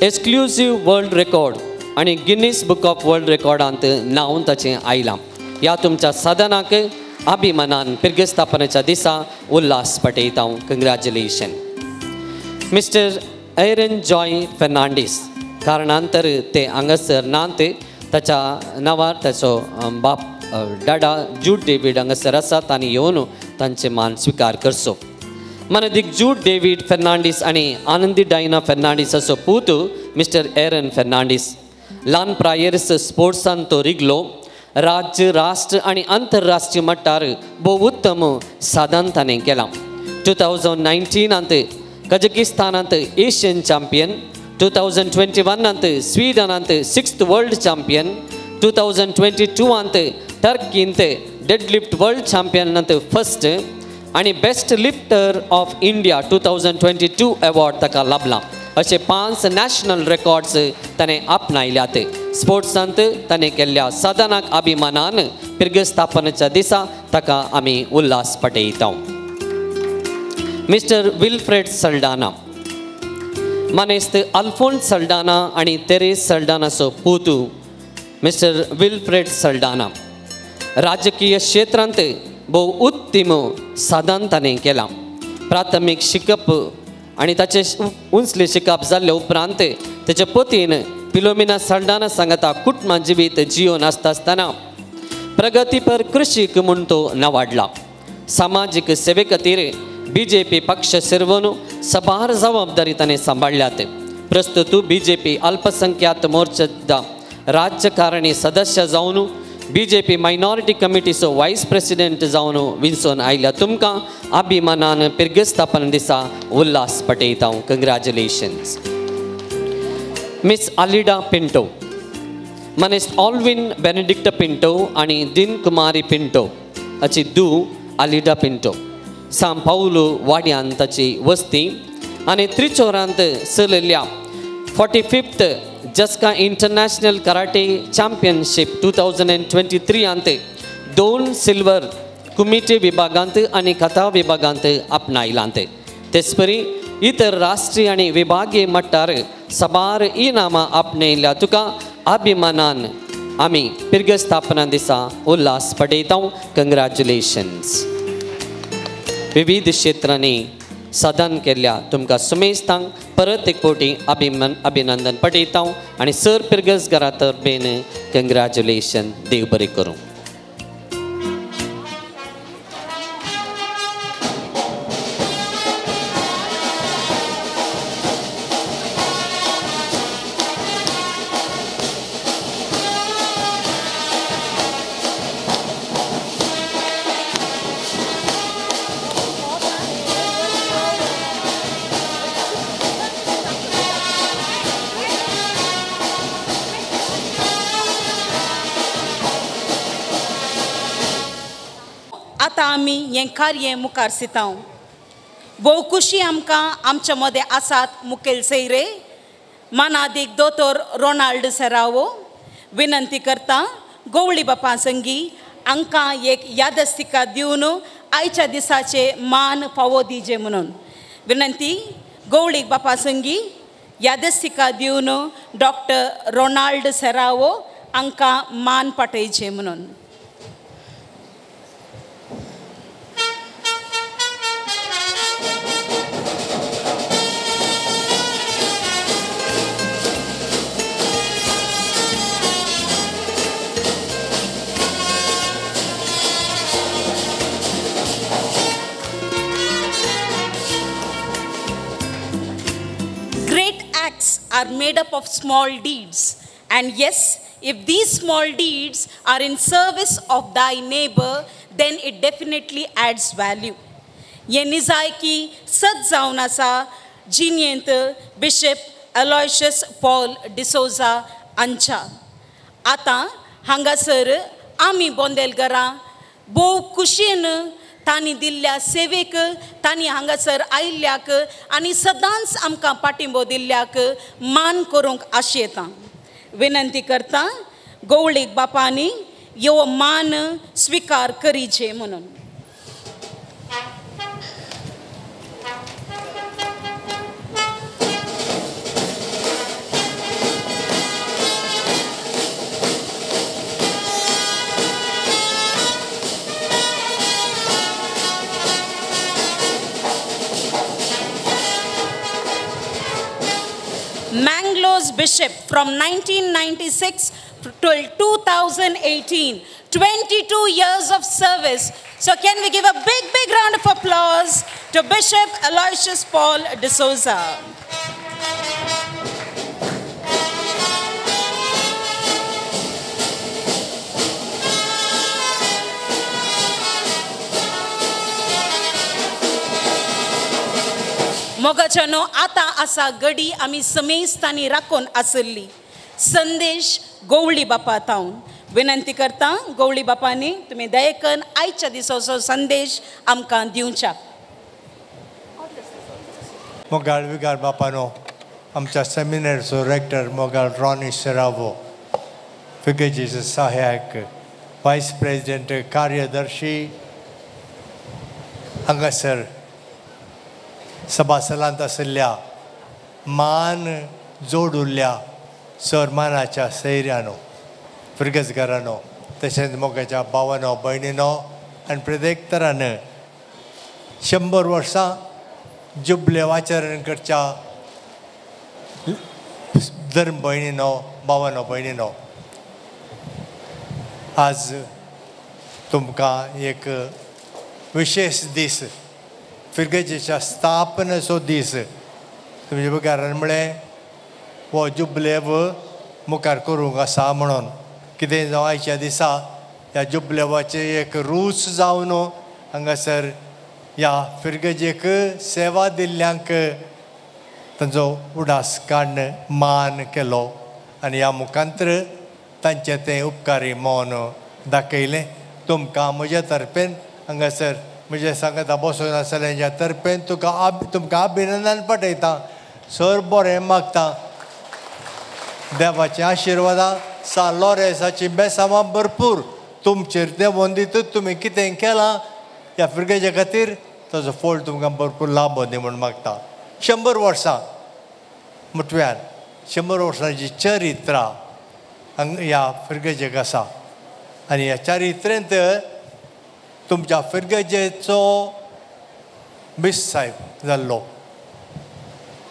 L: एक्सक्लुजीव वर्ल्ड रेकॉर्ड आनी गिनीस बुक ऑफ वर्ल्ड रेकॉर्डांत नांव ताचें आयलां. ह्या तुमच्या साधनाक अभिमानान पिरग स्थापनेच्या दिसा उल्हास पटयता. Congratulation. Mister Aaron Joy Fernandes. कारणांतर ते हांगासर नात, ताच्या नांवार ताचो बाप डाडा जूड डेवीड हांगासर आसात आनी येवन तांचे मान स्विकार करचो. मानादीक जूड डेवीड फेर्नांडीस आनी आनंदी डायना फेर्नांडीस असो पूत मिस्टर एरन फेर्नांडीस. ल्हान प्रायेर स्पोर्ट्सान तो रिगलो. राज्य, राष्ट्र आनी आंतरराष्ट्रीय मट्टार भोव उत्तम साधन ताणें केलां. 2019 कजकिस्तानांत एशियन चॅम्पियन, 2021 स्वीडनांत 6th world champion, 2022 टर्कींत deadlift world चॅम्पियनांत first आनी best lifter of India 2022 award ताका लाभला. अशे 5 नॅशनल रेकॉर्ड्स ताणें आपणायल्यात. स्पोर्ट्सांत ताणें केल्ल्या साधनाक अभिमानान पिर्गस्थापनेच्या दिसा ताका आमी उल्हास पटयता. मिस्टर विल्फ्रेड सल्डाना, मानेस्त अल्फोन्स सल्डाना आनी तेरेस सल्डानाचो पूत मिस्टर विल्फ्रेड सल्डाना. राजकीय क्षेत्रांत भोव उत्तम साधन ताणें केलां. प्राथमीक शिकप आनी ताचें उंचलें शिकप जाल्ले उपरांत ताचे पतीन पिलोमिना सल्डाना सांगाता कुटुंबा जिवीत जियोन आसता आसतना प्रगतीपर कृशीक म्हूण तो नावाडला. सामाजीक सेवे खातीर बीजेपी पक्ष सेरवून सबार जबाबदारी ताणें सांबाळ्ळ्यात. प्रस्तुत बीजेपी अल्पसंख्यात मोर्चा राज्यकारणी सदस्य जावन बीजेपी मायनॉरिटी कमिटीचो वायस प्रेसिडेंट जावन विंचून आयल्या. तुमकां अभिमानान पिर्गस्थापन दिसा उल्हास पटयता. कंग्रॅच्युलेशन्स. मिस आलिडा पिंटो, मानेस्त ऑल्विन बेनेडिक्ट पिंटो आनी दिन कुमारी पिंटो हाची धूव आलिडा पिंटो. सां पावलो वाड्यान ताची वस्ती आनी त्रिचोरांत चलयल्ल्या 45th Jaska international karate championship 2023 2 silver कुमिटे विभागांत आनी कथा विभागांत आपणायलांत. तेचपरी इतर राष्ट्रीय आनी विभागीय मट्टार सबार इनामां आपणायल्या. तुका अभिमानान आमी पिर्गस्थापना दिसा उल्हास पटयता. कंग्रॅच्युलेशन्स. विविध क्षेत्रांनी साधन केल्ल्या तुमकां सुमेस्तांक परत एक फावटी अभिनंदन पटयता आनी सर पिर्गस घरा तर्फेन कंग्रॅच्युलेशन. देव बरें करूं.
P: आमी हें कार्य मुखार सितां. भोव खुशी आमकां आमच्या मदें आसात मुखेल सैरे मानादीक दोतोर रोनाल्ड सेरावो. विनंती करता गोवळी बापा संगी हांकां एक यादस्तिका दिवन आयच्या दिसाचे मान फावो दिजे म्हणून विनंती. गोवळी बापा संगी यादस्तिका दिवन डॉक्टर रोनाल्ड सेरावो हांकां मान पाठयचे म्हणून. Are made up of small deeds, and yes, if these small deeds are in service of thy neighbor, then it definitely adds value. ये निजायकी सत जावन आसा जिणेंत बिशप अलोयशियस पॉल डिसोजा हांच्या. आतां हांगासर आमी बोंदेलगरां भोव खुशयेन तांणी दिल्ल्या सेवेक, तांणी हांगासर आयिल्ल्याक आनी सदांच आमकां पाठिंबो दिल्ल्याक मान करूंक आशेता. विनंती करता गोवळीक बापांनी यो मान स्विकार करीचे म्हणून. Mangalore's bishop from 1996 till 2018, 22 years of service. So can we give a big, big round of applause to Bishop Aloysius Paul D'Souza. मोगाच्यानो आतां आसा गडी आमी समेस्तांनी राखून आसली संदेश गोवळी बापा तावन विनंती करता गोवळी बापांनी तुमी दयेकन आयच्या दिसाचो संदेश आमकां दिवच्या.
B: मोगाळ विगार बापानो, आमच्या सेमिनारचो रेक्टर मोगाळ रॉनी सेरावो, फिगर्जीचो सहायक वायस प्रेसिडेंट कार्यदर्शी हांगासर सभासलांत आशिल्ल्या मान जोडुल्ल्या सर मानाच्या सैऱ्यानो फिरगजगारानो तशेंच मोगाच्या भावानो भयणीनो आनी प्रत्येक तरान 100 वर्सां जुबले आचरण करच्या धर्म भयणीनो भावानो भयणीनो, आज तुमकां एक विशेष दीस फिरगजेच्या स्थापनेचो दीस तुमच्या बगारान म्हळें हो जुबलेव मुखार करूंक आसा म्हणून कितें जावं आयच्या दिसा ह्या जुबलेवाचें एक रूच जावन हांगासर ह्या फिरगजेक सेवा दिल्ल्यांक तांचो उडास काडून मान केलो आनी ह्या मुखांतर तांचें तें उपकारी मौन दाखयलें. तुमकां म्हज्या तर्फेन हांगासर म्हजें सांगता बसून आसलें तर्फेन तुका तुमकां अभिनंदन पाठयता. सर बरें मागता देवाच्या आशिर्वादां सान लॉरेसाची बेसांवां भरपूर तुमचेर देंवोन दितूच तुमी कितें केलां ह्या फिरगेजे खातीर ताजो फळ तुमकां भरपूर लाभ दी म्हूण मागता. 100 वर्सां म्हटल्यार 100 वर्सांची चरित्रा ह्या फिरगेजेक आसा आनी ह्या चरित्रेंत तुमच्या फिरगजेचो बीस साहेब जाल्लो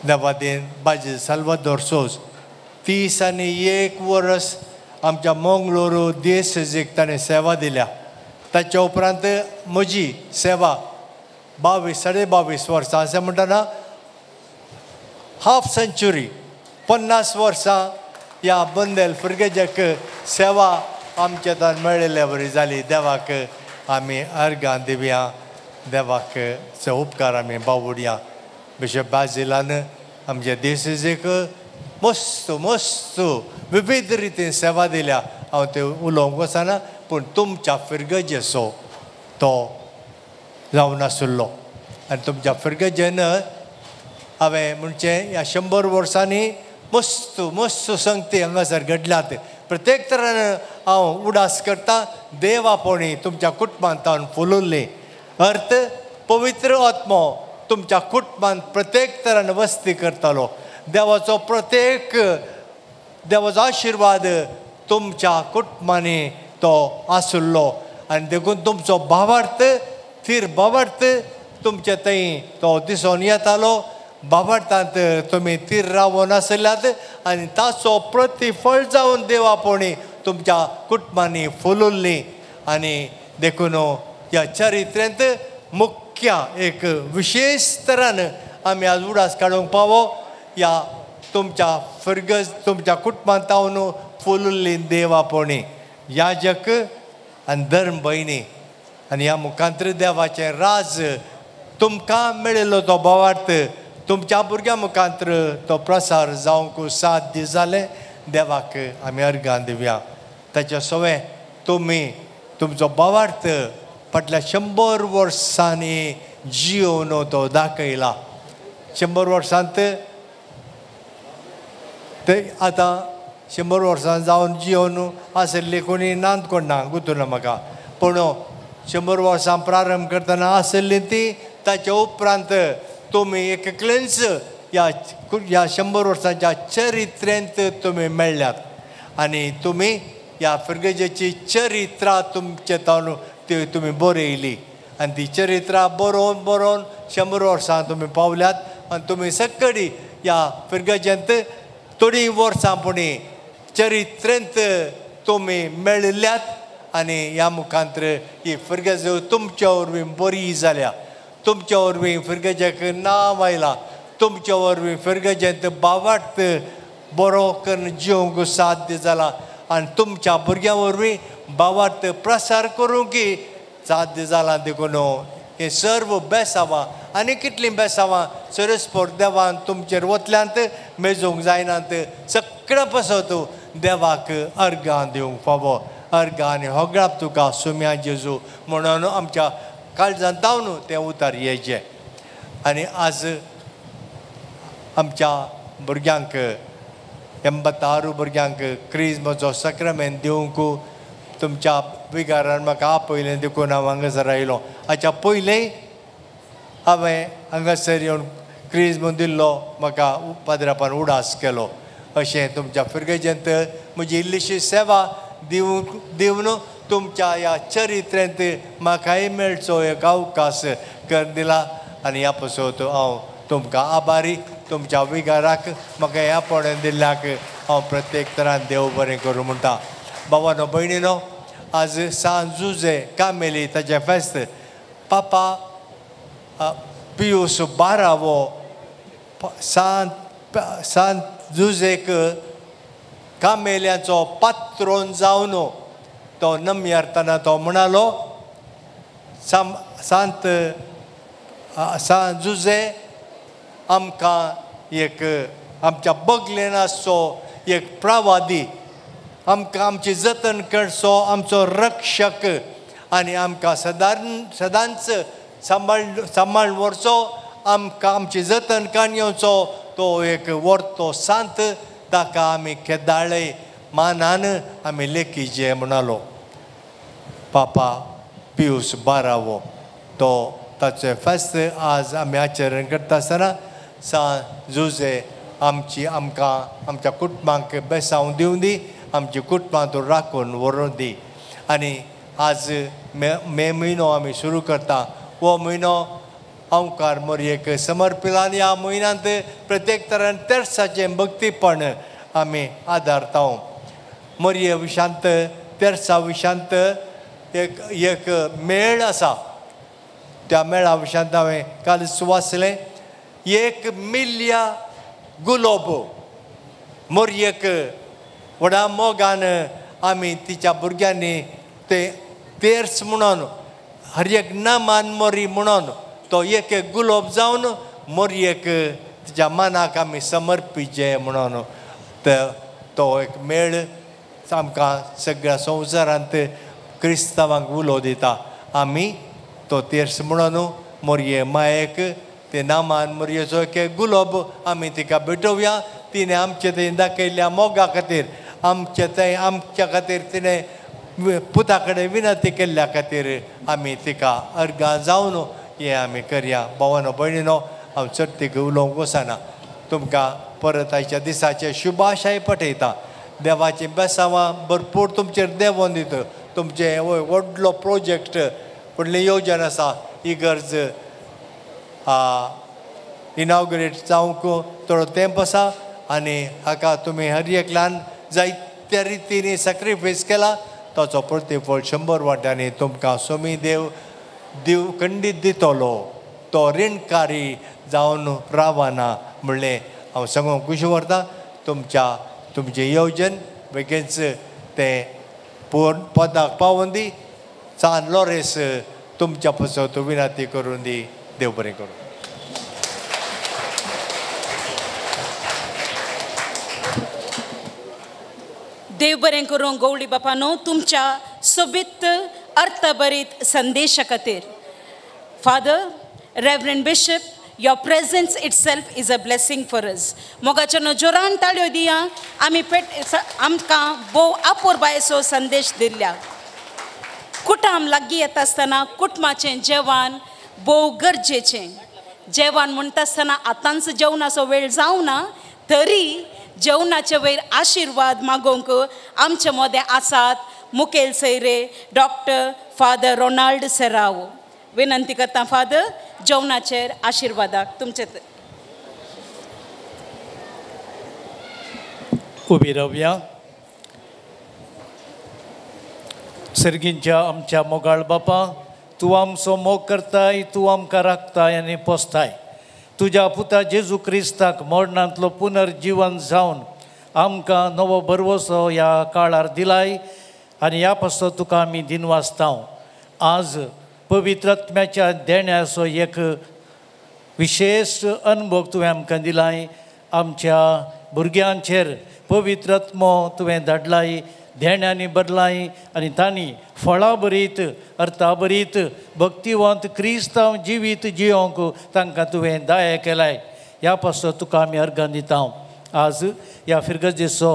B: देवादेन बाजी साल्वादोर सोज 31 वर्स आमच्या मंगळुरू देश ताणें सेवा दिल्या. ताच्या उपरांत म्हजी सेवा 22 22.5 वर्सां अशें म्हणटना हाफ सेंचुरी 50 वर्सां ह्या बंदेल फिरगेजेक सेवा आमच्या तान मेळिल्ले बरी जाली. देवाक आमी अर्गां दिवया, देवाक उपकार आमी बावुडया. बिशप बाजिलान आमच्या देशेक मस्त मस्त विविध रितीन सेवा दिल्या. हांव ते उलोवंक वचना पूण तुमच्या फिरगजेचो तो जावन आशिल्लो आनी तुमच्या फिरगजेन हांवें म्हणचें ह्या 100 वर्सांनी मस्त मस्त संगती हांगासर घडल्यात. प्रत्येक तरान हांव उडास करता देव आपोवणी तुमच्या कुटुंबांत फुलुल्ली अर्थ पवित्र आत्मो तुमच्या कुटुंबांत प्रत्येक तरान वस्ती करतालो. देवाचो प्रत्येक देवाचो आशिर्वाद तुमच्या कुटुंबांनी तो आशिल्लो आनी देखून तुमचो भावार्थ थीर भावार्थ तुमचे थंय तो दिसून येतालो. भावार्थांत तुमी थीर रावून आशिल्ल्यात आनी ताचो प्रतिफळ जावन देव आपोवणी तुमच्या कुटुंबांनी फुलुल्ली आनी देखून ह्या चरित्रेंत मुख्य एक विशेष तरान आमी आज उडास काडूंक पावो ह्या तुमच्या फिरगज तुमच्या कुटुंबांत फुलुल्ली देव आपोवणी याजक आनी धर्म भयणी आनी ह्या मुखांतर देवाचें राज तुमकां मेळिल्लो तो भावार्थ तुमच्या भुरग्यां मुखांतर तो प्रसार जावंक साध्य जालें. देवाक आमी अर्गां दिवया. ताच्या सवें तुमी तुमचो भावार्थ फाटल्या 100 वर्सांनी जियोन तो दाखयला. 100 वर्सांत ते आतां 100 वर्सां जावन जियोन आशिल्ली कोणी नांद कोण ना गुतूना म्हाका पूण 100 वर्सां प्रारंभ करतना आशिल्ली ती ताच्या उपरांत तुमी एकलेंच ह्या 100 वर्सांच्या चरित्रेंत तुमी मेळ्ळ्यात आनी तुमी ह्या फिरगजेची चरित्रा तुमचे ताणून ती तुमी बरयली आनी ती चरित्रा बरोवन बरोवन 100 वर्सां तुमी पावल्यात आनी तुमी सगळी ह्या फिरगजेंत थोडीं वर्सां पुणी चरित्रेंत तुमी मेळिल्ल्यात आनी ह्या मुखांतर ही फिरगज तुमच्या वरवीं बरी जाल्या. तुमच्या वरवीं फिरगजेक नांव आयलां, तुमच्या वरवीं फिरगजेंत बावाट बरो करून जिवंक साध्य जाला आनी तुमच्या भुरग्यां वरवीं बावार्थ प्रसार करूंक साध्य जाला. देखून हे सर्व बेसांवां आनी कितलीं बेसांवां सरस्पोर देवान तुमचेर वतल्यांत मेजूंक जायनात. सगळें पसत देवाक अर्गां दिवंक फावो, अर्गां आनी होगळाप तुका सुम्या जेजू म्हणून आमच्या काळजांत जावन तें उतार येचें. आनी आज आमच्या भुरग्यांक 86 भुरग्यांक क्रिज्माचो साक्रामेंत दिवंक तुमच्या विगारान म्हाका आपयलें देखून हांव हांगासर आयलो. हाच्या पयलें हांवें हांगासर येवन क्रिज्म दिल्लो म्हाका पाद्रापान उडास केलो. अशें तुमच्या फिरगजेंत म्हजी इल्लीशी सेवा दिवन तुमच्या ह्या चरित्रेंत म्हाकाय मेळचो एक अवकाश कर दिला आनी ह्या पासत हांव तुमकां आभारी. तुमच्या विगाराक म्हाका ह्या पणेन दिल्ल्याक हांव प्रत्येक तरान देव बरें करूं म्हणटा. बाबानो भयणीनो, आज सांत जुजे कामेली ताचें फेस्त. पापा पियूस बारावो सांत जुजेक कामेल्यांचो पात्रोन जावन तो नमयारतना तो म्हणालो, सांत जुजे आमकां एक आमच्या बगलेन आसचो एक प्रवादी, आमकां आमची जतन करचो आमचो रक्षक आनी आमकां सदांच सांबाळ व्हरचो, आमकां आमची जतन काण येवचो तो एक व्हरतो सांत, ताका आमी केदाळे मानान आमी लेखीचे म्हणालो. पापा पियूस बारावो तो ताचें फेस्त आज आमी आचरण करता आसतना सांत जुजे आमची आमकां आमच्या कुटुंबांक बेसांव दिवं दी, आमची कुटुंबां तो राखून व्हरून दी. आनी आज मे म्हयनो आमी सुरू करता, हो म्हयनो अंवकार मोरयेक समर्पिला आनी ह्या म्हयन्यांत प्रत्येक तरान तेर्साचें भक्तीपण आमी आदारता. मोरये विशांत तेर्सा विशांत एक एक मेळ आसा, त्या मेळा विशांत हांवें काल वाचलें, 1 मिल्या गुलोब मोरयेक व्हडा मोगान आमी तिच्या भुरग्यांनी ते तेर्स म्हणून हर एक नामान मोरी म्हणून तो एक एक गुलोब जावन मोरयेक तिच्या मनाक आमी समर्पिचे म्हणून तो एक मेळ आमकां सगळ्या संवसारांत क्रिस्तांवांक उलो दिता. आमी तो तेर्स म्हणून मोरये मायेक ते नामान मोरयेचो एक एक गुलोब आमी तिका भेटोवया. तिणें आमचे थंय दाखयल्ल्या मोगा खातीर, आमचे थंय आमच्या खातीर तिणें पुता कडेन विनंती केल्ल्या खातीर आमी तिका अर्गां जावन हें आमी करया. भावानो भयणीनो, हांव चडतीक उलोवंक वचना. तुमकां परत आयच्या दिसाचे शुभाशाय पठयता. देवाचीं बेसांवां भरपूर तुमचेर देंवोन दिता. तुमचें व्हडलो प्रोजेक्ट व्हडली योजन आसा, ही गरज इनॉग्रेट जावंक थोडो तेंप आसा आनी हाका तुमी हर एकल्यान जायत्या रितींनी सॅक्रिफायस केला, ताचो प्रतिफळ 100 वांट्यांनी तुमकां सोमी देव दिव खंडीत दितलो. तो रिणकारी जावन रावना म्हणलें हांव सांगूंक खुशी व्हरता. तुमचें येवजण बेगीनच तें पदाक पावोवन दी. सान लॉरेस तुमच्या पासत विनंती करून दी. देव बरें करूं.
P: देव बरें करूं गौडी बापानो तुमच्या सोबीत अर्थभरीत संदेशा खातीर. Father reverend bishop, your presence itself is a blessing for us. मोगाच्या नजरान ताळयो दिया आमी पेट आमकां भोव अपुरबायेचो संदेश दिल्ल्या. कुटाम लागीं येता आसतना कुटुंबाचें जेवण भोव गरजेचें. जेवण म्हणटा आसतना आतांच जेवणाचो वेळ जावना तरी जेवणाचे वयर आशिर्वाद मागोवंक आमचे मदें आसात मुखेल सैरे डॉक्टर फादर रोनाल्ड सेरावो. विनंती करता फादर जेवणाचेर आशिर्वादाक तुमचे
G: उबी रावया. सर्गींच्या आमच्या मोगाळ बापा, तूं आमचो मोग करताय, तूं आमकां राखताय आनी पोसताय. तुज्या पुता जेजू क्रिस्ताक मरणांतलो पुनर्जिवन जावन आमकां नवो भरवसो ह्या काळार दिलाय आनी ह्या पासत तुका आमी दिनवासता. आज पवित्र आत्म्याच्या देण्याचो एक विशेश अनुभव तुवें आमकां दिलाय. आमच्या भुरग्यांचेर पवित्र आत्मो तुवें धाडलाय, देण्यांनी बदलाय आनी तांणी फळां भरीत, अर्था भरीत भक्तिवंत क्रिस्तांव जिवीत जियोंक तांकां तुवें दया केलाय. ह्या पासत तुका आमी अर्गां दिता. आज ह्या फिरगजेचो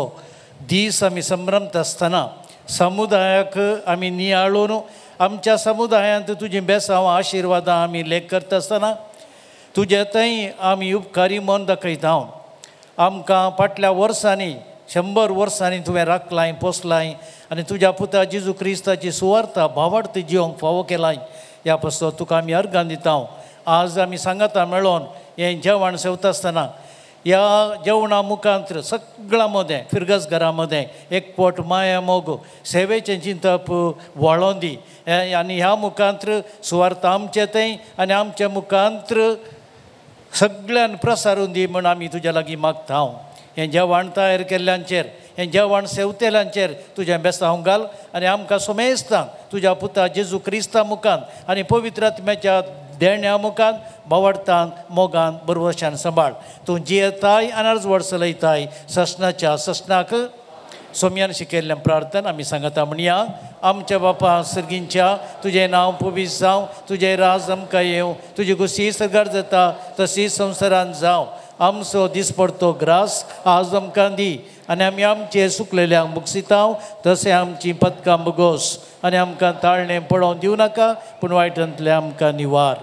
G: दीस आमी संभ्रमता आसतना समुदायाक आमी नियाळून आमच्या समुदायांत तुजी बेसांव आशिर्वादां आमी लेख करता आसतना तुजे थंय आमी उपकारी मन दाखयता. आमकां फाटल्या वर्सांनी 100 वर्सांनी तुवें राखलाय, पोसलाय आनी तुज्या पुता जेजू क्रिस्ताची सुवार्ता भावार्थ जिवंक फावो केलाय. ह्या पासत तुका आमी अर्गां दिता. आज आमी सांगाता मेळोन हें जेवण सेवता आसतना ह्या जेवणा मुखांत सगळ्यां मदें फिरगज घरा मदें एक पोट माया मोग सेवेचें चिंतप वळोन दी आनी ह्या मुखांत सुवार्थ आमचे थंय आनी आमच्या मुखांत सगळ्यान प्रसारून दी म्हण आमी तुज्या लागीं मागता. हें जेवण तयार केल्ल्यांचेर, हें जेवण सेवतेल्यांचेर तुजें बेसांव घाल आनी आमकां सोमेस्तांक तुज्या पुता जेजू क्रिस्ता मुखान आनी पवित्र आत्म्याच्या देण्या मुखान भावार्थान मोगान बरवशान सांबाळ. तूं जियेताय आनी अर्जवड चलयताय ससनाच्या ससनाक सोम्यान शिकयल्लें प्रार्थना आमी सांगता म्हणया. आमच्या बापा सर्गींच्या, तुजें नांव पवित्र जावं, तुजें राज आमकां येवं, तुजी खुशी सर्गार जाता तशी संवसारान जावं. आमचो दिसपडतो ग्रास आज आमकां दी आनी आमी आमचे सुकलेल्यांक मुक्सितां तशें आमची पदकां बगोस आनी आमकां ताळणें पडोवन दिवं नाका पूण वायटांतलें आमकां निवार.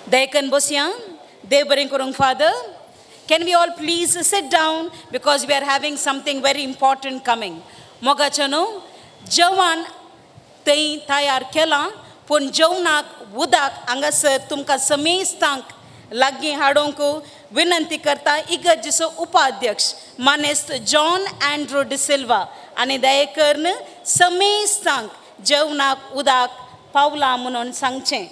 P: दयकन बसया. देव बरें करूंक father. Can we all please sit down because we are having something very important coming. मोगाचें जेवण थंय तयार केलां पूण जेवणाक उदक हांगासर तुमकां समेस्तांक लागीं हाडूंक विनंती करता इगर्जेचो उपाध्यक्ष मानेस्त जॉन अँड्रू डिसिल्वा आनी दया करून समेस्तांक जेवणाक उदक पावलां म्हणून सांगचें.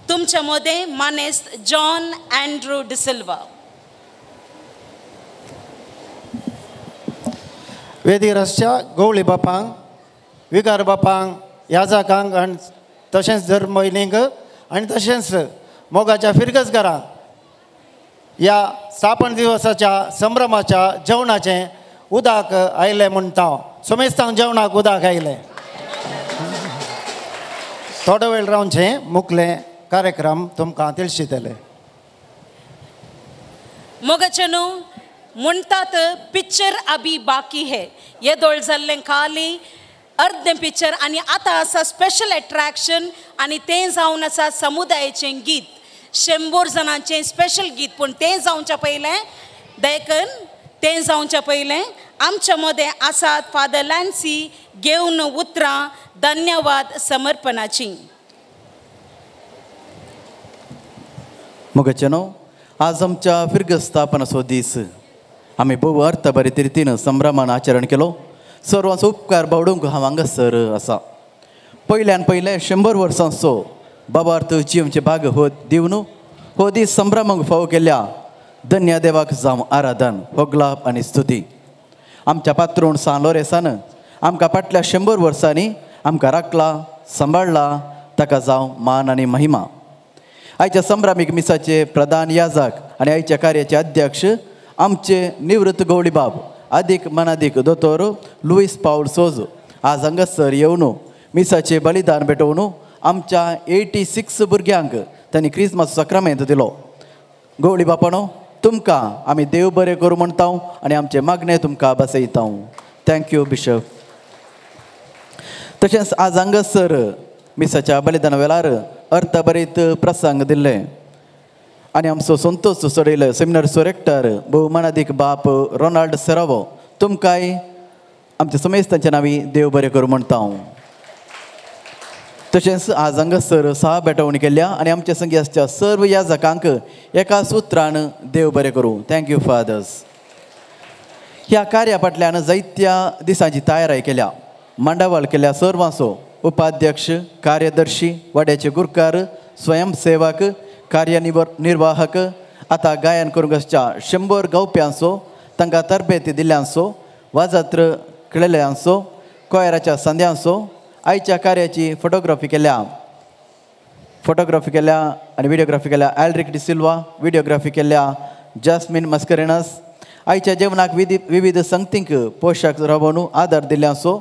P: तुमच्या मदें मानेस्त जॉन अँड्रू डिसिल्वा.
H: वेदीर आसच्या गवळी बापांक, विकार बापांक, याजाकांक आनी तशेंच धर्म भयणींक आनी तशेंच मोगाच्या फिरगजकारांक ह्या स्थापन दिवसाच्या संभ्रमाच्या जेवणाचें उदक आयलें म्हणटा हांव. सोमेस्तांक जेवणाक उदक आयलें. थोडो वेळ रावचें मुखले कार्यक्रम तुमकां तिळशितले.
P: मोगाचें न्हू म्हणटात पिक्चर अभी बाकी है. येदोळ जाल्लें खाली अर्दें पिक्चर आनी आतां आसा स्पेशल एट्रॅक्शन आनी तें जावन आसा समुदायाचें गीत, 100 जाणांचें स्पेशल गीत. पूण तें जावच्या पयलें दयकन तें जावच्या पयलें आमच्या मदें आसात फादर लॅन्सी घेवन उतरां धन्यवाद समर्पणाची.
K: मोगाचें न्हू आज आमच्या फिरगज स्थापनाचो दीस आमी भोव अर्थभरीत रितीन संभ्रमान आचरण केलो. सर्वांचो उपकार बावडूंक हांव हांगासर आसा. पयल्यान पयलें 100 वर्सांचो बाबार्थ जिवचे भाग हो दिवन हो दीस संभ्रमांक फावो केल्ल्या धन्य देवाक जावं आराधन, होगलाप आनी स्तुती. आमच्या पात्रोण सान लोरेसान आमकां फाटल्या 100 वर्सांनी आमकां राखला, सांबाळ्ळा, ताका जावं मान आनी महिमा. आयच्या संभ्रामीक मिसाचे प्रधान याजक आनी आयच्या कार्याचे अध्यक्ष आमचे निवृत्त गवळीबाब आदीक मनादीक दोतोर लुईस पावल सोजो आज हांगासर येवन मिसाचे बलिदान भेटोवन आमच्या 86 भुरग्यांक तांणी क्रिसमस साक्रामेंत दिलो. गवळी बापानो तुमकां आमी देव बरें करूं म्हणटा आनी आमचें मागणें तुमकां बसयता. Thank you bishop. तशेंच आज हांगासर मिसाच्या बलिदाना वेळार अर्थभरीत प्रसंग दिल्ले आनी आमचो संतोष चडयलो सेमिनारचो रेक्टर भोवमानादीक बाप रोनाल्ड सेरावो तुमकांय आमच्या समेस्तांच्या नांवी देव बरें करूं म्हणटा हांव. तशेंच आज हांगासर सहा भेटवणी केल्या आनी आमच्या संगी आसच्या सर्व याजकांक एका सुत्रान देव बरें करूं. Thank you fathers. ह्या कार्या फाटल्यान जायत्या दिसांची तयारी केल्या. मांडावळ केल्या सर्वांचो उपाध्यक्ष, कार्यदर्शी, वाड्याचे गुरकार, स्वयंसेवक, कार्यनिर्वाहक, आतां गायन करूंक आसच्या 100 गावप्यांचो, तांकां तरबेती दिल्ल्यांचो, वाजात्र खेळिल्ल्यांचो, कोयराच्या संद्यांचो, आयच्या कार्याची फोटोग्राफी केल्या आनी व्हिडियोग्राफी केल्या एल्ड्रिक डिसिल्वा, व्हिडियोग्राफी केल्या जास्मीन मस्करेनस, आयच्या जेवणाक विविध संगतींक पोशाक रावोवन आदार दिल्ल्यांचो,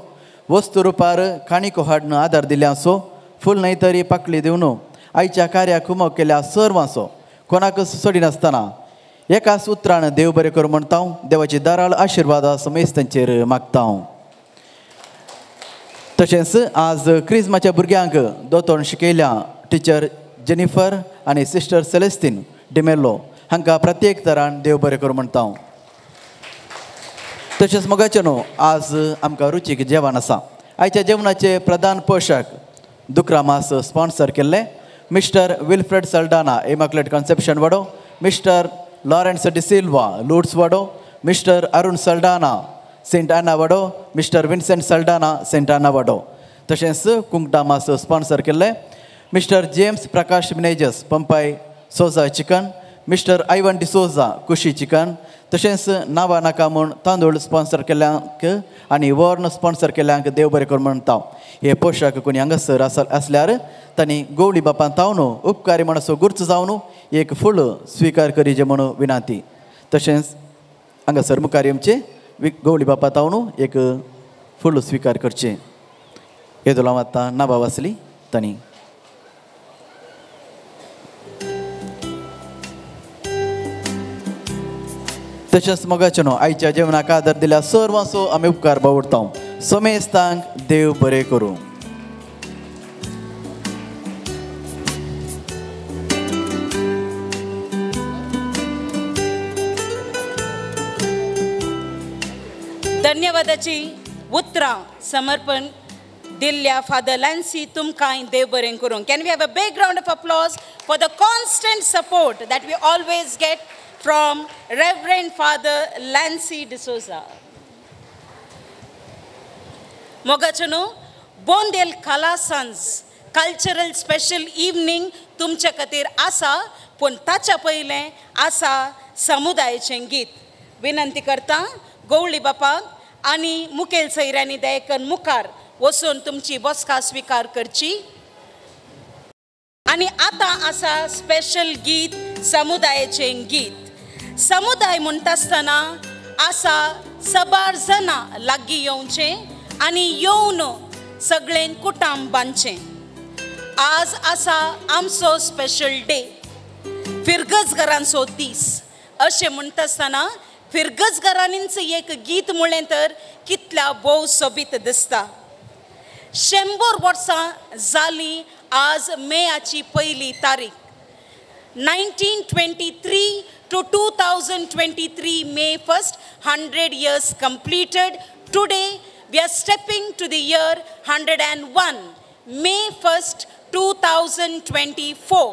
K: वस्तू रुपार काणिको हाडून आदार दिल्ल्यांचो, फूल न्हय तरी पाकळी दिवन आयच्या कार्याक हुमक केल्या सर्वांचो कोणाकच सोडिनासतना एकाच उतरान देव बरें करूं म्हणटा. देवाची दाराळ आशिर्वादा समेस्तांचेर मागता. तशेंच आज क्रिज्माच्या भुरग्यांक दोतोन शिकयल्या टिचर जेनिफर आनी सिस्टर सेलेस्तीन डिमेल्लो हांकां प्रत्येक तरान देव बरें करूं म्हणटा. तशेंच मोगाचें न्हू आज आमकां रुचीक जेवण आसा. आयच्या जेवणाचे प्रधान पोशक दुकरा मास स्पॉन्सर केल्ले mister Wilfred Saldanha immaculate conception वाडो, मिस्टर लॉरेन्स डिसिल्वा लुड्स वाडो, मिस्टर अरुण सल्डाना सेंट आना वाडो, मिस्टर विन्सेंट सल्डाना सेंट आना वाडो. तशेंच कुंकटा मास स्पॉन्सर केल्ले mister James Prakash Menezes Pampai Souza chicken, mister Ivan D'Souza Kushi chicken, तशेंच नांवा नाका म्हूण तांदूळ स्पॉन्सर केल्ल्यांक आनी वर्ण स्पॉन्सर केल्ल्यांक देव बरें करूं म्हणटा. हे पोशाक कोणी हांगासर आसल्यार तांणी गोवली बापान तावन उपकारी म्हणसो गुर्च जावन एक फूल स्विकार करीचे म्हूण विनंती. तशेंच हांगासर मुखार येवचे गोवली बापा तावन एक फूल स्विकार करचें. येदोळ हांव आतां नांवां वाचली तांणी. तशेंच मोगाचें न्हू आयच्या जेवणाक आदार दिल्या सर्वांचो आमी उपकार बावडटा. समेस्तांक देव बरें करूं.
P: धन्यवादाची उतरां समर्पण दिल्ल्या फादर लॅन्सी तुमकां देव बरें करूं. Can we have a big round of applause for the constant support that we always get from Reverend Father Lancy D'Souza. मोगाचनो बोंदेल कलासन्स कल्चरल स्पेशल इवनिंग तुमच्या खातीर आसा, पूण ताच्या पयलें आसा समुदायाचें गीत. विनंती करता गवळी बापाक आनी मुखेल सैऱ्यांनी दयेकन मुखार वचून तुमची बसका स्विकार करची. आनी आतां आसा स्पेशल गीत समुदायाचें गीत. समुदाय म्हणटा आसतना आसा सबार जाणां लागीं येवचें आनी येवन सगळें कुटाम बांदचें. आज आसा आमचो स्पेशल डे, फिरगजघरांचो दीस. अशें म्हणटा आसतना फिरगजघरांनीच एक गीत म्हणलें तर कितल्या भोव सोबीत दिसता. 100 वर्सां जालीं आज मेयाची पयली तारीख. 1923 to 2023 May 1st, 100 years completed. Today we are stepping to the year 101, May 1st, 2024.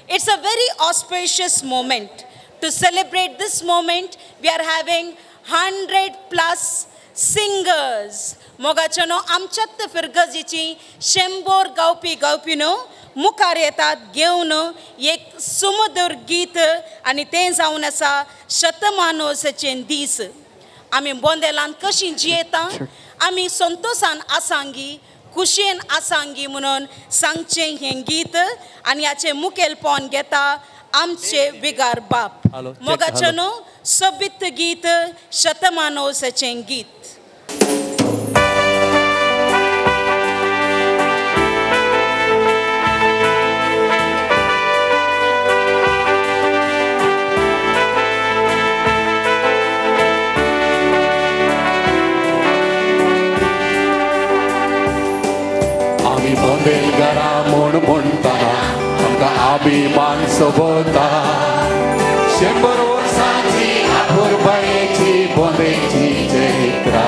P: It's a very auspicious moment. To celebrate this moment, we are having 100 plus singers. मोगाचनो आमच्यात फिरगजीची 100 गावपी गावपीनो मुखार येतात घेवन एक सुमधुर गीत आनी तें जावन आसा शतमानोसाचें दीस. आमी बोंदेलान कशी जियेता, आमी संतोसान आसांगी, खुशयेन आसांगी म्हणून सांगचें हें गीत. आनी हाचें मुखेलपण घेता आमचे विगार बाप. मोगाचनो सोबीत गीत शतमानोसाचें गीत.
I: बोंदेलकारां म्हूण म्हणटना आमकां अभिमान सोबता. 100 वर्सांची अपुरबायेची बोंदेची चरित्रा.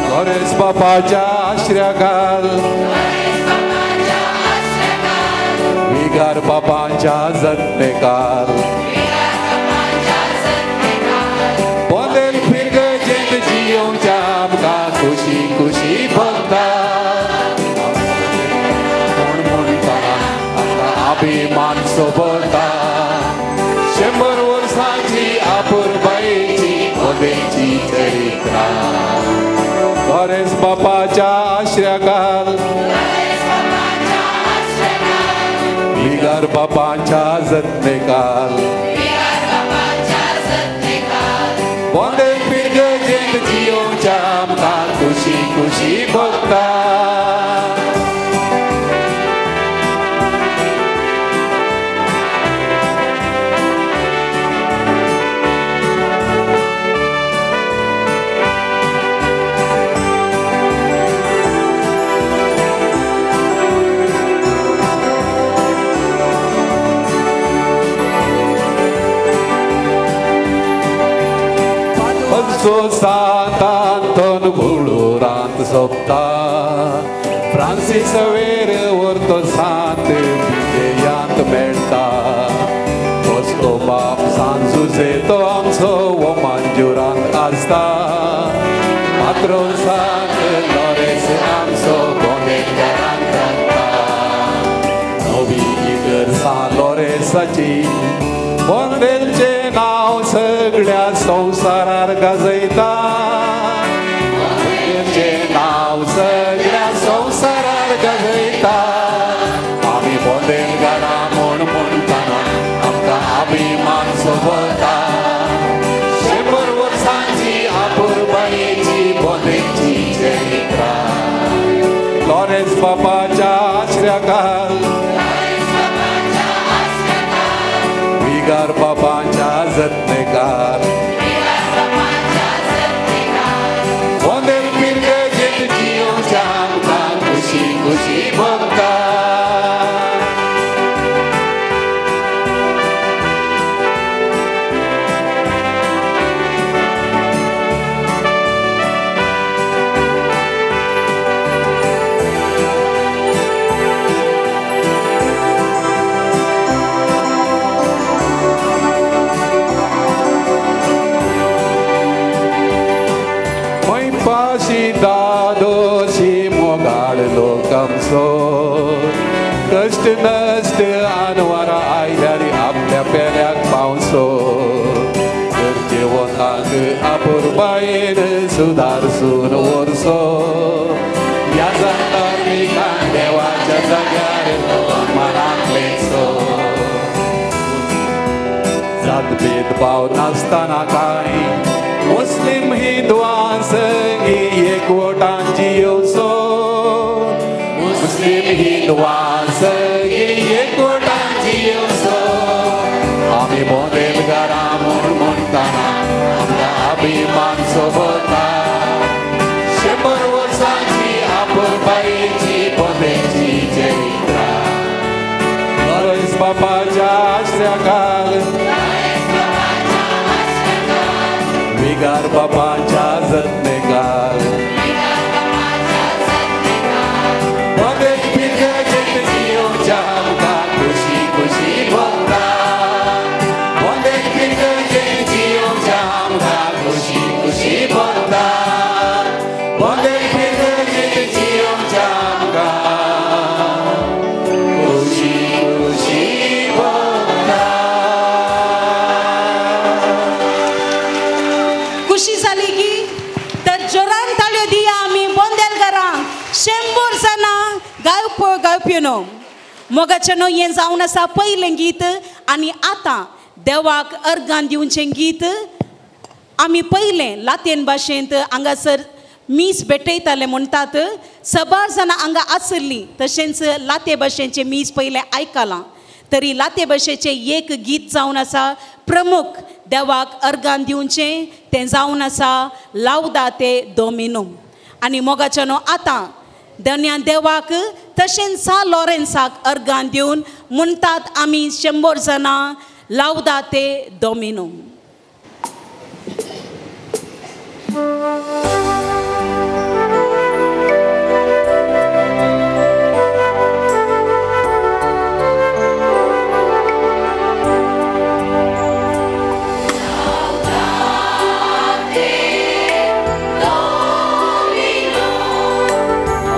I: लॉरेन्स बापाच्या आश्र्याखाल, विगार बापाच्या जतनेखाल, बोंदेल फिरगजेंत जियोवच्या आमकां खुशी खुशी सोबता. 100 वर्सांची आपुरबायेची बोंदेलची चरित्रा. लॉरेन्स बापाच्या आश्र्याकाल, विगार बापाच्या जतनेकाल, बोंदेल फिरगजेंत जियोवच्या आमकां खुशी खुशी भोगता. सांतांतोन बुळूरांत सोबता, फ्रांसीस वेर व्हरतो सांत विजयांत मेळटा. बसतो बाप सांजुजे तो आमचो वो मांजुरांत आसता. पात्रोन सांत लॉरेन्स आमचो बोंदेलकारांक राखता. नवी इगर्ज लॉरेन्साची, बोंदेलचें नांव सगळ्या संवसारार गाजयता. बोंदेलचें नांव सगळ्या संवसारार गाजयता. आमी बोंदेलकारां म्हूण म्हणटना आमकां अभिमान सोबता. 100 वर्सांची आपुरबायेची बोंदेलची चरित्रा. लॉरेन्स बापाच्या आश्र्याकाल, विगार बापाच्या जतनेकार, बोंदेल फिरगजेंत जियोवच्या आमकां खुशी खुशी भोगता. दादोशी मोगाळ लोक आमचो, कश्ट नश्ट आनवारा आयल्यार आपल्या पेल्याक पावसो. गरजेवंतांक आपुरबायेन सुदारसून व्हरचो. ह्या जाणकारान देवाच्या जाग्यार मनाक लेचो. जात भेदभाव नासतना कांय मुस्लिम हिंदुआं संगी एकवटान जियोवचो. मुस्लिम हिंदुआं संगी एकवटान जियोवचो. आमी बोंदेलकारां म्हूण म्हणटना आमकां अभिमान सोबता. 100 वर्सांची आपुरबायेची बोंदेलची चरित्रा. लॉरेन्स बापाच्या आश्र्याकाल, विगार बापाच्या जतनेकार, बोंदेल फिरगजेंत जियोवच्या आमकां खुशी खुशी भोगता. बोंदेल फिरगजेंत जियोवच्या आमकां खुशी खुशी भोगता. बोंदेल फिरगजेंत जियोवच्या आमकां खुशी खुशी भोगता.
P: खुशी जाली की तर जोरान ताळयो दिया आमी बोंदेलकारांक. 100 जाणां गावपी न्हू मोगाचें न्हू हें जावन आसा पयलें गीत. आनी आतां देवाक अर्गान दिवचें गीत आमी पयलें लातीन भाशेंत हांगासर मीस भेटयताले म्हणटात. सबार जाणां हांगा आसलीं, तशेंच लाते भाशेचें मीस पयलें आयकलां. तरी लाते भाशेचें एक गीत जावन आसा प्रमुख देवाक अर्गान दिवचें, तें जावन आसा लावदाते दोमिनूम. आनी मोगाचें न्हू आतां धन्या देवाक तशेंच सा लॉरेन्साक अर्गान दिवन म्हणटात आमी 100 जाणां लावदाते दोमिनूम.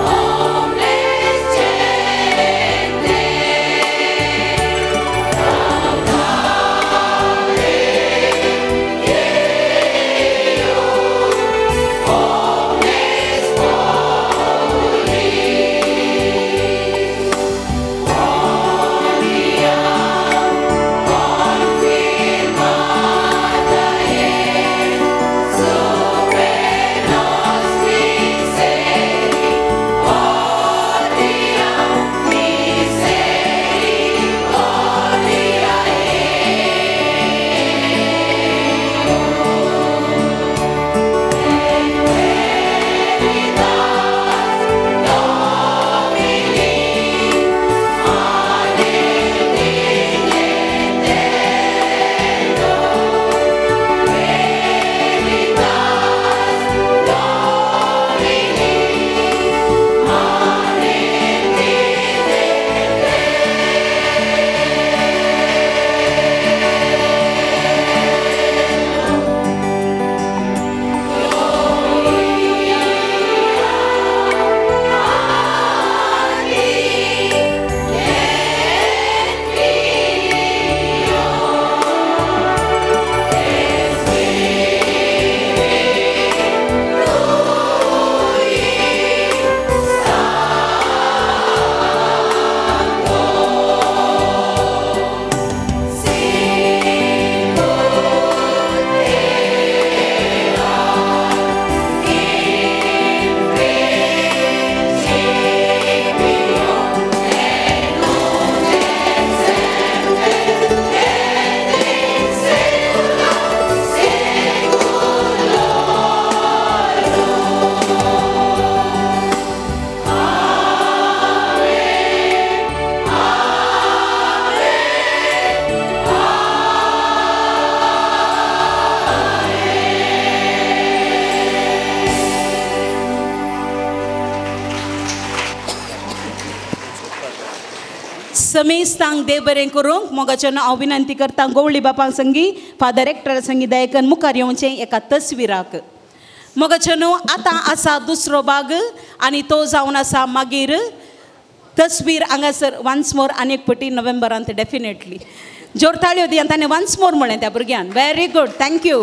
A: Omnes gente.
P: समेस्तांक देव बरें करूंक. मोगाच्यान हांव विनंती करता गोवळी बापां संगी फादर रेक्टर संगी दयकन मुखार येवचें एका तस्वीराक. मोगाच्यान आतां आसा दुसरो भाग आनी तो जावन आसा मागीर तस्वीर हांगासर वन्स मोर आनी एक पटी नोव्हेंबरांत डेफिनेटली. जोर ताळयो दी आनी ताणें वन्स मोर म्हणलें त्या भुरग्यान. Very good, thank you.